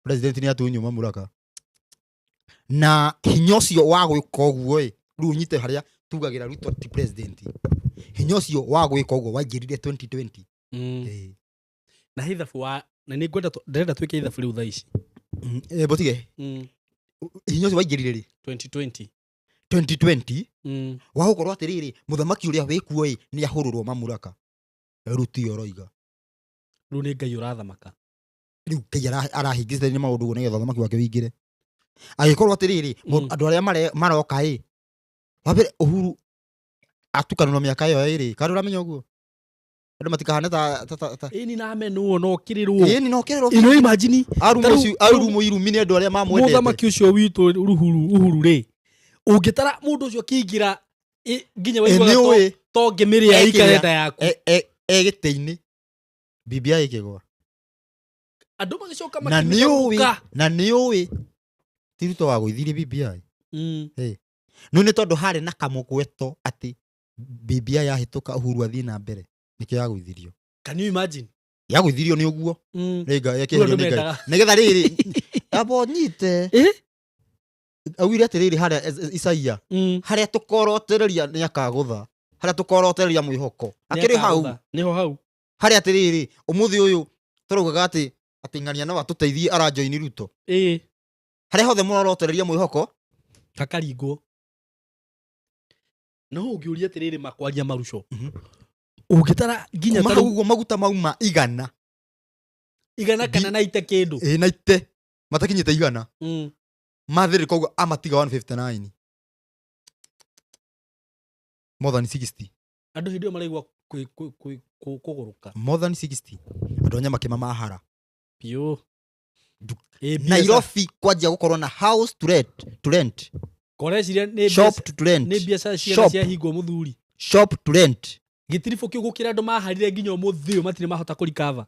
President nĩ atunywo mamũraka. Na hinya ũcio wa gwĩka ũguo ĩ, rĩu ũnyite harĩa tugagĩra Ruto ti president. Hinya ũcio wa gwĩka ũguo waingĩrire 2020. Ĩĩ. Na he ithabu wa na nĩ ngwenda ndĩrenda twĩke ithabu rĩu thaa ici. Ĩ, bũtige. Hinya ũcio waingĩrire rĩ? 2020. 2020 wa gũkorwo atĩrĩrĩ mũthamaki ũrĩa wĩkuo ĩ nĩ ahũrũrwo mamũraka. Ruto ũroiga. Rĩu nĩ Ngai ũrathamaka. Rĩu Ngai arahingicĩrĩria maũndũ ũguo nĩgetha ũthamaki wake wĩingĩre. Angĩkorwo atĩrĩrĩ andũ arĩa maroka ĩ wambere Uhuru atukanĩrwo mĩaka ĩyo ĩrĩ kana ũramenya ũguo andũ matikahane ta ta ta ta Ĩni na amenwo no kĩrĩrwo. Ĩni no kĩrĩrwo. Ĩno imagine Arumwo ũcio arumwo irumi nĩ andũ arĩa mamwendete. Mũthamaki ũcio witũ Uhuru rĩ ũngĩtara mũndũ ũcio akĩingĩra nginya waiguaga to ngĩmĩrĩa ikarenda yaku. E gĩtĩ-inĩ BBI ĩkĩgwa. Andũ magĩcoka Na nĩũĩ na nĩũĩ ti Ruto wagũithirie BBI. No nĩ tondũ harĩ na kamũgweto atĩ BBI yahĩtũka Uhuru athiĩ na mbere nĩkĩo yagũithirio. Can you imagine? Yagũithirio nĩ ũguo. Nĩ Ngai yakĩherio nĩ Ngai. Nĩgetha rĩrĩ abo nyite. Augire atĩrĩrĩ harĩa Isaia harĩa tũkorotereria nĩ akagũtha harĩa tũkorotereria mwĩhoko akĩrĩ hau nĩho hau harĩa atĩrĩrĩ ũmũthĩ ũyũ tũraugaga atĩ atĩ ng'ania no atũteithie arajoini Ruto. Harĩa hothe mũrorotereria mwĩhoko hakaringwo. No ũngĩũria atĩrĩrĩ makwaria maruco ũngĩtara nginya ta rĩu ũguo maguta mauma igana igana kana na ite kĩndũ ĩ na ite matakinyĩte igana mathĩrĩ koguo amatiga 159 more than 60 andũ hĩndĩ ĩyo maraigua kũgũrũka more than 60 andũ anya makĩma mahara biũ. Nairobi kwanjia gũkorwo na house to rent to rent Koreciria nĩ shop to rent nĩ biacara ciana ciahingwo mũthuri shop to rent gĩtiribũ kĩu gũkĩra andũ maharire nginya ũmũthĩ ũyũ matirĩ mahota kũrikava.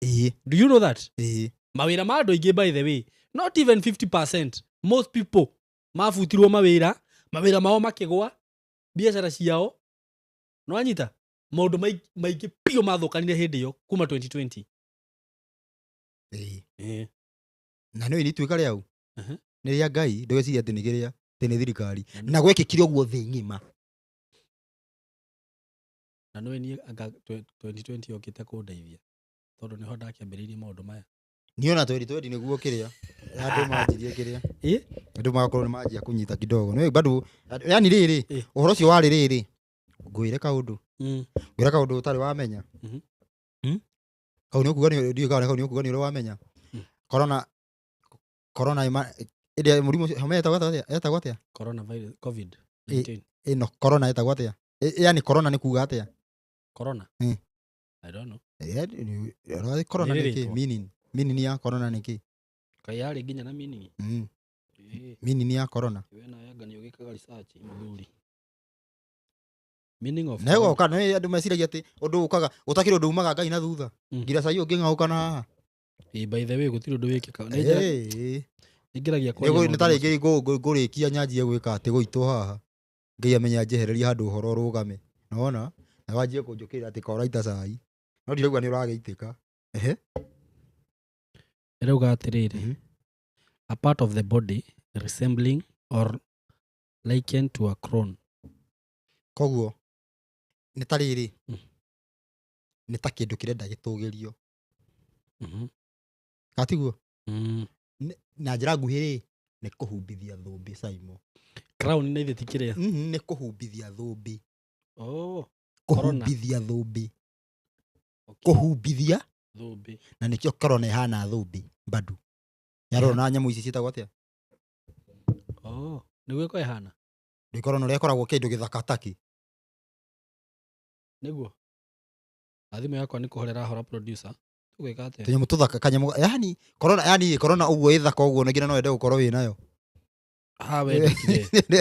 Ĩĩ. Do you know that? Ĩĩ. Mawĩra ma andũ aingĩ by the way not even 50% most people mabutirwo mawĩra mawĩra mao makĩgwa biacara ciao nĩwanyita maũndũ maingĩ biũ mathũkanire hĩndĩ ĩyo kuma 2020. Ĩĩ. Na nĩ ituĩka rĩau nĩ rĩa Ngai ndũgeciria atĩ nĩ kĩrĩa atĩ nĩ thirikari na gwekĩkire ũguo thĩ ng'ima. Na nĩwe niĩ anga 2020 yokĩte kũndeithia tondũ nĩho ndakĩambĩrĩirie maũndũ maya. Niĩ ona 2020 nĩguo kĩrĩa andũ manjirie kĩrĩa andũ magakorwo nĩ manjia kũnyita kidogo nĩ bado yani rĩrĩ ũhoro ũcio warĩ rĩrĩ ngwĩre kaũndũ ngwĩre kaũndũ ũtarĩ wamenya kau nĩ ũkuga nĩ ndiũĩ kana kau nĩ ũkuga nĩ ũrĩa wamenya corona corona ĩrĩa mũrimũ ũcio homa ĩtagwo atĩa corona virus covid 19 ĩno corona ĩtagwo atĩa yani corona nĩ kuga atĩa corona I don't know corona nĩ kĩ meaning meaning ya corona nĩ kĩ kai yarĩ nginya na meaning meaning ya corona we nawe anga nĩ ũgĩkaga research mũthuri meaning of na ĩgoka nĩ andũ meciragia atĩ ũndũ ũkaga gũtakĩrĩ ũndũ umaga Ngai na thutha ngira cai ũngĩng'aũka na haha by the way gũtirĩ ũndũ wĩkĩkaga nĩngeragia nĩ ta rĩngĩ ngũrĩkia nyanjie gwĩka atĩ gũitwo haha Ngai amenye anjehererie handũ ũhoro ũrũgame nona na wanjie kũnjũkĩrĩra atĩ koraita cai no ndirauga nĩ ũragĩitĩka. Ehe ĩrauga atĩrĩrĩ a part of the body resembling or likened to a crown. Koguo nĩ ta rĩrĩ nĩ ta kĩndũ kĩrenda gĩtũgĩrio katiguo na njĩra nguhĩ rĩ nĩ kũhumbithia thũmbĩ Saimo. Crown nĩ ithe ti kĩrĩa nĩ kũhumbithia thũmbĩ. Kũhumbithia thũmbĩ kũhumbithia thũmbĩ na nĩkĩo corona ĩhana thũmbĩ bado yarora na nyamũ ici ciĩtagwo atĩa nĩguo ĩko ĩhana nĩ corona ũrĩa ĩkoragwo kĩndũ gĩthaka takĩ nĩguo thimũ yakwa nĩ kũhorera hora producer tũgwĩka atĩa tũnyamũ tũthaka kanyamũ yani corona yani corona ũguo ĩthaka ũguo na nginya no wende gũkorwo wĩ nayo ha wendekire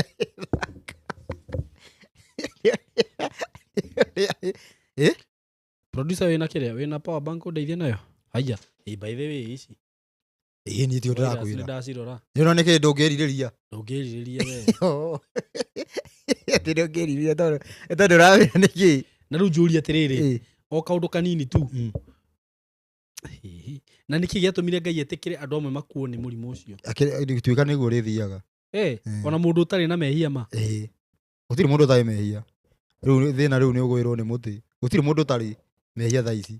Producer, wĩna kĩrĩa, wĩna power bank ũndeithie nayo? Haya, ĩ, by the way, ici Ĩĩ, niĩ tio virus ndĩrakwĩra. nĩ ndacirora. Nĩ nĩ kĩndũ ndũngĩrirĩria. Ndũngĩrirĩria we. Atĩ ndũngĩrirĩria tondũ ũramenya nĩkĩ. Na rĩu njũrie atĩrĩrĩ, Ĩĩ. o kaũndũ kanini tu. Hihi. Na nĩkĩ gĩatũmire Ngai etĩkĩre andũ amwe makuo nĩ mũrimũ ũcio? Gĩtuĩka nĩguo rĩthiaga. Eh, ona mũndũ ũtarĩ na mehia ma. Ĩĩ. Gũtirĩ mũndũ ũtarĩ mehia. Rĩu thĩna rĩu nĩ ũgwĩrwo nĩ mũtĩ. Gũtirĩ mũndũ ũtarĩ mehia thaa ici.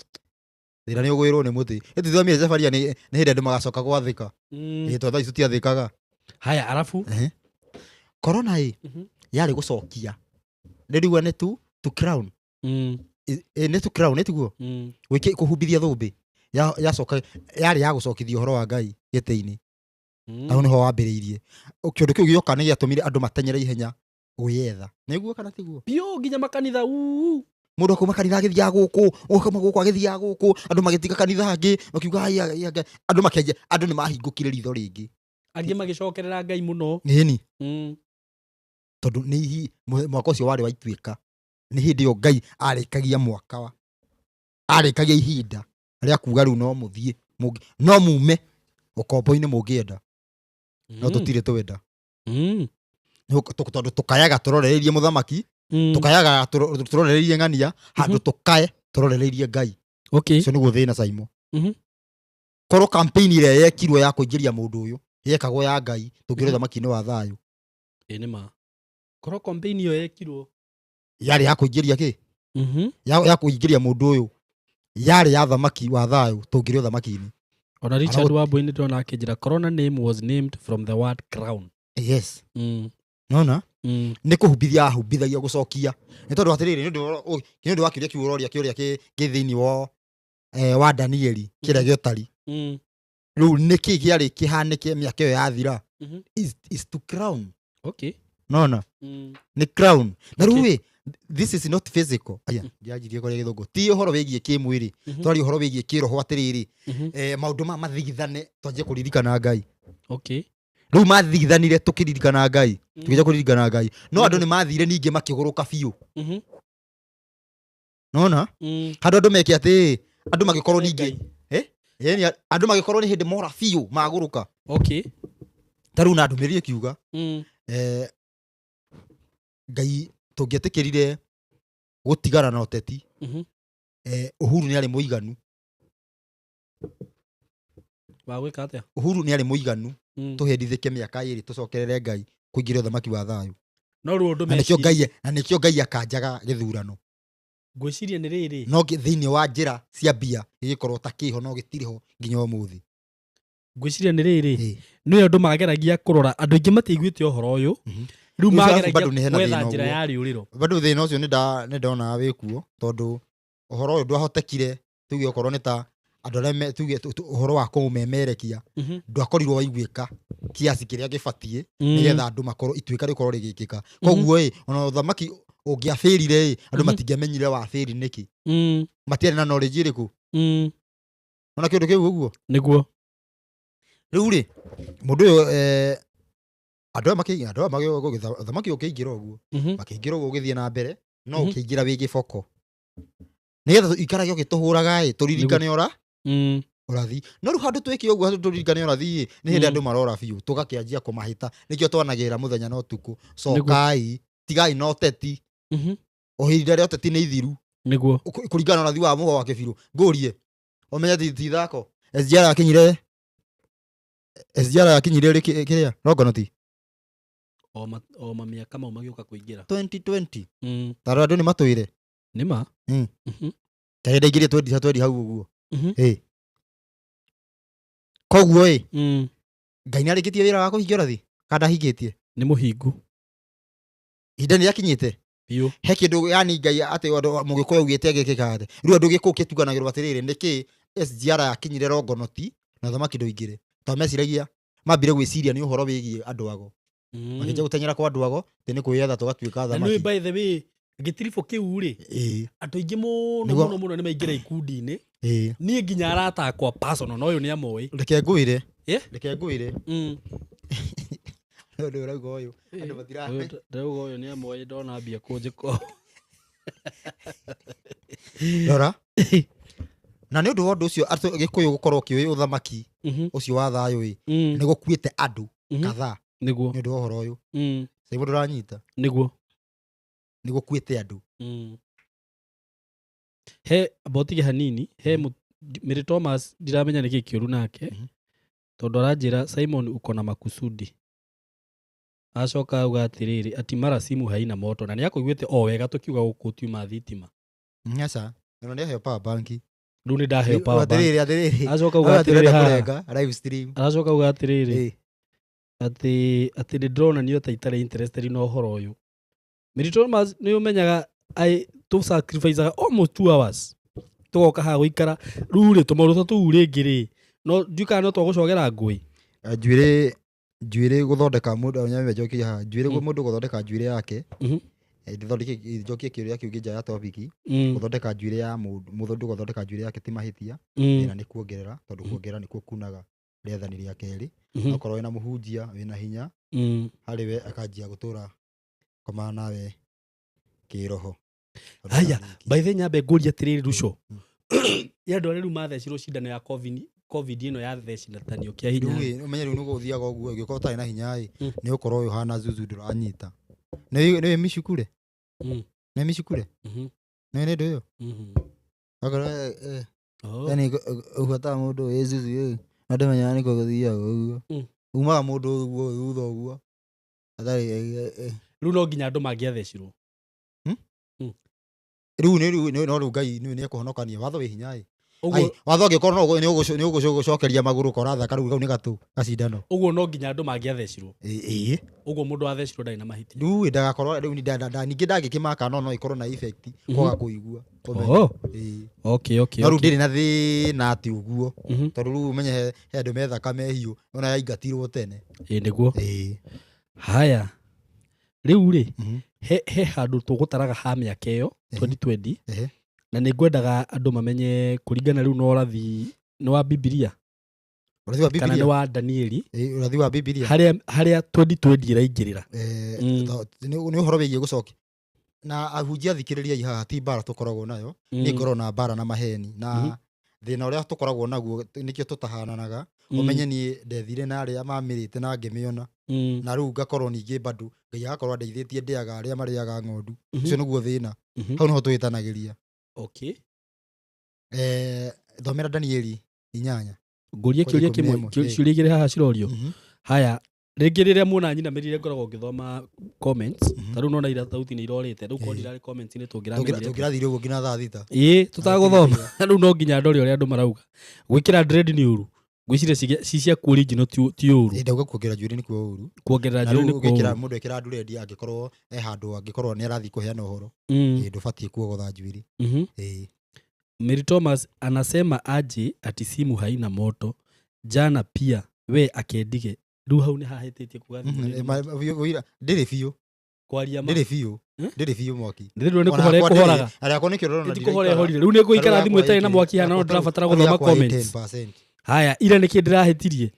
Thĩna nĩ ũgwĩrwo nĩ mũtĩ. Ĩtithomire Zefaria nĩ hĩndĩ andũ magacoka gwathĩka. Ĩĩ, tondũ thaa ici tũtiathĩkaga. Haya, arabu. Ehe. Corona ĩ yarĩ gũcokia. Rĩrigua nĩ tu to crown. Ĩ, nĩ to crown ĩtiguo? Gwĩkĩ kũhumbithia thũmbĩ. Yacoka yarĩ ya gũcokithia ũhoro wa Ngai gĩtĩ-inĩ. Hau nĩho wambĩrĩirie. Kĩũndũ kĩu gĩoka nĩ gĩatũmire andũ mateng'ere ihenya gwĩyetha. Nĩguo kana tiguo? Biũ, nginya makanitha uu. Mũndũ akauma kanitha agĩthiaga gũkũ, ũkauma gũkũ agĩthiaga gũkũ, andũ magĩtiga kanitha angĩ, makiuga "Ai, ai, ai," andũ makĩanjia, andũ nĩ mahingũkire ritho rĩngĩ. Angĩ magĩcokerera Ngai mũno. Ĩni. Tondũ nĩ mwaka ũcio warĩ wa ituĩka. Nĩ hĩndĩ ĩyo Ngai arĩkagia mwaka wa arĩkagia ihinda rĩa kuga rĩu no mũthiĩ, no mume ũkombo-inĩ mũngĩenda, no tũtirĩ twenda. Tondũ tũkayaga tũrorereirie mũthamaki, tũkayaga tũrorereirie ng'ania, handũ tũkae tũrorereirie Ngai. Ũcio nĩguo thĩna, Saimo. Korwo campaign ĩrĩa yekirwo ya kũingĩria mũndũ ũyũ yekagwo ya Ngai, tũngĩrĩ ũthamaki-inĩ wa thayũ. Ĩ, nĩ ma. Korwo campaign ĩyo yekirwo Yarĩ ya kũingĩria kĩ? Ya kũingĩria mũndũ ũyũ yarĩ ya thamaki wa thayũ, tũngĩrĩ ũthamaki-inĩ. Ona Richard Wambui nĩ ndĩrona akĩnjĩra corona name was named from the word crown. Yes. Nona nĩ kũhumbithia ahumbithagia gũcokia, nĩ tondũ atĩrĩrĩ, nĩ ũndũ wa kĩũria kĩu ũroria, kĩũria kĩ thĩinĩ wa Danieli kĩrĩa gĩotari. Rĩu nĩkĩ kĩarĩ kĩhanĩke mĩaka ĩyo yathira? Is to crown. Nona nĩ crown na rĩu ĩ, this is not physical. Aya, ndianjirie kũrĩa gĩthũngũ, ti ũhoro wĩgiĩ kĩmwĩrĩ, twaria ũhoro wĩgiĩ kĩroho. Atĩrĩrĩ, maũndũ maya mathigithane, twanjie kũririkana Ngai. Rĩu mathigithanire tũkĩririkana Ngai, tũkĩanjia kũririkana Ngai, no andũ nĩ mathire ningĩ makĩgũrũka biũ. Nona handũ andũ meke atĩ andũ magĩkorwo ningĩ, yani andũ magĩkorwo nĩ hĩndĩ mora biũ magũrũka. Ta rĩu na ndũmĩrĩri ĩkiuga, Ngai tũngĩetĩkĩrire gũtigana na ũteti, Uhuru nĩ arĩ mũiganu. Wa gwĩka atĩa? Uhuru nĩ arĩ mũiganu. Tũhĩndithĩke mĩaka 2 tũcokerere Ngai kũingĩra ũthamaki wa thayũ. No rĩu ũndũ Na nĩkĩo Ngai, na nĩkĩo Ngai akanjaga gĩthurano. Ngwĩciria nĩ rĩrĩ. No thĩinĩ wa njĩra cia mbia gĩgĩkorwo ta kĩho, no gĩtirĩ ho nginya ũmũthĩ. Ngwĩciria nĩ rĩrĩ, nĩ andũ mageragia kũrora, andũ aingĩ matiiguĩte ũhoro ũyũ. Rĩu Rĩu mageragia bado nĩ hena gwetha thĩna njĩra ũguo. ya rĩũrĩro. Bado thĩna ũcio nĩ ndonaga wĩkuo, tondũ ũhoro ũyũ ndwahotekire, tuge okorwo nĩ ta andũ arĩa tuge ũhoro wa kũũmemerekia ndwakorirwo waiguĩka kiasi kĩrĩa gĩbatiĩ, nĩgetha andũ makorwo ituĩka rĩkorwo rĩgĩkĩka. Koguo ĩ, ona ũthamaki ũngĩabĩrire ĩ, andũ matingĩamenyire wabĩri nĩkĩ, matiarĩ na knowledge ĩrĩkũ. Ona kĩũndũ kĩu ũguo. Nĩguo. Rĩu rĩ, mũndũ ũyũ, andũ aya makĩingĩra, andũ aya ũthamaki ũkĩingĩra ũguo, makĩingĩra ũguo ũgĩthiĩ na mbere, no ũkĩingĩra wĩ gĩboko, nĩgetha ikarage ũgĩtũhũraga ĩ, tũririkane ora ũrathi. No rĩu handũ twĩke ũguo, handũ tũririkane ũrathi ĩ, nĩ hĩndĩ andũ marora biũ, tũgakĩanjia kũmahĩta. Nĩkĩo twanagĩrĩra mũthenya na ũtukũ, cokai, tigai na ũteti. O ihinda rĩa ũteti nĩ ithiru. Nĩguo. Kũringana na ũrathi wa mũgo wa kĩbirũ, ngũrie ũmenye ti ithako. SGR yakinyire, SGR yakinyire rĩ kĩrĩa Longonot? O mamiaka mau magĩũka kũingĩra. 2020. Tarora, andũ nĩ matwĩre. Nĩ ma. Ta hĩndĩ aingĩrie 2020 hau ũguo. Ĩ, koguo ĩ, Ngai nĩ arĩkĩtie wĩra wa kũhingia ũrathi kana ndahingĩtie? Nĩ mũhingu. Ihinda nĩ rĩakinyĩte. Biũ. He kĩndũ yani Ngai atĩ andũ mũgĩkũyũ augĩte agĩkĩka atĩ rĩu andũ gĩkũyũ kĩtuganagĩrwo atĩrĩrĩ, nĩkĩ SGR yakinyire Longonot na ũthamaki ndũingĩre? Tondũ meciragia, mambire gwĩciria nĩ ũhoro wĩgiĩ andũ ago, makĩnjia gũteng'era kwa andũ ago atĩ nĩ kwĩyetha tũgatuĩka Na nĩ athamaki. By the way, gĩtiribũ kĩu rĩ, andũ aingĩ mũno mũno mũno nĩ maingĩra ikundi-inĩ. Niĩ nginya arata akwa personal, na ũyũ nĩ amoĩ. Reke ngwĩre. Eh? Reke ngwĩre. Ũndũ ũrauga ũyũ andũ matira Ũyũ ndauga ũyũ nĩ amoĩ, ndona mbia kũnjĩko. Rora. Na nĩ ũndũ wa ũndũ ũcio atĩ gĩkũyũ gũkorwo kĩũĩ ũthamaki ũcio wa thayũ ĩ, nĩ gũkuĩte andũ kadhaa Nĩguo. nĩ ũndũ wa ũhoro ũyũ. Sasa ndũranyita? Nĩguo. Nĩ gũkuĩte andũ. He mbotige hanini he Mary Thomas, ndiramenya nĩkĩ kĩũru nake, tondũ aranjĩra, "Simon, uko na makusudi." Acoka auga atĩrĩrĩ, ati mara simu haina moto, na nĩakũiguĩte o wega tũkiuga gũkũ tiuma thitima. Aca, ona nĩ aheo power bank. Rĩu nĩ ndaheo power bank. Atĩrĩrĩ, atĩrĩrĩ, Acoka auga atĩrĩrĩ atĩrĩrĩ, haha, kũrenga live stream. Aracoka auga atĩrĩrĩ, atĩ nĩ ndĩronanio ta itarĩ interested na ũhoro ũyũ. Mary Thomas, nĩ ũmenyaga I tũ sacrificeaga almost 2 hours tũgoka haha gũikara. Rĩu rĩ, tũmaũndũ ta tũu rĩngĩ rĩ, no ndiũ kana no twagũcogera ngũĩ. Njuĩrĩ gũthondeka mũndũ, nyambe njokie haha njuĩrĩ, mũndũ gũthondeka njuĩrĩ yake. Ndĩthondeke, njokie kĩũria kĩu kĩ nja ya topic. Gũthondeka njuĩrĩ ya mũndũ, mũndũ gũthondeka njuĩrĩ yake ti mahĩtia. Thĩna nĩ kuongerera, tondũ kuongerera nĩkuo kunaga rĩathani rĩa kerĩ. Okorwo wĩna mũhunjia wĩna hinya harĩ we, akanjia gũtũra komaga nawe kĩroho. Haya, by the nyambe ngũrie atĩrĩrĩ, Ruco, ya andũ arĩa rĩu mathecirwo cindano ya COVID ĩno yathecinathanio kĩa hinya. Rĩu ĩ, ũmenye rĩu nĩ gũthiaga ũguo, ũngĩkorwo ũtarĩ na hinya ĩ, nĩ ũkorwo ũyũ ũhana zuzu ndũranyita. Nĩ micukure. Nĩ micukure. Nĩ ndũ ĩyo. Okorwo Oh. yani ũbuataga mũndũ wĩ zuzu ĩ, na ndũmenyaga nĩkũ gũthiaga ũguo. Umaga mũndũ ũguo thutha ũguo atarĩ Rĩu no nginya andũ mangĩathecirwo. Rĩu nĩ rĩu no rĩu Ngai nĩ ekũhonokania, watho wĩ hinya ĩ. Ũguo. Ai, watho angĩkorwo no nĩ ũgũcokeria magũrũ korathaka, rĩu kau nĩ gatũ gacindano. Ũguo no nginya andũ mangĩathecirwo. Ĩ. Ũguo mũndũ athecirwo ndarĩ na mahĩtia. Rĩu ĩ, ndagakorwo rĩu ningĩ ndangĩkĩmaka, no ĩkorwo na effect kwaga kũigua, ũmenye. Oh. Ĩ. Okay. No rĩu ndĩrĩ na thĩna atĩ ũguo, tondũ rĩu ũmenye he andũ me thakame hiũ ona yaingatirwo tene. Ĩ, nĩguo. Ĩ. Haya, rĩu rĩ, he handũ tũgũtaraga ha mĩaka ĩyo 2020, na nĩ ngwendaga andũ mamenye kũringana rĩu na ũrathi nĩ wa Bibilia Ũrathi wa kana nĩ Bibilia. wa Danieli, Ĩ, ũrathi wa Bibilia. harĩa 2020 ĩraingĩrĩra. Nĩ ũhoro wĩgiĩ gũcokia na ahunjia, thikĩrĩriai haha, ti mbara tũkoragwo nayo. Niĩ ngoragwo na mbara na maheni na thĩna ũrĩa tũkoragwo naguo, nĩkĩo tũtahananaga. Ũmenye niĩ ndethire na arĩa mamĩrĩte na ngĩmĩona, na rĩu ngakorwo ningĩ bado Ngai agakorwo andeithĩtie ndĩaga arĩa marĩaga ng'ondu. Ũcio nĩguo thĩna. Hau nĩho tũhĩtanagĩria. Thomera Danieli 8. Ngũrie kĩũria Ikũmi na kĩmwe. ĩmwe. Ciũria igĩrĩ haha cirorio. Haya, rĩngĩ rĩrĩa muona nyinamĩrĩire ngoragwo ngĩthoma comments. Ta rĩu nona ira thauti nĩ irorĩte, rĩu korwo ndirarĩ comments nĩ tũngĩramenyire. Tũngĩrathire ũguo nginya thaa 6. Ĩĩ, tũtagũthoma. Rĩu no nginya ndore ũrĩa andũ marauga. Gwĩkĩra dread nĩ ũru? Ngwĩciria ci ciaku original ti ũru. Ĩ, ndauga kuongerera njuĩrĩ nĩkuo ũru. Kuongerera Na njuĩrĩ rĩu nĩkuo ũngĩkĩra ũru. mũndũ ekĩra nduredi, angĩkorwo e handũ angĩkorwo nĩ arathiĩ kũheana ũhoro, ĩ, ndũbatiĩ kuogotha njuĩrĩ. Ĩ. Mary Thomas anasema aje ati simu haina moto jana pia we akendige? Rĩu hau nĩ hahĩtĩtie kuga thimũ ndĩrĩ na moto. Ndĩrĩ biũ. Kwaria ma. Ndĩrĩ biũ. Eh? Ndĩrĩ biũ mwaki. Ndĩrĩ nĩ Ona kũhora yakwa ĩkũhoraga. arĩa akwa nĩkĩo ũrona. Ti kũhora ĩhorire. Rĩu nĩ ngũikara thimũ ĩtarĩ na mwaki hana, no ndĩrabatara gũthoma comments. Haya, ira nĩkĩ ndĩrahĩtirie?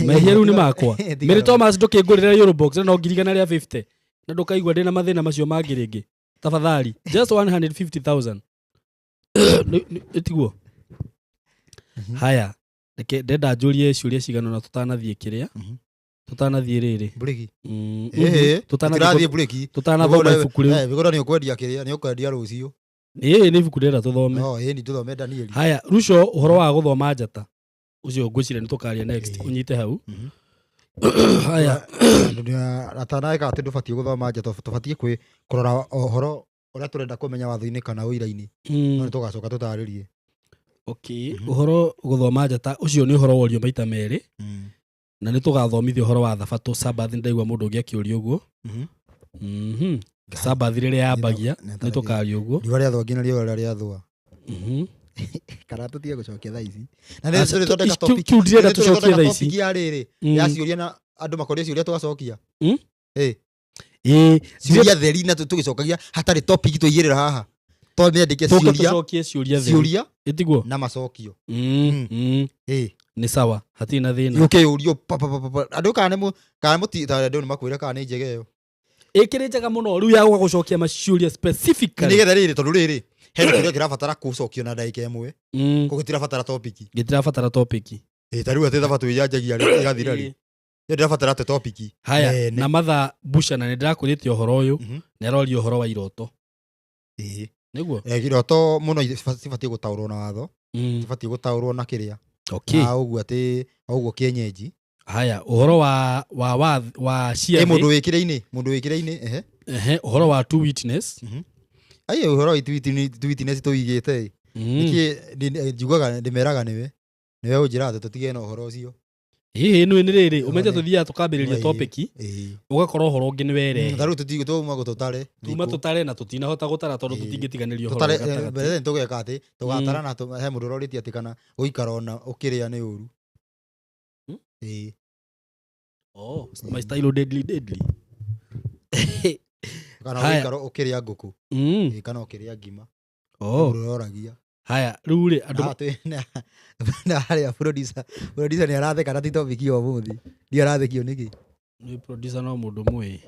Mehia rĩu nĩ makwa. Mary Thomas, ndũkĩngũrĩre Eurobox no 150,000 na ndũkaigua ndĩna mathĩna macio mangĩ rĩngĩ, tafadhali, just 150,000. Ĩtiguo. Haya, reke ndenda njũrie ciũria cigana na tũtanathiĩ kĩrĩa, tũtanathiĩ rĩrĩ. Mburĩki. Tũtanathiĩ Tũrathiĩ mburĩki. tũtanathoma ibuku rĩu. Mĩgũnda nĩ ũkwendia kĩrĩa nĩ ũkwendia rũciũ. Ĩĩ, nĩ ibuku ndĩrenda tũthome. No ĩni tũthome Danieli. Haya, Ruco, ũhoro wa gũthoma njata ũcio ngwĩciria nĩ tũkaria next. Ũnyite hau. Haya. Ataneka atĩ ndũbatiĩ gũthoma nja, tũbatiĩ kũrora ũhoro ũrĩa tũrenda kũmenya watho-inĩ kana ũira-inĩ. No nĩ tũgacoka tũtarĩrie. Okay, ũhoro gũthoma njata ũcio nĩ ũhoro worio maita merĩ, na nĩ tũgathomithia ũhoro wa thabatũ, Sabbath. Ndaigua mũndũ ũngĩ akĩũria ũguo. Sabbath rĩrĩa yambagia, nĩ tũkaria ũguo. Riũa rĩathũa nginya riũa rĩrĩa rĩathũa. Kana tũtige gũcokia thaa ici na nĩ Aca, tũrĩthondeka topic. kĩu ndirenda Nĩ tũcokie tũrĩthondeka thaa ici. topic ya rĩrĩ, ya ciũria na andũ makoria ciũria tũgacokia. Ĩ. Ĩĩ. Ciũria theri na tũgĩcokagia hatarĩ topic tũigĩrĩra haha, twamĩandĩke Tũke ciũria. tũcokie ciũria theri. Ciũria Ĩtiguo. na macokio. Ĩ. Nĩ sawa, hatirĩ na thĩna. Yũke yũrio pa pa pa pa pa. Andũ kana nĩ kana mũti ta andũ nĩ makwĩra kana nĩ njega ĩyo. Ĩkĩrĩ njega mũno rĩu ya gũka gũcokia maciũria specifically. Nĩgetha rĩrĩ, tondũ rĩrĩ Hena kĩũria kĩrabatara gũcokio na ndagĩka ĩmwe. Koguo gĩtirabatara topic. Gĩtirabatara topic. Ĩ ta rĩu atĩ thabatũ ĩyanjagia rĩ ĩgathira rĩ. Ĩyo ndĩrabatara atĩ topic. Haya, Nene. na matha busha na nĩ ndĩrakwĩrĩte ũhoro ũyũ. Nĩ aroria ũhoro wa iroto. Ĩĩ. Nĩguo. Iroto mũno cibatiĩ gũtaũrwo na watho. Cibatiĩ gũtaũrwo na kĩrĩa. Okay. Na ũguo atĩ ũguo kĩenyenji. Haya, ũhoro wa wa wa wa Ĩ ciathĩ. mũndũ wĩkĩre-inĩ, mũndũ wĩkĩre-inĩ, ehe. Ehe, ũhoro wa two witness. Ai ũhoro wa witness tũigĩte ĩ. Nĩkĩ njugaga ndĩmeraga nĩwe. Nĩwe ũnjĩraga atĩ tũtige na ũhoro ũcio. Hihi nĩ nĩ rĩrĩ, ũmenye Nĩ. tũthiaga tũkambĩrĩria Ĩĩ. topic, Ĩĩ. ũgakora ũhoro ũngĩ nĩ werehe. Ta rĩu tũtigũ twauma gũtũtare. Tuma tũtare na tũtinahota gũtara tondũ Ĩĩ. tũtingĩtiganĩria ũhoro Tũtare gatagatĩ. mbere nĩ tũgeka atĩ tũgatara na he mũndũ ũrorĩtie atĩ kana gũikara ona ũkĩrĩa nĩ ũru. Ĩĩ. Oh, my style deadly deadly. Kana Haya. gũikara ũkĩrĩa ngũkũ. Ĩĩ, kana ũkĩrĩa ngima. Oh. Mũndũ ũroragia. Haya, rĩu rĩ andũ Na na harĩa producer producer nĩ aratheka na ti topic ya ũmũthĩ. Ndiũ arathekio nĩkĩ? Nĩ producer no mũndũ mũĩ.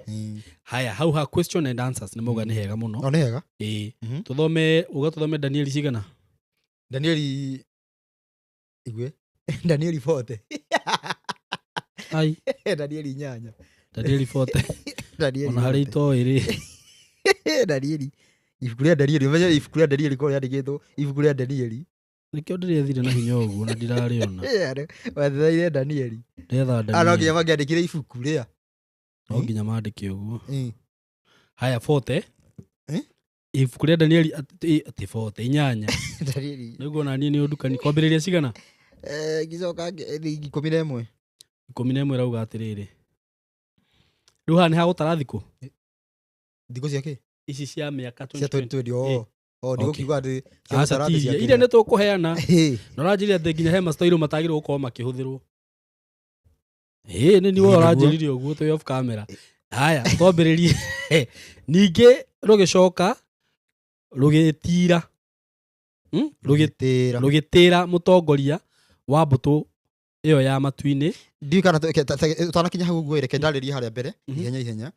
Haya, hau ha question and answers nĩ mauga nĩ hega mũno. No nĩ hega. Ĩĩ. Tũthome, uga tũthome Danieli cigana? Danieli igue. Danieli 40. Ai. Danieli 8. Danieli 40. Danieli Ona harĩ 40. itoĩ rĩ. Danieli. Ibuku rĩa Danieli, ũmenye ibuku rĩa Danieli korwo rĩandĩkĩtwo ibuku rĩa Danieli. Nĩkĩo ndĩrethire na hinya ũguo na ndirarĩona. Wethereire Danieli. Ndetha Ah, no Danieli. nginya mangĩandĩkire ibuku rĩa. No nginya mandĩke ũguo. Ĩĩ. Haya, 40. Eh? Ibuku rĩa Danieli atĩ 40 inyanya. Danieli. Nĩguo na niĩ nĩ ũndukani. Kwambĩrĩria cigana? Ngĩcoka 11. 11 ĩrauga atĩrĩrĩ. Rĩu haha nĩ hagũtara thikũ? Thikũ cia kĩ? Ici cia mĩaka Cia 2020. 2020. Oh. Oh, Okay. ndigũkiuga atĩ cia Aca gũtara ti atĩ cia iria. Iria kĩrĩa. nĩ tũkũheana. Ĩĩ. Na ũranjĩrire atĩ nginya he mastoiro matagĩrĩirwo gũkorwo makĩhũthĩrwo. Ĩĩ, nĩ niwe Ĩĩ, nĩguo. ũranjĩrire ũguo twĩ off camera. Haya, twambĩrĩrie. Ningĩ rũgĩcoka rũgĩtira. Rũgĩtĩra. Rũgĩtĩra mũtongoria wa mbũtũ ĩyo ya matu-inĩ. Ndiũĩ kana ũtanakinya hau ũguo reke ndarĩrie harĩa mbere ihenya ihenya.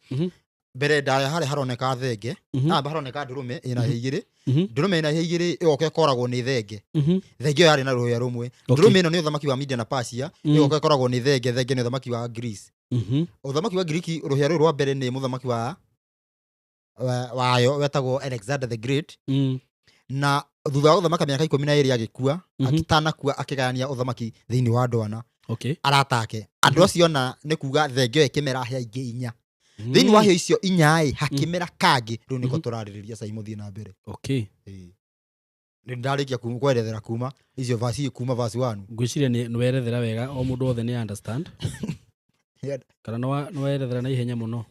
Mbere ndaya harĩa haroneka thenge. Haha haroneka ndũrũme ĩna hĩa igĩrĩ. Ndũrũme ĩna hĩa igĩrĩ ĩgoka ĩkoragwo nĩ thenge. Thenge ĩyo yarĩ na rũhĩa rũmwe. Ndũrũme ĩno nĩ ũthamaki wa Media na Persia. Ĩgoka ĩkoragwo nĩ thenge, thenge nĩ ũthamaki wa Greece. Ũthamaki wa Giriki rũhĩa rũrũ rwa mbere nĩ mũthamaki wa wayo wetagwo Alexander the Great. Na thutha wa gũthamaka mĩaka 12 agĩkua, atanakua akĩgayania ũthamaki thĩinĩ wa andũ ana. Aratake. Andũ acio ana nĩ kuga thenge ĩyo ĩkĩmera hĩa ingĩ inya. Thĩinĩ wa hĩa icio inya ĩ, hakĩmera kangĩ. Rĩu nĩko tũrarĩrĩria cai mũthiĩ na mbere. Okay. Ĩĩ. Nĩ ndarĩkia kwerethera kuma icio verse kuma verse 1. Ngwĩciria nĩ werethera wega o mũndũ wothe nĩ understand. Kana nĩ werethera na ihenya mũno.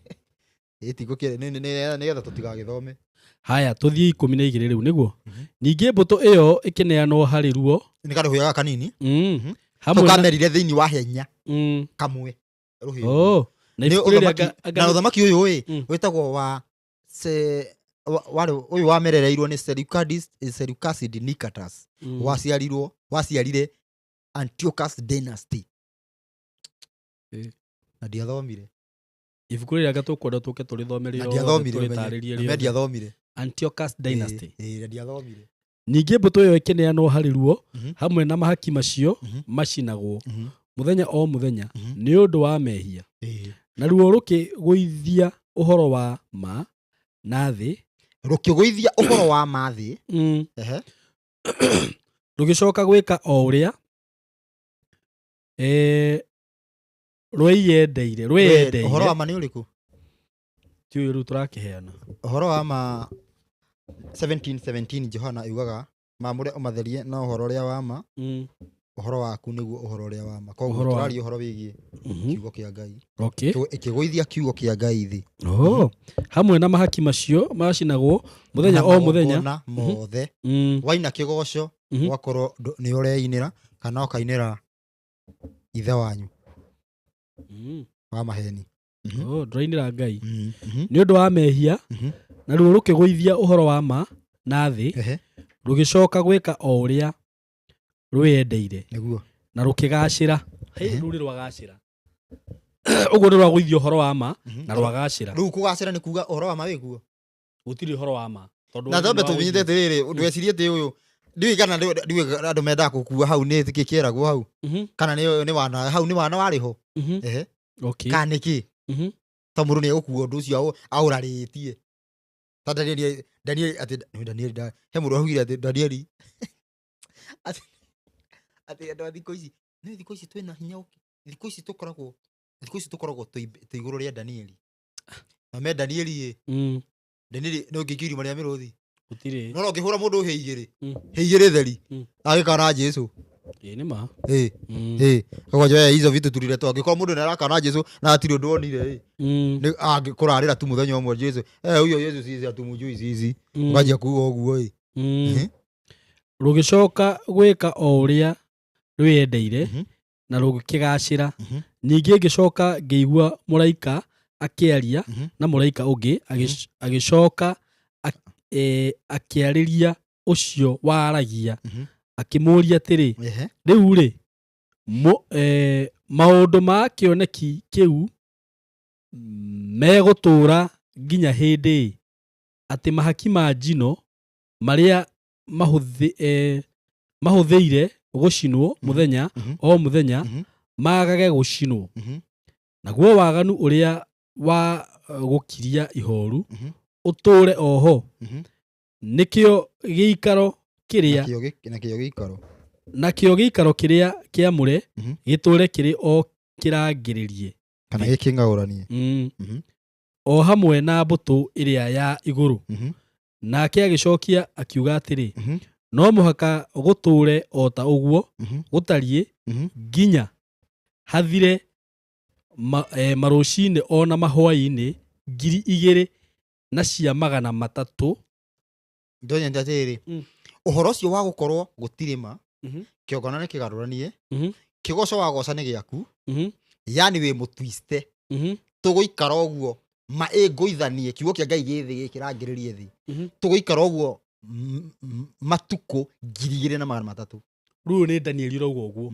Ĩĩ, ti gũkĩre, nĩgetha tũtigagĩthome. Haya, tũthiĩ 12 rĩu nĩguo. Ningĩ mbũtũ ĩyo ĩkĩneanwo harĩ ruo. Nĩ karũhĩa gaka kanini. Hamwe na Tũkamerire thĩinĩ wa hĩa inya. Kamwe. Rũhĩa. Oh, na Nĩ ibuku rĩrĩa ũthamaki- na ũthamaki ũyũ ĩ, wĩtagwo wa se, wa, warĩ ũyũ wamerereirwo nĩ Seleucid Nicatus. Waciarirwo, waciarire Antiochus dynasty. Na ndiathomire. Ibuku rĩrĩa anga tũkwenda tũke tũrĩthome Na rĩothe, ndiathomire, ũmenye. tũrĩtarĩrie Na rĩothe. ndiathomire. Antiochus dynasty. Ĩĩ, na ndiathomire. Ningĩ mbũtũ ĩyo ĩkĩneanwo harĩ ruo hamwe na mahaki macio macinagwo mũthenya o mũthenya nĩ ũndũ wa mehia. Na ruo rũkĩgũithia ũhoro wa ma na thĩ. Rũkĩgũithia ũhoro wa ma thĩ. Ehe. Rũgĩcoka gwĩka o ũrĩa, rwĩyendeire, rwĩyendeire. Ũhoro wa ma nĩ ũrĩkũ? Ti ũyũ rĩu tũrakĩheana. Ũhoro wa ma 17:17 Johana yugaga mamũre ũmatherie na ũhoro ũrĩa wa ma. Ũhoro waku nĩguo ũhoro ũrĩa wa ma. Koguo Ũhoro wa- tũraria ũhoro wĩgiĩ kiugo kĩa Ngai. Okay. Ĩkĩgũithia kiugo kĩa Ngai thĩ. Oh. Hamwe na mahaki macio macinagwo mũthenya Na o mũthenya. magongona mothe. Waina kĩgoco, ũgakorwo nĩ ũreinĩra kana ũkainĩra ithe wanyu wa maheni. Oh, ndũrainĩra Ngai. Nĩ ũndũ wa mehia, naruo rũkĩgũithia ũhoro wa ma na thĩ, rũgĩcoka gwĩka o ũrĩa rwĩyendeire. Nĩguo. Na rũkĩgacĩra. Hĩ, rũrĩ rwagacĩra. Ũguo nĩ rwagũithia ũhoro wa ma na rwagacĩra. Rĩu kũgacĩra nĩ kuga ũhoro wa ma wĩkuo? Gũtirĩ ũhoro wa ma. Tondũ Na twambe nĩ wa tũmenyete gũthiĩ. atĩrĩrĩ, ndwecirie atĩ ũyũ ndiũĩ kana ndiũĩ andũ mendaga gũkua hau nĩ kĩ kĩeragwo hau kana nĩ wana hau nĩ wana warĩ ho. Ehe. Kana nĩkĩ ta mũndũ nĩ egũkua ũndũ ũcio aũrarĩtie ta Danieli Danieli atĩ nĩ Danieli he mũndũ augire atĩ Danieli atĩ atĩ andũ a thikũ ici nĩ thikũ ici twĩna hinya thikũ ici tũkoragwo thikũ ici tũkoragwo twĩ igũrũ rĩa Danieli na me Danieli ĩ Danieli nĩ ũngĩikio irima rĩa mĩrũthi. Gũtirĩ. No ũngĩhũra mũndũ hĩ igĩrĩ hĩ igĩrĩ theri agĩkana Jesu. Ĩĩ nĩ ma. Ĩ ĩ kagwanja hizo vitu tuliletwa angĩkorwo mũndũ nĩ arakana Jesu na hatirĩ ũndũ onire ĩ nĩ angĩkũrarĩra tu mũthenya ũmwe Jesu eh huyo Yesu sisi hatumjui sisi ũkanjia kuga ũguo ĩ. Rũgĩcoka gwĩka o ũrĩa rwĩyendeire na rũgĩkĩgacĩra. Ningĩ ngĩcoka ngĩigua mũraika akĩaria na mũraika ũngĩ agĩcoka akĩarĩria ũcio waragia akĩmũũria atĩrĩ, rĩu rĩ maũndũ ma kĩoneki kĩu megũtũũra nginya hĩndĩ ĩ, atĩ mahaki ma njino marĩa mahũthĩire gũcinwo mũthenya o mũthenya magage gũcinwo, naguo waganu ũrĩa wa gũkiria ihoru ũtũũre oho, nĩkĩo gĩikaro kĩrĩa nakĩo gĩikaro nakĩo gĩikaro kĩrĩa kĩamũre gĩtũũre kĩrĩ o kĩrangĩrĩrie kana gĩkĩng'aũranie o hamwe na mbũtũ ĩrĩa ya igũrũ. Nake agĩcokia akiuga atĩrĩ, no mũhaka gũtũũre o ta ũguo gũtariĩ nginya hathire marũcinĩ ona mahwaĩ-inĩ 2300. Ndonyende atĩrĩrĩ, ũhoro ũcio wa gũkorwo gũtirĩ ma kĩongana nĩ kĩgarũranie kĩgoco wagoca nĩ gĩaku yani wĩ mũtwiste tũgũikara ũguo ma ĩngũithanie kiugo kĩa Ngai gĩ thĩ gĩkĩrangĩrĩrie thĩ tũgũikara ũguo matukũ 2300. Rĩu nĩ Daniel ũrauga ũguo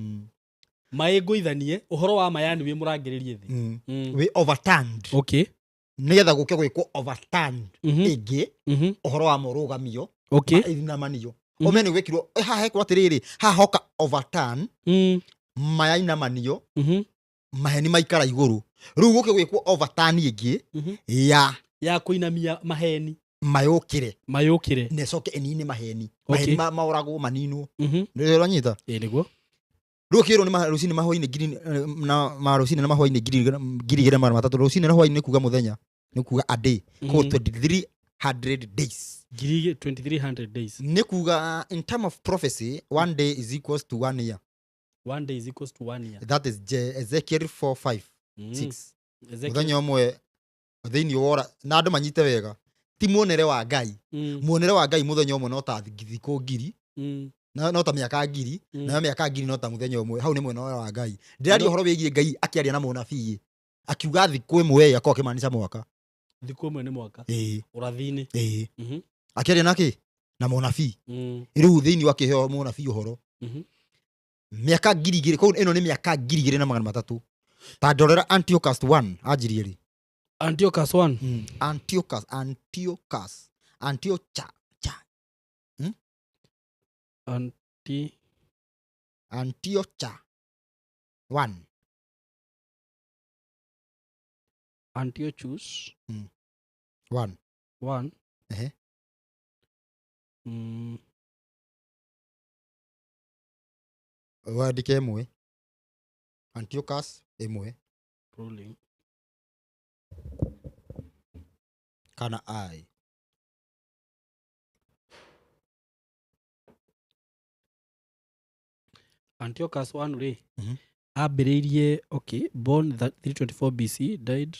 maĩngũithanie ũhoro wa ma yani wĩ mũrangĩrĩrie thĩ. Wĩ overturned. Okay. Nĩgetha gũke gwĩkwo overturned ĩngĩ ũhoro wa morũgamio mainamanio ũmenye nĩ gwĩkirwo haha hekwo atĩrĩrĩ haha hoka overturn mayainamanio maheni maikara igũrũ rĩu gũke gwĩkwo overturn ĩngĩ ya kũinamia maheni mayũkĩre mayũkĩre na ĩcoke ĩnine maheni maheni maoragwo maninwo nĩ ũranyita. Ĩĩ nĩguo. Rĩu ũkĩrwo nĩ rũcinĩ mahwaĩ-inĩ ngiri na marũcinĩ na mahwaĩ-inĩ 2300 rũcinĩ na hwaĩ-inĩ nĩ kuga mũthenya nĩ kuga a day koguo 2300 days. 2300 days. Nĩ kuga in term of prophecy one day is equals to 1 year. One day is equals to 1 year. That is Ezekiel 4 5 6. Mũthenya ũmwe thĩinĩ wora na andũ manyite wega ti muonere wa Ngai. Muonere wa Ngai mũthenya ũmwe no ta thikũ ngiri no ta mĩaka ngiri nayo mĩaka ngiri no ta mũthenya ũmwe hau nĩ mwena wa Ngai. Ndĩraria ũhoro wĩgiĩ Ngai akĩaria na mũnabii akiuga thikũ ĩmwe akorwo akĩmaanisha mwaka. Thikũ ĩmwe nĩ mwaka. Ũrathi-inĩ. Akĩaria nake na mũnabii rĩu thĩinĩ wakĩheo mũnabii ũhoro mĩaka 2000 koguo ĩno nĩ mĩaka 2300. Ta ndorera Antiochus 1 anjirie rĩ. Antiochus 1. Antiochus Antiochus Antiocha cha Antiocha 1. Antiochus 1. 1. Ehe. Wandĩke ĩmwe Antiochus ĩmwe Ruling kana I. Antiochus 1 rĩ ambĩrĩirie okay born 324 BC died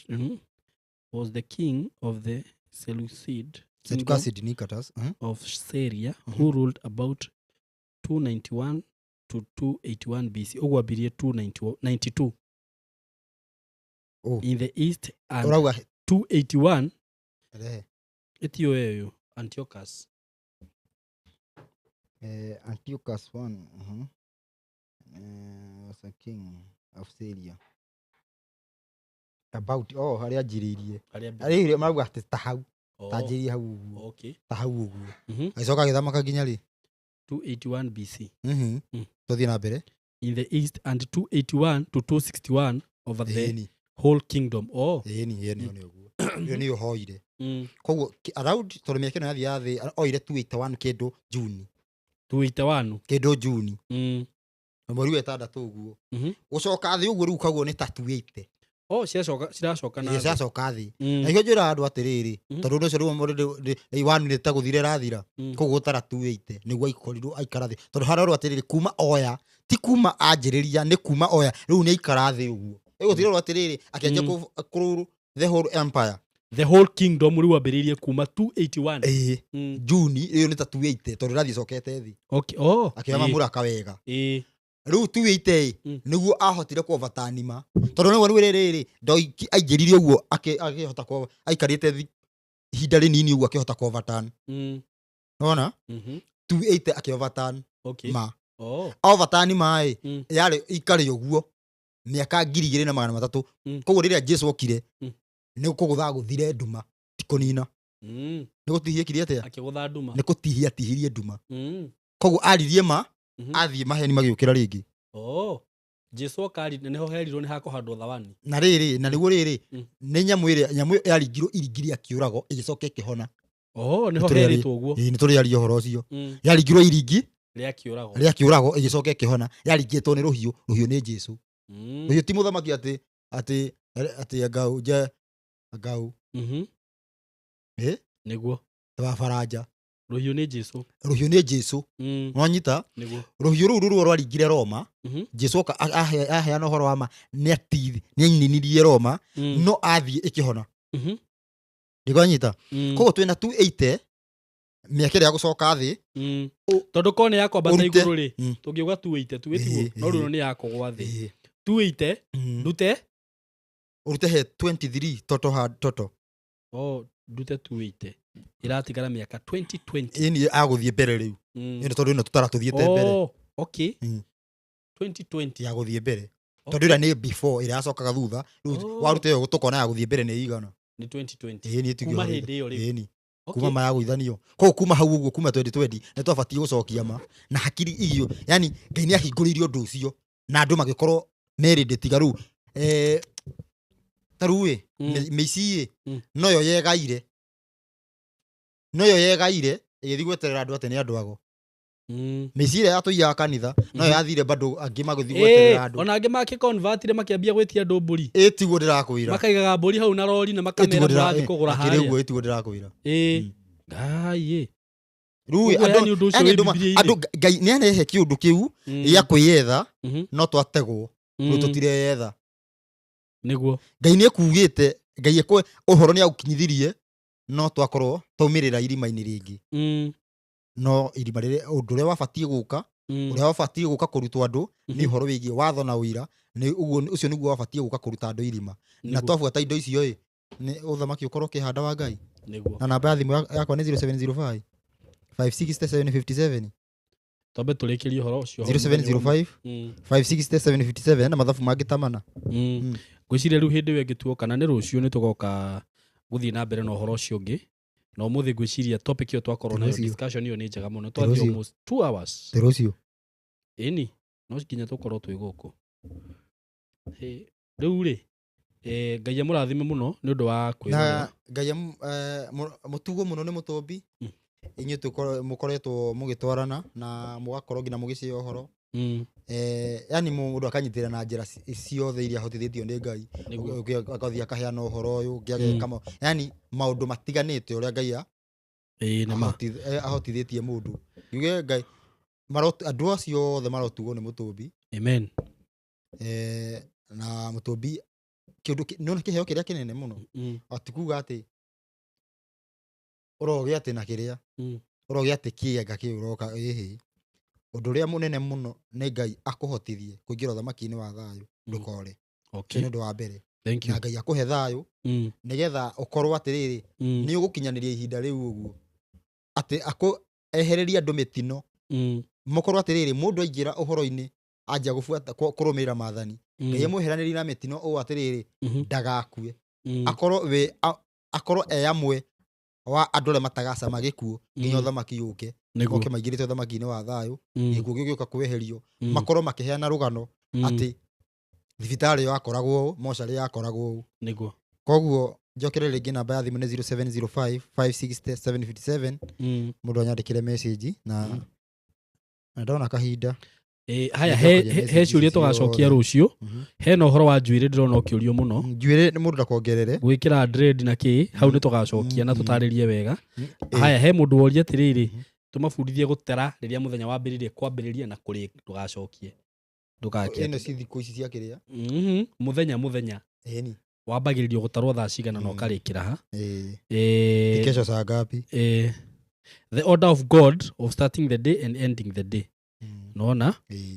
was the king of the Seleucid kingdom Nicatus, of Syria who ruled about 291 to 281 BC. Ũguo ambirie 292 in the east and 281 ĩtio ĩyo Antiochus. Antiochus 1 was a king of Syria about harĩa anjĩrĩirie arĩa marauga atĩ ta hau Oh, Tanjĩrie hau ũguo. okay. Ta hau ũguo. Agĩcoka agĩthamaka nginya rĩ? 281 BC. Tũthiĩ na mbere. In the east and 281 to 261 over the Ĩni. whole kingdom. Oh. Ĩni, ĩyo nĩyo nĩ ũguo. Ĩyo nĩyo hoire. Koguo around tondũ mĩaka ĩno yathiĩ thĩ oire 281 kĩndũ June. 281. Kĩndũ June. Na mweri wa ĩtandatũ ũguo. Gũcoka thĩ ũguo rĩu kaguo nĩ ta 280. Oh, ciracoka ciracoka na Ĩĩ, thĩ. ciracoka thĩ. Na nĩkĩo njĩraga andũ atĩrĩrĩ, tondũ ũndũ ũcio rĩu wanu nĩ ta gũthira ĩrathira. Koguo gũtara 280 nĩguo aikorirwo aikara thĩ. Tondũ harorwo atĩrĩrĩ, kuma oya, ti kuma anjĩrĩria, nĩ kuma oya, rĩu nĩ aikara thĩ ũguo. Rĩu gũtirorwo atĩrĩrĩ, akĩanjia kũrũ the whole empire. The whole kingdom rĩu ambĩrĩirie kuma 281. Ĩĩ, June ĩyo nĩ ta 280 tondũ ĩrathiĩ ĩcokete thĩ. Okay. Oh. Akĩoya mamũraka wega. Ĩĩ. Rĩu 280 ĩ, nĩguo ahotire kuovatani ma. Tondũ nĩguo rĩu rĩrĩ, aingĩrire ũguo akĩhota aikarĩte ihinda rĩnini ũguo akĩhota kuovatani. Nĩwona? 280 akĩovatani ma. Oh. Overturn ma ĩ, yarĩ ikarĩ ũguo mĩaka 2300. Koguo rĩrĩa Jesu okire, nĩ kũgũtha gũthire nduma, ti kũnina. Nĩ gũtihia ekire atĩa? Akĩgũtha nduma. Nĩ kũtihia atihirie nduma. Koguo aririe ma, athiĩ maheni magĩũkĩra rĩngĩ. Oh. Jesu okari nĩho herirwo nĩ hakũhandwo thawani. Na rĩrĩ, na nĩguo rĩrĩ, nĩ nyamũ ĩrĩa, nyamũ ĩyo yaringirwo iringi rĩa kĩũrago, ĩgĩcoka ĩkĩhona. Oh, nĩho Nĩ tũrĩ heritwo ũguo. Ĩĩ, nĩ tũrĩaria ũhoro ũcio. Yaringirwo iringi Rĩa kĩũrago. rĩa kĩũrago, ĩgĩcoka ĩkĩhona. Yaringĩtwo nĩ rũhiũ, rũhiũ nĩ Jesu. Rũhiũ ti mũthamaki atĩ, atĩ, atĩ angau, nje, angau. Ĩ? Nĩguo. Wa Baranja. Rũhiũ nĩ Jesu. Rũhiũ nĩ Jesu. Nwanyita? Nĩguo. Rũhiũ rũu rũrĩa rwaringire Roma, Jesu oka aheana ũhoro wa ma, nĩ aininirie Roma, no athiĩ ĩkĩhona. Ndĩkwanyita? Koguo twĩna 280, mĩaka ĩrĩa ya gũcoka thĩ. Tondũ korwo nĩ ya kwambata Ũrute. igũrũ rĩ, tũngiuga 280, 280, no rĩu nĩ ya kũgwa thĩ. 280, ndute? Ũrute he 23 total hard total. Oh, ndute 280. Ĩratigara mĩaka 2020. Ĩni agũthiĩ mbere rĩu. Ĩno tondũ ĩno tũtara tũthiĩte mbere. Oh, okay. 2020. Ya gũthiĩ mbere. Tondũ ĩrĩa nĩ before, ĩrĩa yacokaga thutha. Rĩu waruta ĩyo tũkona ya gũthiĩ mbere nĩ igana. Nĩ 2020. Ĩni ĩtigio Kuma hau. hĩndĩ ĩyo rĩu. Ĩni. Kuma ma ya gũithanio. Koguo kuma hau ũguo, kuma 2020, nĩ twabatiĩ gũcokia ma. Na hakiri igio, yani Ngai nĩ ahingũrĩirie ũndũ ũcio. Na andũ magĩkorwo merĩndĩ tiga rĩu. Ta rĩu ĩ, mĩici ĩ, noyo yegaire. Noyo yegaire, ĩgĩthiĩ gweterera andũ atĩ nĩ andũ ago. Mĩici ĩrĩa yatũiyaga kanitha, noyo yathire bado angĩ magĩthiĩ gweterera andũ. Ona angĩ makĩconvertire makĩambia gwĩtia andũ mbũri. Ĩ tiguo ndĩrakwĩra. Makaigaga mbũri hau na rori na makamera Ĩ tiguo mũrathiĩ kũgũra akĩrĩ harĩa. ũguo, ĩ tiguo ndĩrakwĩra. Ĩ. Ngai ĩ. Rĩu ĩ, Ũguo yani ũndũ ũcio yani wĩ andũ Bibilia-inĩ. andũ Ngai nĩ arehe kĩũndũ kĩu gĩa kwĩyetha, no twategwo, rĩu tũtireyetha. Nĩguo. Ngai nĩ ekugĩte, Ngai ũhoro nĩ aũkinyithirie, no twakorwo twaumĩrĩra irima-inĩ rĩngĩ. No irima rĩrĩa, ũndũ ũrĩa wabatiĩ gũka, ũrĩa wabatiĩ gũka kũrutwo andũ, nĩ ũhoro wĩgiĩ watho na ũira, nĩ ũguo, ũcio nĩguo wabatiĩ gũka kũruta andũ irima. Na twabuata indo icio ĩ, nĩ ũthamaki ũkorwo ũkĩhanda wa Ngai. Nĩguo. Na namba ya thimũ yakwa nĩ 0705 56757. Twambe tũrĩkĩrie ũhoro ũcio. 0705 56757 na mathabu mangĩ ta mana. Ngwĩciria rĩu hĩndĩ ĩyo ĩngĩ tuoka, na nĩ rũciũ nĩ tũgoka gũthiĩ na mbere na ũhoro ũcio ũngĩ. Na ũmũthĩ ngwĩciria topic ĩyo twakorwo nayo Rũciũ. discussion ĩyo nĩ njega mũno. Twathiĩ Rũciũ. almost 2 hours. Tĩ rũciũ. Ĩni, no nginya tũkorwo twĩ gũkũ. Rĩu rĩ, Ngai amũrathime mũno nĩ ũndũ wa kwĩrorera. Na Ngai mũtugo mũno nĩ mũtũmbi. Inyuĩ mũkoretwo mũgĩtwarana na mũgakorwo nginya mũgĩcĩa ũhoro. Yani mũndũ akanyitĩrĩra na njĩra ciothe iria ahotithĩtio nĩ Ngai. Nĩguo. Ũngĩ agathiĩ akaheana ũhoro ũyũ, ũngĩ ageka yani maũndũ matiganĩte ũrĩa Ngai Ĩĩ, nĩ ma. ahotithĩtie mũndũ. Ngiuge Ngai, andũ acio othe marotugwo nĩ mũtũmbi. Amen. Na mũtũmbi, kĩũndũ nĩwona kĩheo kĩrĩa kĩnene mũno. Ati kuga atĩ ũrogĩa atĩ na kĩrĩa. Ũrogĩa atĩ kĩenga kĩu ũroka, ĩhĩ. Ũndũ ũrĩa mũnene mũno nĩ Ngai akũhotithie kũingĩra ũthamaki-inĩ wa thayũ, ndũkore. Ũcio nĩ ũndũ wa mbere. Thank you. Na Ngai akũhe thayũ, nĩgetha ũkorwo atĩrĩrĩ, nĩ ũgũkinyanĩria ihinda rĩu ũguo. Atĩ ehererie andũ mĩtino. Mũkorwo atĩrĩrĩ, mũndũ aingĩra ũhoro-inĩ, anjia gũbuata, kũrũmĩrĩra maathani. Ngai amweheranĩrie na mĩtino ũũ atĩrĩrĩ, ndagakue. Akorwo we, akorwo e amwe Wa andũ arĩa matagacama gĩkuũ nginya ũthamaki ũke. Nĩguo. Moke maingĩrĩte ũthamaki-inĩ wa thayũ, gĩkuũ gĩgĩũka kweherio, makorwo makĩheana rũgano atĩ thibitarĩ ĩyo yakoragwo ũũ, mocarĩ yakoragwo ũũ. Nĩguo. Koguo njokere rĩngĩ, namba ya thimũ nĩ 0705 560 757. Mũndũ anyandĩkĩre message na na ndona kahinda. Haya, he Nĩnjokagia he message he ciũria ici tũgacokia ciothe. rũciũ. Hena ũhoro wa njuĩrĩ, ndĩrona ũkĩũrio mũno. Njuĩrĩ nĩ mũndũ ndakongerere. Gwĩkĩra dread na kĩ hau, nĩ tũgacokia na tũtarĩrie wega. Haya, he mũndũ woria atĩrĩrĩ, tũmabundithie gũtara rĩrĩa mũthenya wambĩrĩrie, kwambĩrĩria na kũrĩ, ndũgacokie, ndũgake. Ĩno ci thikũ ici cia kĩrĩa? Mũthenya Ĩni. wambagĩrĩrio gũtarwo thaa cigana na ũkarĩkĩra ha? Ĩĩ. Kesho saa ngapi? The order of God of starting the day and ending the day. Nona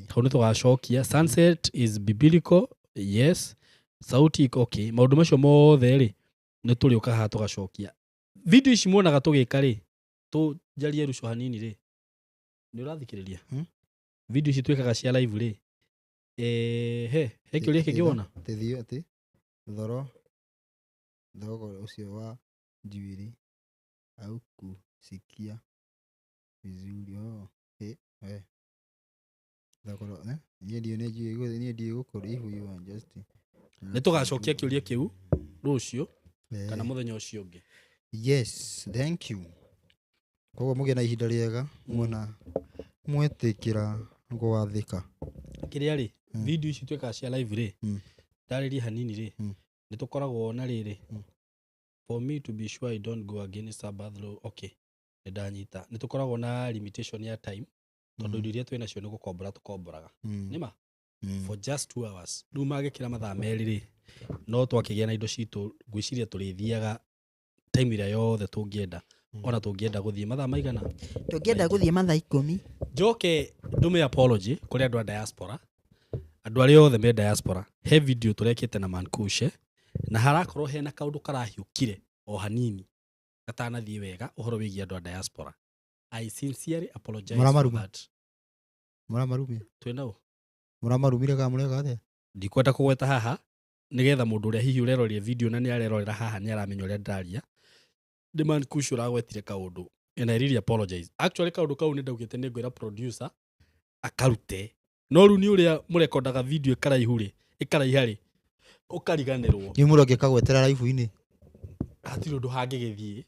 hau nĩ tũgacokia. Sunset is biblical, yes. Sauti iko okay. Maũndũ macio mothe rĩ, nĩ tũrĩũka haha tũgacokia. Video ici muonaga tũgĩka rĩ, tũnjarie ruco hanini rĩ, nĩ ũrathikĩrĩria? Hmm? Video ici twĩkaga cia live rĩ, he kĩũria kĩngĩ wona? Tĩthiĩ atĩ thoro thogo ũcio wa njuĩrĩ aukusikia vizuri. Oh, we thogoro, eh? Niĩ ndiũ, niĩ ndiũĩ gũkũrĩ ihu, you are just Nĩ tũgacokia kĩũria kĩu rũciũ kana mũthenya ũcio ũngĩ. Yes, thank you. Koguo mũgĩe na ihinda rĩega muona mwetĩkĩra gwathĩka. Kĩrĩa rĩ, video ici twĩkaga cia live rĩ, ndarĩrie hanini rĩ, nĩ tũkoragwo na rĩrĩ, for me to be sure I don't go against Sabbath law. Okay, nĩ ndanyita. Nĩ tũkoragwo na limitation ya time tondũ indo iria twĩ nacio nĩ gũkombora tũkomboraga, nĩma for just 2 hours. Rĩu magĩkĩra mathaa 2 rĩ, no twakĩgĩa na indo citũ, ngwĩciria tũrĩthiaga time ĩrĩa yothe tũngĩenda, ona tũngĩenda gũthiĩ mathaa maigana. Tũngĩenda gũthiĩ mathaa 10. Njoke ndume apology kũrĩ andũ a diaspora, andũ arĩa othe me diaspora. He video tũrekĩte na Mankushe na harakorwo hena kaũndũ karahiũkire o hanini gatanathiĩ wega ũhoro wĩgiĩ andũ a diaspora. I sincerely apologize for Mũramaruma? that. Mũramarumire? Twĩna ũ? Mũramarumire kana mũreka atĩa? Ndikwenda kũgweta haha nĩgetha mũndũ ũrĩa hihi ũreroria video na nĩ arerorera haha nĩ aramenya ũrĩa ndĩraria. Nĩ Mankushe ũragwetire kaũndũ and I really apologize. Actually, kaũndũ kau nĩ ndaugĩte nĩ ngwĩra producer akarute, no rĩu nĩ ũrĩa mũrekondaga video ĩkaraihu rĩ, ĩkaraiha rĩ, ũkariganĩrwo. Nĩ mũndũ angĩkagwetera live-inĩ. Hatirĩ ũndũ hangĩgĩthiĩ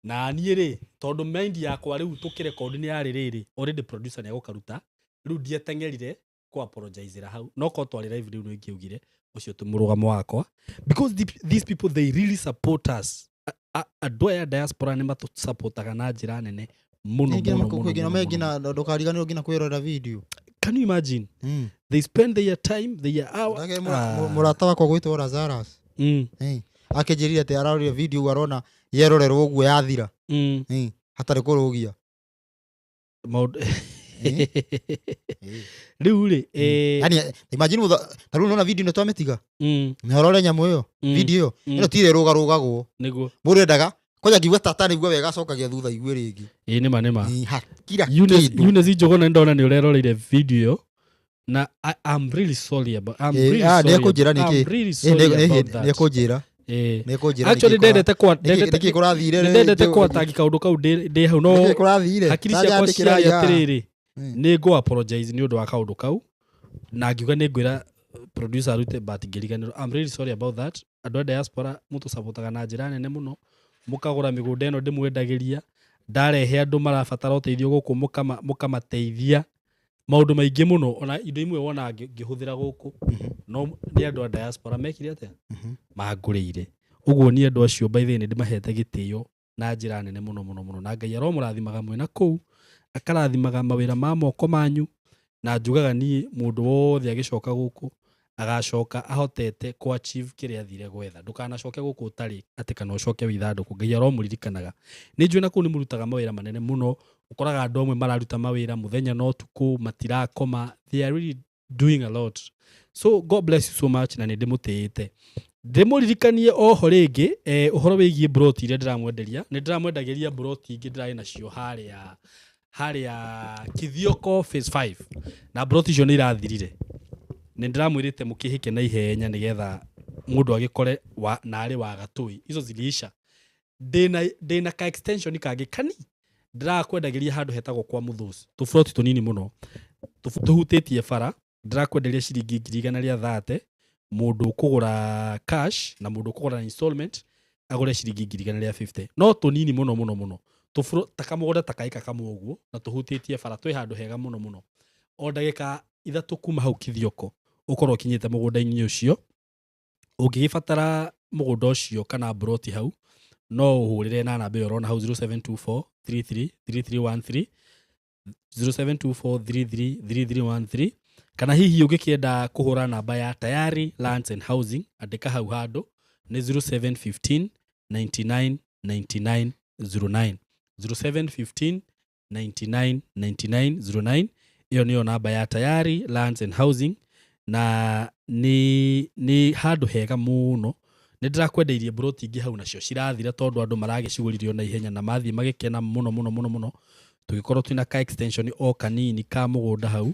na niĩ rĩ, tondũ mind yakwa rĩu tũkĩrekondi nĩ yarĩ rĩrĩ, already producer nĩ egũkaruta. Rĩu ndiateng'erire kũ apologizera hau, no korwo twarĩ live rĩu nĩ ingĩaugire ũcio ti mũrũgamo wakwa, because these people, they really support us. Andũ aya diaspora nĩ matũsupportaga na njĩra nene mũno Ningĩ mũno, mũno, nginya mũno, me mũno. nginya ndũkariganĩrwo nginya kwĩrorera video. Can you imagine? They spend their time, their hour. Ndake Ah. mũrata wakwa gwĩtwo Lazarus. Akĩnjĩrire atĩ ararorire video ũguo arona yerorerwo ũguo yathira. Hatarĩ kũrũgia. Maũndũ Eh. Rĩu rĩ, Yani imagine ta rĩu nona video ĩno twamĩtiga na ũrore nyamũ ĩyo, video ĩyo ĩno tire rũgarũgagwo. Nĩguo. Mũndũ endaga kwanja ngiuga tata nĩguo wega, acokagia thutha igue rĩngĩ. Ĩĩ, nĩma nĩma. Hakira kĩndũ. Eunice Njuguna, nĩ ndona nĩ ũreroreire video ĩyo na I'm really sorry about, I'm really sorry nĩekũnjĩra nĩkĩ. I'm really sorry about that. Nĩekũnjĩra. Nĩekũnjĩra. Actually, ndendete kwa ndendete nĩkĩ kũrathire. Ndendete kwa tagi kaũndũ kau ndĩ hau, no Nĩkĩ kũrathire. hakiri ciakwa Ndandĩkĩra ciarĩ ya. atĩrĩrĩ, nĩ ngũ apologize nĩ ũndũ wa kaũndũ kau na ngiuga nĩ ngwĩra producer arute, but ngĩriganĩrwo. I'm really sorry about that. Andũ a diaspora, mũtũcapotaga na njĩra nene mũno, mũkagũra mĩgũnda ĩno ndĩmwendagĩria, ndarehe andũ marabatara ũteithio gũkũ, mũkamateithia maũndũ maingĩ mũno, ona indo imwe wona ngĩhũthĩra gũkũ, no nĩ andũ a diaspora mekire atĩa, mangũrĩire ũguo. Niĩ andũ acio, by the way, nĩ ndĩmahete gĩtĩo na njĩra nene mũno mũno mũno, na Ngai aromũrathimaga mwĩna kũu, akarathimaga mawĩra ma moko manyu, na njugaga niĩ mũndũ wothe agĩcoka gũkũ agacoka ahotete kũ achieve kĩrĩa athire gwetha. Ndũkanacoke gũkũ ũtarĩ atĩ kana ũcoke wĩ ithandũkũ. Ngai aromũririkanaga. Nĩ njũĩ na kũu nĩ mũrutaga mawĩra manene mũno, ũkoraga andũ amwe mararuta mawĩra mũthenya na ũtukũ, matirakoma. They are really doing a lot, so God bless you so much, na nĩ ndĩmũtĩĩte. Ndĩmũririkanie oho rĩngĩ, ũhoro wĩgiĩ broti iria ndĩramwenderia. Nĩ ndĩramwendagĩria broti ingĩ ndĩrarĩ nacio harĩa Kithioko phase 5, na broti icio nĩ irathirire. Nĩ ndĩramwĩrĩte mũkĩhĩke na ihenya nĩgetha mũndũ agĩkore wa, narĩ wa gatũi. Izo ziliisha. Ndĩna ka extension kangĩ kani ndĩrakwendagĩria handũ hetagwo kwa Mũthũci, tũburoti tũnini mũno tũhutĩtie bara. Ndĩrakwenderia ciringi 130,000 mũndũ ũkũgũra cash, na mũndũ ũkũgũra na installment agũre ciringi 150,000. No tũnini mũno mũno mũno, tũburo ta kamũgũnda ta kaĩka kamwe ũguo, na tũhutĩtie bara, twĩ handũ hega mũno mũno. O ndagĩka 3 kuma hau Kithioko ũkorwo ũkinyĩte mũgũnda-inĩ ũcio. Ũngĩgĩbatara mũgũnda ũcio kana mburoti hau, no ũhũrĩre na namba ĩyo ũrona hau, 0724 33 3313, 0724 33 3313. Kana hihi ũngĩkĩenda kũhũra namba ya Tayari Lands and Housing, andĩka hau handũ, nĩ 0715 99 99 09, 0715 99 99 09. Ĩyo nĩyo namba ya Tayari Lands and Housing, na nĩ handũ hega mũno. Nĩ ndĩrakwendeirie mburoti ingĩ hau, nacio cirathira tondũ andũ maragĩcigũrire na ihenya na mathiĩ magĩkena mũno mũno mũno mũno. Tũgĩkorwo twĩna ka extension o kanini ka mũgũnda hau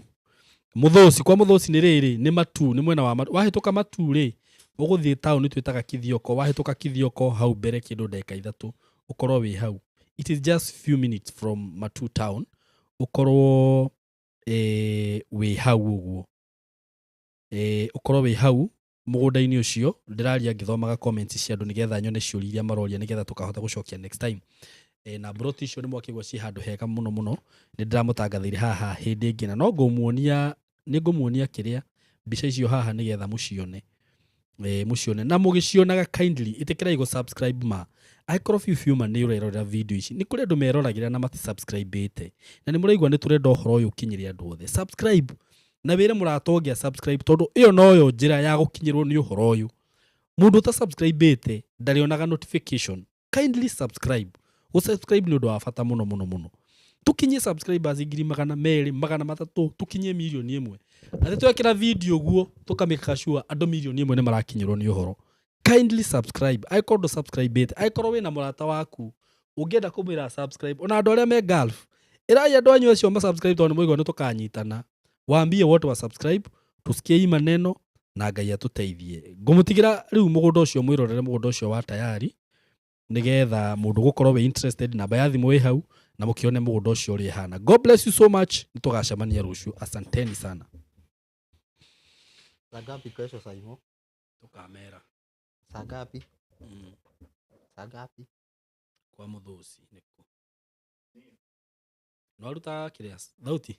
Mũthũci. Kwa Mũthũci nĩ rĩrĩ, nĩ Matu, nĩ mwena wa Matu. Wahĩtũka Matu rĩ, ũgũthiĩ taũni twĩtaga Kithioko. Wahĩtũka Kithioko hau mbere kĩndũ ndagĩka 3 ũkorwo wĩ hau. It is just few minutes from Matu town ũkorwo wĩ hau ũguo, ũkorwo wĩ hau mũgũnda-inĩ ũcio. Ndĩraria ngĩthomaga comments cia andũ nĩgetha nyone ciũria iria maroria, nĩgetha tũkahota gũcokia next time. Na mburoti icio nĩ mwakĩgwa ciĩ handũ hega mũno mũno. Nĩ ndĩramũtangathĩire haha hĩndĩ ĩngĩ, na no ngũmuonia, nĩ ngũmuonia kĩrĩa mbica icio haha nĩgetha mũcione, mũcione. Na mũgĩcionaga, kindly ĩtĩkĩrai gũ subscribe ma angĩkorwo biũ biũ ma nĩ ũrerorera video ici. Nĩ kũrĩ andũ meroragĩra na matisubscribĩte, na nĩ mũraigua nĩ tũrenda ũhoro ũyũ ũkinyĩre andũ othe. Subscribe na wĩre mũrata ũngĩ subscribe, tondũ ĩyo noyo njĩra ya gũkinyĩrwo nĩ ũhoro ũyũ. Mũndũ ũtasubscribĩte ndarĩonaga notification. Kindly subscribe. Gũ subscribe nĩ ũndũ wa bata mũno mũno mũno. Tũkinyie subscribers 200,000, 300,000, tũkinyie 1,000,000. Atĩ twekĩra video guo tũkamĩka sure andũ 1,000,000 nĩ marakinyĩrwo nĩ ũhoro. Kindly subscribe angĩkorwo ndũ subscribĩte. Angĩkorwo wĩna mũrata waku ũngĩenda kũmwĩra subscribe, ona andũ arĩa me Gulf, ĩrai andũ anyu acio ma subscribe, tondũ nĩ mũigua nĩ tũkanyitana. Waambie wote wa subscribe, tusikie hii maneno na Ngai atũteithie. Ngũmũtigĩra rĩu mũgũnda ũcio, mwĩrorere mũgũnda ũcio wa Tayari, nĩgetha mũndũ gũkorwo wĩ interested, namba ya thimũ ĩ hau, na mũkĩone mũgũnda ũcio ũrĩa ĩhana. God bless you so much. Nĩ tũgacemania rũciũ. Asanteni sana. Saa ngapi kesho, Saimo? Tũkamera. Saa ngapi? Saa ngapi? Kwa Mũthũci nĩkũ no aruta kĩrĩa thauti.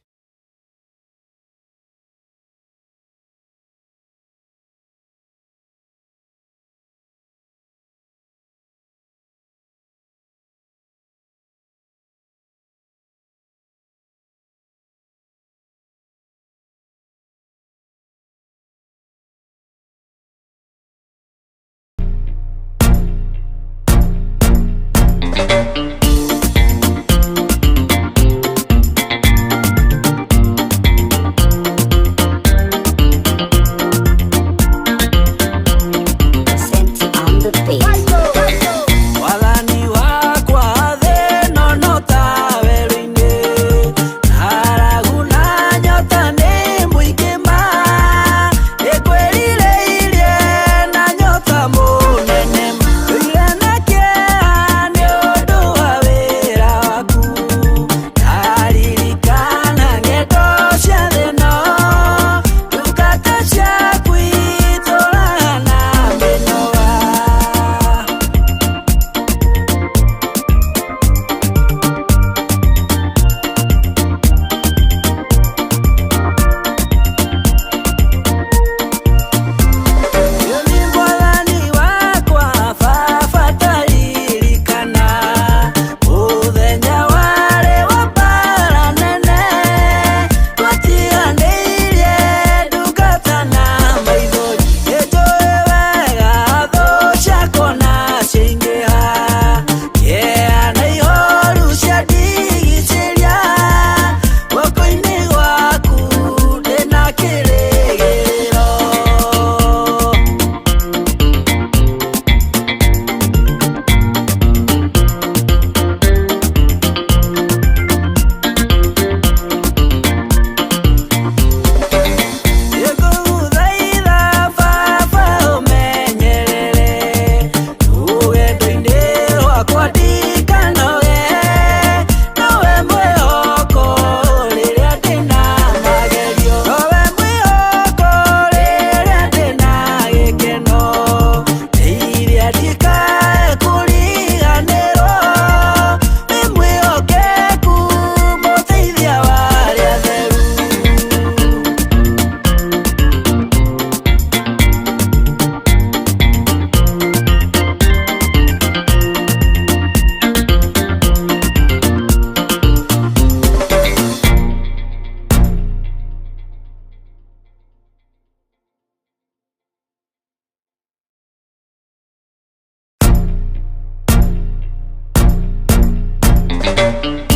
Bye.